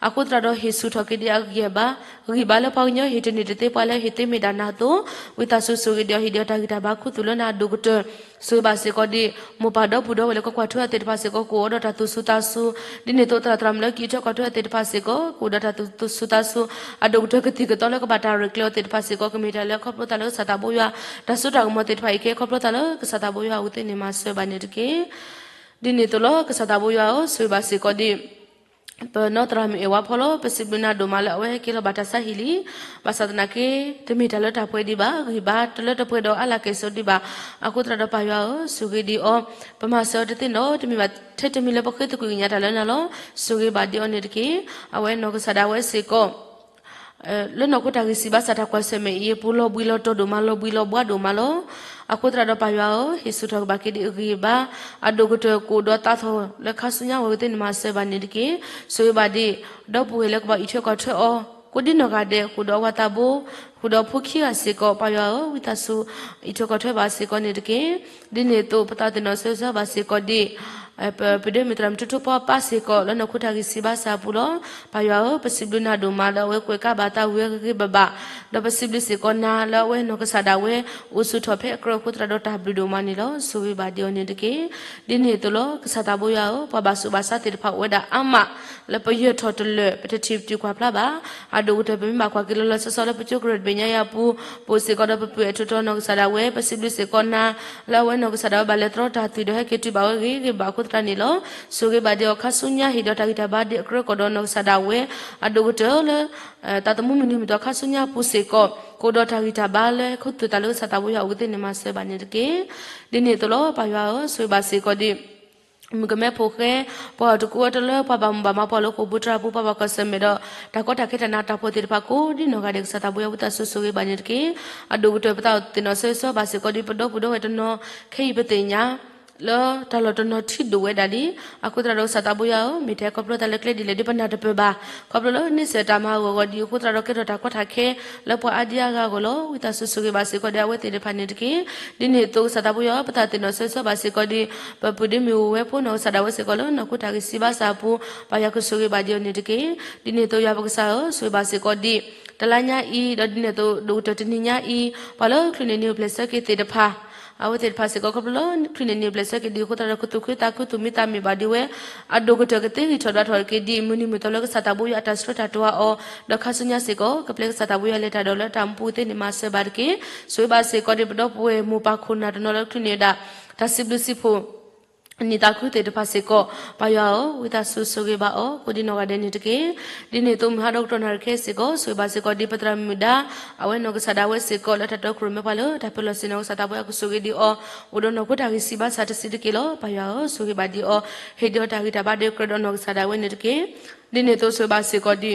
အဃိသတးဒီးဟ့ၣ်ဆူၣ်ထီၣ်က့ၤဒံးအဂံၢ်အဘါ, ဂံၢ်ဘါလၢပှၤကညီဟ့ၣ်တန့ၢ်တသ့ ပှၤလၢဟ့ၣ်သ့မ့ၢ်ဒၣ်နၤအသိး, ဝံသးစူၤဆိၣ်ဂ့ၤဒံးအီၤ ဟ့ၣ်ဒံးအီၤတၢ်ဂံၢ်တၢ်ဘါခူသူၣ်လၢနၤအဒိၣ်ကတၢၢ်, ဆိၣ်ဂ့ၤဘၣ်စ့ၢ်ကီးဒံး မိၢ်ပၢ်ဒီပုၢ်ဒီဝဲၢ်လၢကကွၢ်ထွဲအီၤသ့ၣ်တဖၣ်စ့ၢ်ကီး ကအိၣ်ဒီးတၢ်သူၣ်ဆူၣ်သးဆူၣ်, ဒ်န့ၣ်အသိးသရၣ်သမါလၢကံၢ်ထၢကီၢ်ထၢအီၤသ့ၣ်တဖၣ်စ့ၢ်ကီး ကအိၣ်ဒီးတၢ်သူၣ်ဆူၣ်သးဆူၣ်, အဒိၣ်ကတၢၢ်ကသံၣ်ကသီလၢကဘၣ်တၢ်ရဲၣ်ကျဲၤအီၤသ့ၣ်တဖၣ်စ့ၢ်ကီး ကမ့ၢ်တၢ်လၢခီဖျိသးလၢကစၢ်သးဘိယွၤ, တၢ်စိတၢ်ကမီၤသ့ၣ်တဖၣ်အံၤကဲခီဖျိသးလၢကစၢ်သးဘိယွၤအဝဲသ့ၣ်န့ၣ်မၤစၢၤဘၣ်န့ၣ်တက့ၢ်. ဒ်န့ၣ်အသိးလီၤ ကစၢ်သးဘိယွၤဧၢ, ဆိၣ်ဂ့ၤဘၣ်စ့ၢ်ကီးဒံး ပနီၢ်သရၣ်မုၣ်အဲၣ်ဝါဖီလီၤ. ပစံးဘျုးနၤဒိၣ်မးလၢအဝဲဟဲက့ၤလီၤဘၣ်တၢ်ဆါဟံၣ်လံ. ဘၣ်ဆၣ်သနာ်က့ တမ့ၢ်တၢ်လၢတၢ်ပှဲၤဒံးဘၣ်, ဂံၢ်ဘါတလၢတပှဲၤဒီးအါလၢကဲၣ်ဆိးဒံးဘၣ်. အဃိသတးဒီးပၢ်ယွၤဧၢ, ဆိၣ်ဂ့ၤဒံးအီၤ, ပမၤစၢၤအီၤတသ့နီတမံၤဘၣ်, ထဲတမံၤလၢပဃ့သကွံာ်ကညးတၢ်လၢနၤလီၤ. ဆိၣ်ဂ့ၤဘၣ်ဒံးအီၤန့ၣ်တက့ၢ်. အဝဲနီၢ်ကစၢ်ဒၣ်ဝဲစ့ၢ်ကီး လၢနီၢ်ခိတၢ်ဂံၢ်စၢ်ဘါစၢ်တၢ်ကွၢ်ဆၢၣ်မဲာ်အံၤအပူၤ လီၤဘှံးလီၤတီၤဒိၣ်မး လီၤဘှံးလီၤဘှါဒိၣ်မးလီၤ. အဃိသတးဒီးပၢ်ယွၤဧၢ, ဟ့ၣ်ဆူၣ်ထီၣ်က့ၤဘၣ်က့ၤဒံးအဂံၢ်အဘါ, အဒိၣ်ကတၢၢ်ကအိၣ်ဒီးသးထီၣ်လၢခါဆူညါဝဲအဂ့ၢ်သ့ၣ်န့ၣ်မၤစၢၤဘၣ်န့ၣ်တက့ၢ်. ဆိၣ်ဂ့ၤဘၣ်ဒံး ဒီပုၢ်ဝဲၢ်လၢကဘၣ်အံးထွဲကွၢ်ထွဲအီၤ ကိးဒ်နီၢ်ဂၤဒဲး ဃုာ်ဒီးအဝၤသးဘိ, ဃုာ်ဒီးဖိခံဂၤစ့ၢ်ကီး ပၢ်ယွၤဧၢ, ဝံသးစူၤ အံးထွဲကွၢ်ထွဲဘၣ်စ့ၢ်ကီးန့ၣ်တက့ၢ်. ဒ်န့ၣ်အသိး ပသးသ့ၣ်နီၣ်ဆၢဂ့ၤဆၢဝါဘၣ်စ့ၢ်ကီးဒံး ပဒိၣ်မုၣ်သရၣ်မုၣ်ထူထူပှၤပၢ်စ့ၢ်ကီး လၢနီၢ်ခိတၢ်ဂံၢ်စၢ်ဘါစၢ်အပူၤလီၤ. ပၢ်ယွၤဧၢ, ပစံးဘျုးနၤဒိၣ်မးလၢအဝဲကွဲးကးဘၣ်တၢ်ဝံၤအဂ့ၤဂ့ၤဘၣ်ဘၣ်, ဒီးပစံးဘျုးစ့ၢ်ကီးနၤလၢအဝဲနီၢ်ကစၢ်ဒၣ်ဝဲ အိၣ်ဆူၣ်ထီၣ်ဖဲအကြၢးအဃိသတးဒီးတၢ်ဘျုးဒိၣ်မးန့ၣ်လီၤ. ဆိၣ်ဂ့ၤဘၣ်ဒံးအီၤန့ၣ်တက့ၢ်. ဒ်န့ၣ်အသိးလီၤ ကစၢ်သးဘိယွၤဧၢ, ပှၤဘၣ်ဆူးဘၣ်ဆါသ့ၣ်တဖၣ်အိၣ်ဝဲဒၣ်အါမး လၢပယၢၢ်ထီၣ်တလၢာ် ပတထံၣ်ပတုာ်ကွၢ်ဖျါဘၣ်. အဒိၣ်ကတၢၢ်ပမ့ၢ်ဘၣ်ကွၢ်က့ၤလီၤလီၤဆီဆီလၢပကၠိကရၢၢ်တဘ့ၣ်ညါအံၤအပူၤ, ပအိၣ်စ့ၢ်ကီးဒီးပပုၢ်အဲၣ်ထူးထီးနီၢ်ကစၢ်ဒၣ်ဝဲ, ပစံးဘျုးစ့ၢ်ကီးနၤ လၢအဝဲနီၢ်ကစၢ်ဒၣ်ဝဲဘၣ်လဲၤတြီတၢ်သွံၣ်ဒီးဟဲက့ၤတုၤဘၣ်ဝဲဂ့ၤဂ့ၤဘၣ်အဃိသတးန့ၣ်လီၤ. ဆိၣ်ဂ့ၤဘၣ်ဒံးအီၤခါဆူညါ ဟ့ၣ်ဒီးတၢ်ဂံၢ်တၢ်ဘါဒံးအကြၢးကီၢ်ဒီးနီၢ်ကစၢ်ဒၣ်ဝဲ အဒိၣ်ကတၢၢ်လၢ သးသမူမုၢ်နံၤမုၢ်သီခါဆူညါအပူၤစ့ၢ်ကီး, ကအိၣ်ဒီးတၢ်ဂံၢ်တၢ်ဘါလၢခိသုးတၢ်လၢကစၢ်သးဘိယွၤအအိၣ်ကသ့ၣ်န့ၣ်မၤစၢၤဘၣ်န့ၣ်တက့ၢ်. ဒ်န့ၣ်အသိးလီၤ ပၢ်ယွၤဧၢ, ဆိၣ်ဂ့ၤဘၣ်စ့ၢ်ကီးဒံး မုၣ်ကမဲဖိဃဲ, ပှၤအီၤတကူအီၤတလၢပှၤဘၣ်မူဘၣ်မၤပှၤလၢဃိာ်ပူၤတြၢ်ပူၤ ပှၤဘၣ်ကွၢ်ဆၢၣ်မဲာ်ဒီး တၢ်ကီတၢ်ခဲတၢ်နးတၢ်ဖှီၣ်သ့ၣ်တဖၣ်ကိးဒ်နီၢ်ဂၤဒဲး ကစၢ်သးဘိယွၤဝံသးစူၤဆိၣ်ဂ့ၤဘၣ်န့ၣ်တက့ၢ်. အဒိၣ်ကတၢၢ်ပသးသ့ၣ်နီၣ်ဆၢဂ့ၤဆၢဝါဘၣ်စ့ၢ်ကီးဒံး ပဒီပုၢ်ဒီဝဲၢ်တနီၤ ခဲအံၤပသ့ၣ်ညါ လၢတၢ်လီၢ်တနီၤထံဒိၣ်ဝဲဒၣ်လံ. အဃိသတးဒီးကစၢ်သးဘိယွၤဧၢ, မ့ၢ်တၢ်ဟဲခီဖျိသးလၢကျဲဒ်လဲၣ်ဒီး ပနၢ်တပၢၢ်ဘၣ်. ခီဖျိလၢန့ဆၢၣ်တၢ်မၤဂီၤဂီၤဒံးအဃိသတးဒီး ကဲထီၣ်တၢ်ကီတၢ်ခဲ လၢပှၤအါဒံအါဂၤအဂီၢ်လီၤ. ဝံသးစူၤဆိၣ်ဂ့ၤဘၣ်စ့ၢ်ကီးဒံးအဝဲသ့ၣ်တဖၣ်န့ၣ်တက့ၢ်. ဒ်န့ၣ်အသိးကစၢ်သးဘိယွၤ ပသးသ့ၣ်နီၣ်ဆၢဂ့ၤဆၢဝါဘၣ်စ့ၢ်ကီးဒံး ပပုၢ်ဒ့မုၣ်ဝဲၢ်ဖိနီၢ်ကစၢ်ဒၣ်ဝဲစ့ၢ်ကီးလၢနီၢ်ခိတၢ်ဂံၢ်စၢ်ဘါစၢ်အပူၤ ပၢ်ယွၤကဆိၣ်ဂ့ၤဘၣ်ဒံးအီၤန့ၣ်တက့ၢ်. ဒ်န့ၣ်အသိးယွၤပကစၢ်ဧၢ, ဆိၣ်ဂ့ၤဘၣ်စ့ၢ်ကီးဒံး တလါညါအံၤ ဒီးဒ်န့ၣ်အသိးဒိၣ်ကတၢၢ်တနံၤညါအံၤ ပှၤလၢချုးန့ၢ်နံၣ်အိၣ်ဖျဲၣ်ဆၢက့ၤသ့ၣ်တဖၣ် အဝဲသ့ၣ်တဖၣ်စ့ၢ်ကီး ခီဖျိလၢချုးန့ၢ်နံၣ်အိၣ်ဖျဲၣ်ဆၢက့ၤဒံးအဃိသတးဒီး ကသူၣ်ခုသးခုသူၣ်မံသးမုာ်ဘၣ်ဒံးဝဲ အဒိၣ်ကတၢၢ်ကသ့ဂံၢ်ထီၣ်ဒွးထီၣ်က့ၤဒံး မုၢ်နံၤမုၢ်သီလၢကစၢ်သးဘိယွၤအတၢ်ဆှၢတၢ်တွၤအီၤ ဒီးခါဆူညါစ့ၢ်ကီး ကပျဲကစၢ်သးဘိယွၤလဲၤတၢ်ဒီးလၢတၢ်အိၣ်မူပူၤသ့န့ၣ်မၤစၢၤဘၣ်တက့ၢ်. ဆိၣ်ဂ့ၤဘၣ်စ့ၢ်ကီးဒံးပဒီပုၢ်ဝဲၢ်မိၢ်ပၢ်ခိၣ်နၢ်တနီၤလၢချုးန့ၢ်ဝဲဒၣ် တၢ်စံးဘျုးစံးဖှိၣ် နံၣ်သးခုသ့ၣ်တဖၣ်စ့ၢ်ကီး ပၢ်ယွၤဧၢ, ဝံသးစူၤဆိၣ်ဂ့ၤဘၣ်အီၤ ကိးဒံးနီၢ်ဂၤဒဲးန့ၣ်တက့ၢ်. ဒ်န့ၣ်အသိးမုၢ်ဟါဒီကတီၢ်နၣ်ရံၣ်ခဲအံၤစ့ၢ်ကီး ဆိၣ်ဂ့ၤဘၣ်စ့ၢ်ကီးဒံးပသရၣ်မုၣ်ဒါ အဝဲနီၢ်ကစၢ်ဒၣ်ဝဲစ့ၢ်ကီး လၢတၢ်တီခိၣ်ရိၣ်မဲပှၤလၢတၢ်ပၢလီၢ်ဆ့ၣ်နီၤ ကစၢ်သးဘိယွၤကဆိၣ်ဂ့ၤဒံးအီၤ အိၣ်ဒီးနီၢ်ခိတၢ်ဂံၢ်စၢ်ဘါစၢ်တစဲးတက့ၢ်လီၤ. ပၢ်ယွၤဧၢ, ဆိၣ်ဂ့ၤဘၣ်ဒံးအီၤ ဟ့ၣ်ဒံးအီၤတၢ်ဂံၢ်တၢ်ဘါဒံးကြၢးဒီးနီၢ်ကစၢ်ဒၣ်ဝဲန့ၣ်တက့ၢ်. ဒ်န့ၣ်အသိးဆိၣ်ဂ့ၤဘၣ်စ့ၢ်ကီးဒံး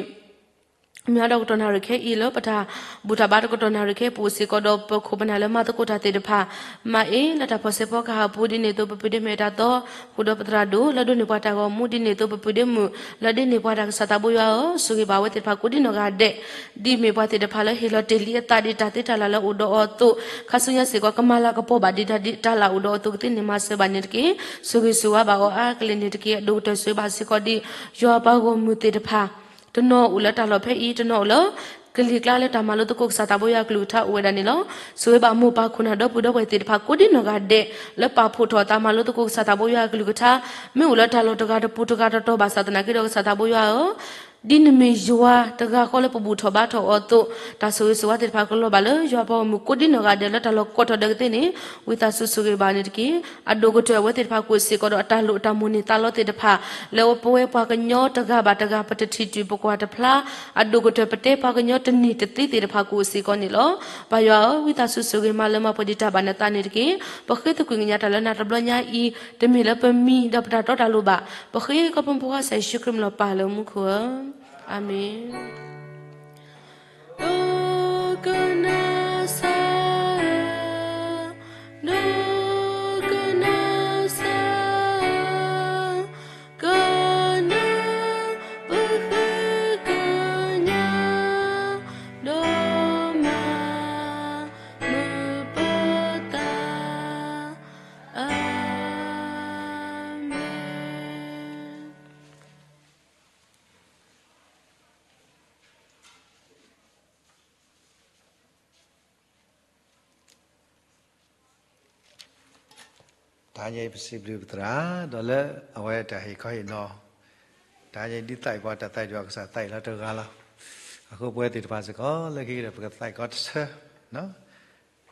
မုၢ်ဟါဒီကတီၢ်နၣ်ရံၣ်ခဲအံၤလၢပတၢ်ဘူၣ်တၢ်ဘါတကတီၢ်နၣ်ရံၣ်ခဲအံၤ ပအိၣ်စ့ၢ်ကီးဒီးပခိၣ်ပနၢ်လၢမၤသကိးတၢ်သ့ၣ်တဖၣ် မၤအ့ၣ်လၢတၢ်ဖီၣ်ဆဲးဖီကဟၣ်အပူၤ ဒ်န့ၣ်အသိးပပုၢ်ဒ့မုၣ်အတၢ်သီ ဃုာ်ဒီးပသရၣ်ဒိၣ် လၢဒိးန့ၢ်ပှၤတၢ်ဂီၤမူ ဒ်န့ၣ်အသိးပပုၢ်ဒ့မုၣ် လၢဒိးန့ၢ်ပှၤတၢ်ကစၢ်သးဘိယွၤဧၢ, ဆိၣ်ဂ့ၤဘၣ်ဝဲသ့ၣ်တဖၣ်ကိးဒ်နီၢ်ဂၤဒဲး ဒ်မ့ၢ်ပှၤသ့ၣ်တဖၣ်လၢဟ့ၣ်လီၤတ့ၢ်လံအသးဒ်တၢ်သ့တၢ်လၢ်လၢအိၣ်ဒီးအီၤအသိး ခါဆူညါစ့ၢ်ကီးကမၤလၤကပီၤဘၣ်ဒ်တၢ်လၢအိၣ်ဒီးအီၤအသိးကသ့န့ၣ်မၤစၢၤဘၣ်န့ၣ်တက့ၢ်. ဆိၣ်ဂ့ၤဆိၣ်ဝါဘၣ်အီၤအါကလဲာ်န့ၣ်တက့ၢ်. အဒိၣ်ကတၢၢ်ဆိၣ်ဂ့ၤဘၣ်စ့ၢ်ကီးဒံး ယွၤပှၤဂီၢ်မုၢ်သ့ၣ်တဖၣ် တနီၤအိၣ်လၢတၢ်လီၢ်ဖဲအံၤ တနီၤအိၣ်လၢ ကလံၤကျါလၢတၢ်မၤလိသကိးကစၢ်သးဘိယွၤအကလုၢ်ကထါအိၣ်ဝဲဒၣ်န့ၣ်လီၤ. ဆိၣ်ဂ့ၤဘၣ်မိၢ်ပၢ်ခိၣ်နၢ်ဒီပုၢ်ဒီဝဲၢ်သ့ၣ်တဖၣ်ကိးဒ်နီၢ်ဂၤဒဲး လၢပာ်ဖှိၣ်ထီၣ်အသးမၤလိသကိးကစၢ်သးဘိယွၤအကလုၢ်ကထါ မ့ၢ်အိၣ်လၢတၢ်လီၢ်တဂၤတပူၤတဂၤတတီၤဘၣ်ဆၣ်သနာ်က့ဒီးကစၢ်သးဘိယွၤဧၢ ဒ်နမ့ၢ်ယွၤတဂၤဃီလၢပဘူၣ်ထီၣ်ဘါထီၣ်အီၤအသိး တၢ်ဆိၣ်ဂ့ၤဆိၣ်ဝါသ့ၣ်တဖၣ်ကလီၤဘၣ်လၢယွၤပှၤဂီၢ်မုၢ်ကိးဒ်နီၢ်ဂၤဒဲးလၢတၢ်လီၢ်ကိးထီၣ်ဒၢးကသ့န့ၣ် ဝံသးစူၤဆိၣ်ဂ့ၤဘၣ်န့ၣ်တက့ၢ်. အဒိၣ်ကတၢၢ်အဝဲသ့ၣ်တဖၣ်ကအိၣ်စ့ၢ်ကီးဒီးအတၢ်လိၣ်အတၢ်မိၣ်န့ၢ်သးလီသ့ၣ်တဖၣ် လၢပဝဲပှၤကညီတဂၤဘၣ်တဂၤ ပတထံၣ်တုၤပကွၢ်တဖျါ အဒိၣ်ကတၢၢ်ပတဲပှၤကညီတန့ၢ်တသ့သ့ၣ်တဖၣ်ကအိၣ်စ့ၢ်ကီးန့ၣ်လီၤ. ပၢ်ယွၤဧၢ, ဝံသးစူၤဆိၣ်ဂ့ၤမၤလၢမၤပှဲၤဒံးတၢ်ဘၣ်နသးန့ၣ်တက့ၢ်. ပဃ့သကွံာ်ကညးတၢ်လၢနၤတဘျီညါအံၤ တမ့ၢ်လၢပမံၤဒီးပတၢ်တီတၢ်လိၤဘၣ်. ပဃ့ကီၢ်ပူၤဖိခွါကစၢ်ယ့ၣ်ၡူးခရံာ်မံၤလီၤပၢ်လၢမူခိၣ်ဧၢ, အၤမ့ၣ်. ဒိကနၣ်စၢ်, ဒိကနၣ်စၢ်, ကနၣ်ပဃ့ကညး ဒီးမၤမုာ်ပသး, အၤမ့ၣ်. တဟါညါအံၤပစံးဘျုးပသရၣ် ဒီးလၢအဝဲတၢ်ဟ့ၣ်ခီဟ့ၣ်နီၤ, တဟါညါအံၤဒ်သးအံၤပှၤတၢ်သးဒံးပှၤကစၢ်သးအံၤလီၤတဂၤလီၤ. အဃိပဝဲသ့ၣ်တဖၣ်စ့ၢ်ကီး လၢခံကတၢၢ်ပကသးအံၤကီးတဆၢ, သး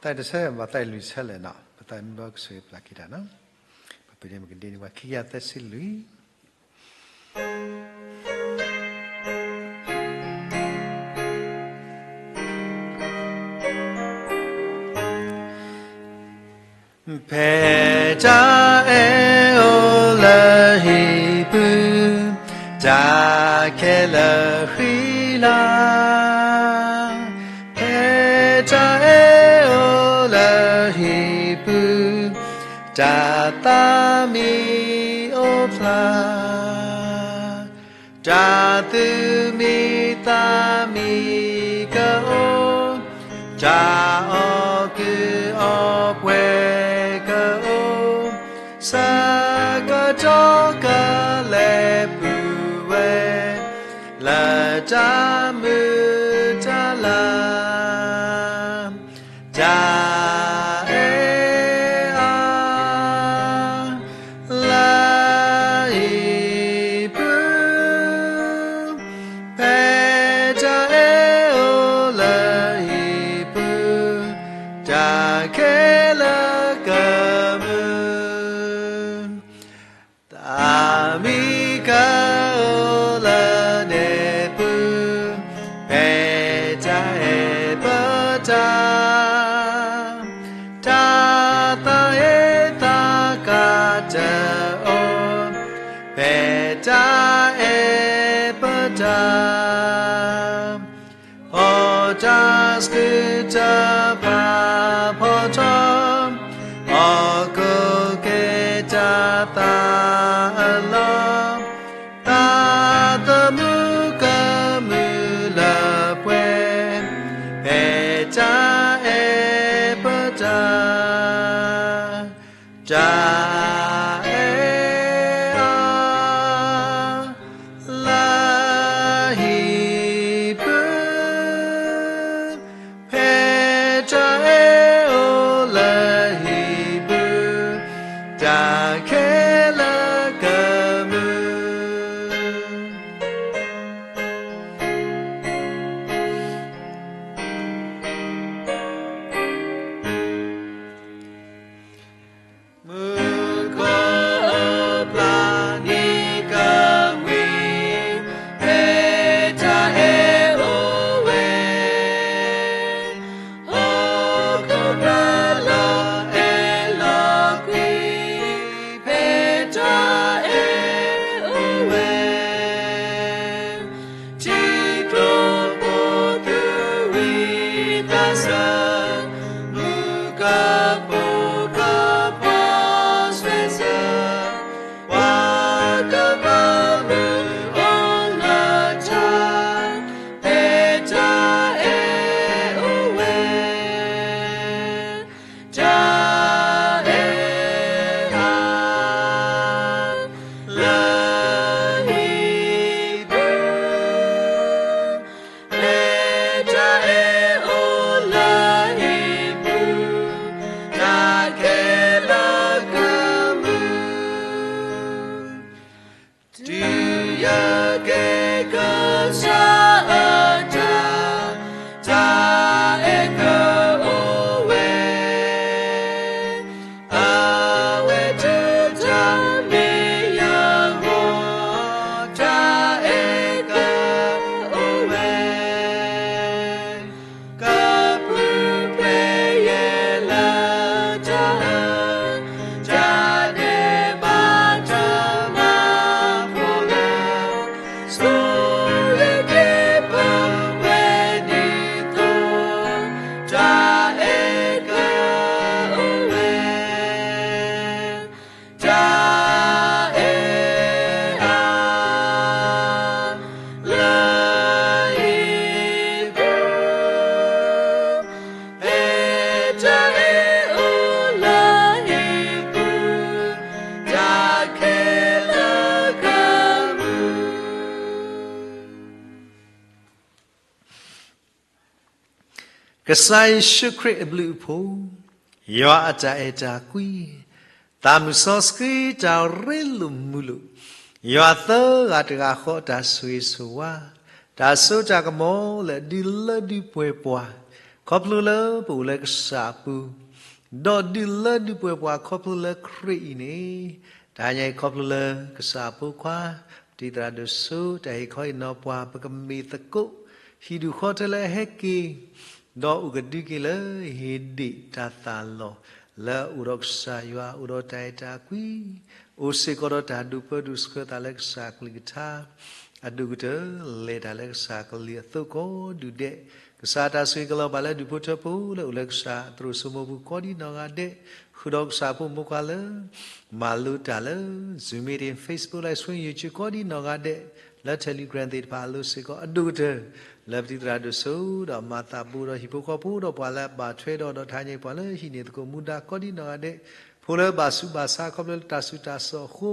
အံၤတဆၢ ဘၣ်သးအံၤလွံၢ်ဆၢလဲၣ်နီၤ, ပသးအံၤမ့ၢ်ဘၣ်ကဆိၣ်ဂ့ၤပျၢ်ခံတၢ်နီၤ, ပပဒ့မုၣ်ကဒ့န့ၢ်ပှၤခံကယၤသၢဆံလွံၢ် တၢ်အဲၣ်အိၣ်လၢဟံၣ်ပူၤ, တၢ်ခဲလၢာ်ဃံလၤ, ဖဲတၢ်အဲၣ်အိၣ်လၢဟံၣ်ပူၤ, တၢ်သးမံအိၣ်ဖျါ, တၢ်သူၣ်မံသးမံကအိၣ်, တၢ်အီၣ်ကုၢ်အီပှဲၤကအိၣ်, ဆၢကတီၢ်ကလဲၤပူၤဝဲ, လၢတၢ်မုာ်တၢ်လၤ တၢ်အဲၣ်အါ လၢဟံၣ်ပူၤ, ဖဲတၢ်အဲၣ်အိၣ်လၢဟံၣ်ပူၤ, တၢ်ခဲလၢာ်ကမုာ် သးမံကအိၣ်လၢန့ၣ်ပူၤ, ဖဲတၢ်အဲၣ်ပတၢ်, တၢ်သးဟ့သးကါတအိၣ်, ဖဲတၢ်အဲၣ်ပတၢ် ဖီတၢ်ဆှုတဖၣ်ဖီထီ, အီၣ်ကိၣ်က့ၤတၢ်သးအလီၢ်, သးသမူကမုာ်လၢပှဲၤ, ဖဲတၢ်အဲၣ်ပတၢ် တၢ်အဲၣ်အါ လၢဟံၣ်ပူၤ, ဖဲတၢ်အဲၣ်အိၣ်လၢဟံၣ်ပူၤ, တၢ်ခဲလၢာ်ကမုာ် မုၢ်ကီၢ်အပျၢ်န့ၣ်ကဝံၤ, ဖဲတၢ်အဲၣ်အိၣ်ဝဲ, ဟီၣ်ခိၣ်ဖျၢၣ်လီၤအဲၣ်လီၤကွံာ်, ဖဲတၢ်အဲၣ်အိၣ်ဝဲ ထံကျိဖိသူၣ်ဝံၤသးစၢ်, မုၢ်ကဖိကဖီဆွဲစၢၤ, ပှၤကဘၣ်မုာ်အီၤလၢတၢ်, ဖဲတၢ်အဲၣ်အိၣ်ဝဲ တၢ်အဲၣ်အါ လၢဟံၣ်ပူၤ, ဖဲတၢ်အဲၣ်အိၣ်လၢဟံၣ်ပူၤ, တၢ်ခဲလၢာ်ကမုာ် တုၤယကဲကစၢ်အတၢ်, တၢ်အဲၣ်ကအိၣ်ဝဲ, အဝဲတၢ်မ့ၢ်ယဂီၢ်, တၢ်အဲၣ်ကအိၣ်ဝဲ ကပူၤဖျဲးယဲလၢတၢ်အၢ, တၢ်ဒဲးဘးတၢ်မၤဖိလၢ, ဆိၣ်ဂ့ၤက့ၤပဝဲဒ်သိး, တၢ်အဲၣ်ကအိၣ်ဝဲ တၢ်အဲၣ်အါ လၢဟံၣ်ပူၤ, ဖဲတၢ်အဲၣ်အိၣ်လၢဟံၣ်ပူၤ, တၢ်ခဲလၢာ်ကမုာ် ကစၢ်ယ့ၣ်ၡူးခရံာ်အဘျုးအဖှိၣ်, ယွၤအတၢ်အဲၣ်တၢ်ကွံ, သးမုၢ်စီဆှံတၢ်ရ့လိာ်မုာ်လိာ်, ယွၤသၢဂၤတဂၤဃီအတၢ်ဆိၣ်ဂ့ၤဆိၣ်ဝါ, တၢ်စိတၢ်ကမီၤလၢဒုးလၢဒုးပှဲၤပှၤ, ခီဖျိလၢပအိၣ်လၢကစၢ်အပူၤ, ဒီးဒုးလၢဒုးပှဲၤပှၤခီဖျိလၢခရံာ်အံၤန့ၣ်, တဟါညါအံၤခီဖျိလၢကစၢ်အဖိခွါ တံၤသရၣ်ဒိၣ်စိ တၢ်ဟ့ၣ်ခီဟ့ၣ်နီၤပှၤ ပကမ့ၢ်သကိး ဟံၣ်ဒူၣ်ဃီထဲလၢအဟဲက့ၤ, ဒီးအိၣ်ကဒုက့ၤလၢဟ့ၣ်ဒံးတၢ်သးလီၢ် လၢအအိၣ်ဒီးကစၢ်ယွၤ အိၣ်ဒီးတၢ်အဲၣ်တၢ်ကွံ, အိၣ်စ့ၢ်ကီးဒီးတၢ်ဒိၣ်ပၢဒိၣ်ဆှၢသးလၢကစၢ်ကလုၢ်ကထါ, အဒိၣ်ကတၢၢ် လဲၤတၢ်လၢကစၢ်ကလုၢ်အသိးကိးဒူၣ်ဒဲး, ကစၢ်တၢ်ဆိၣ်ဂ့ၤကလီၤဘၣ်လၢဒူၣ်ဖိထၢဖိလၢအိၣ်လၢကစၢ်အသရိာ်စိမိၤပူၤကိးဒံနီၢ်ဂၤဒဲး, ဃုာ်ဒီးကစၢ်ဖိမိၢ်ပၢ်လၢ မၤလိတၢ်လၢ Zoom meeting, Facebook, live stream, YouTube ကိးဒံနီၢ်ဂၤဒဲး, လၢ Telegram သ့ၣ်တဖၣ်အလိၤစ့ၢ်ကီး အဒိၣ်ကတၢၢ် လၢပတံၤသရၣ်ဒိၣ်စိ ဒီးမၤသးဘူးဒီးဟံၣ်ဖိဃီဖိဒီးပှၤလၢအဘၣ်ထွဲဒီး ဒီးတဟါညါအံၤပှၤလၢဟံးန့ၢ်သကိးမူဒါကိးဒံနီၢ်ဂၤဒဲး, ဖိလၢဘၣ်ဆူးဘၣ်ဆါခီဖျိလၢတၢ်ဆူးတၢ်ဆါအဃိ,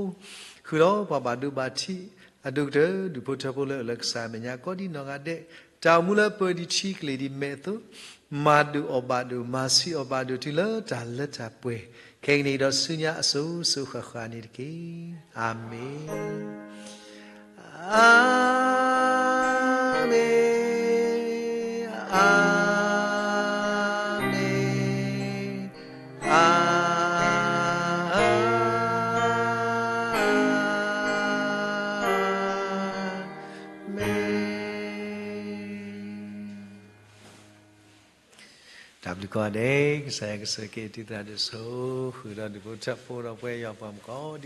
ဃုာ်ဒီးပှၤဘၣ်ဒိဘၣ်ထံး, အဒိၣ်ကတၢၢ် ဒူၣ်ဖိထၢဖိလၢအိၣ်လၢကစၢ်အမဲာ်ညါကိးဒံနီၢ်ဂၤဒဲး, တၢ်အိၣ်မူလၢပၢၤဒံးထံကလ့ၢ်ဒံးမဲာ်အသိး, မၤဒိၣ်အီၣ်ဘၣ်ဒိၣ် မၤဆံးအီၣ်ဘၣ်ဒိၣ်တုၤလၢတၢ်လၢတၢ်ပှဲၤ, ခဲကနံၣ်အံၤဒီးဆူညါအစိၤစိၤဃၣ်ဃၣ်န့ၣ်တက့ၢ်. အၤမ့ၣ်, အၤမ့ၣ်, အၤမ့ၣ်, အၤမ့ၣ်. တၢ်ဘျုးကိးဂၤဒဲး, ကစၢ်ယွၤကဆိၣ်ဂ့ၤက့ၤတံၤသရၣ်ဒိၣ်စိ, ဃုာ်ဒီးဒူၣ်ဖိထၢဖိဒီးပဝဲယွၤပှၤမုၣ်ကိးဒံ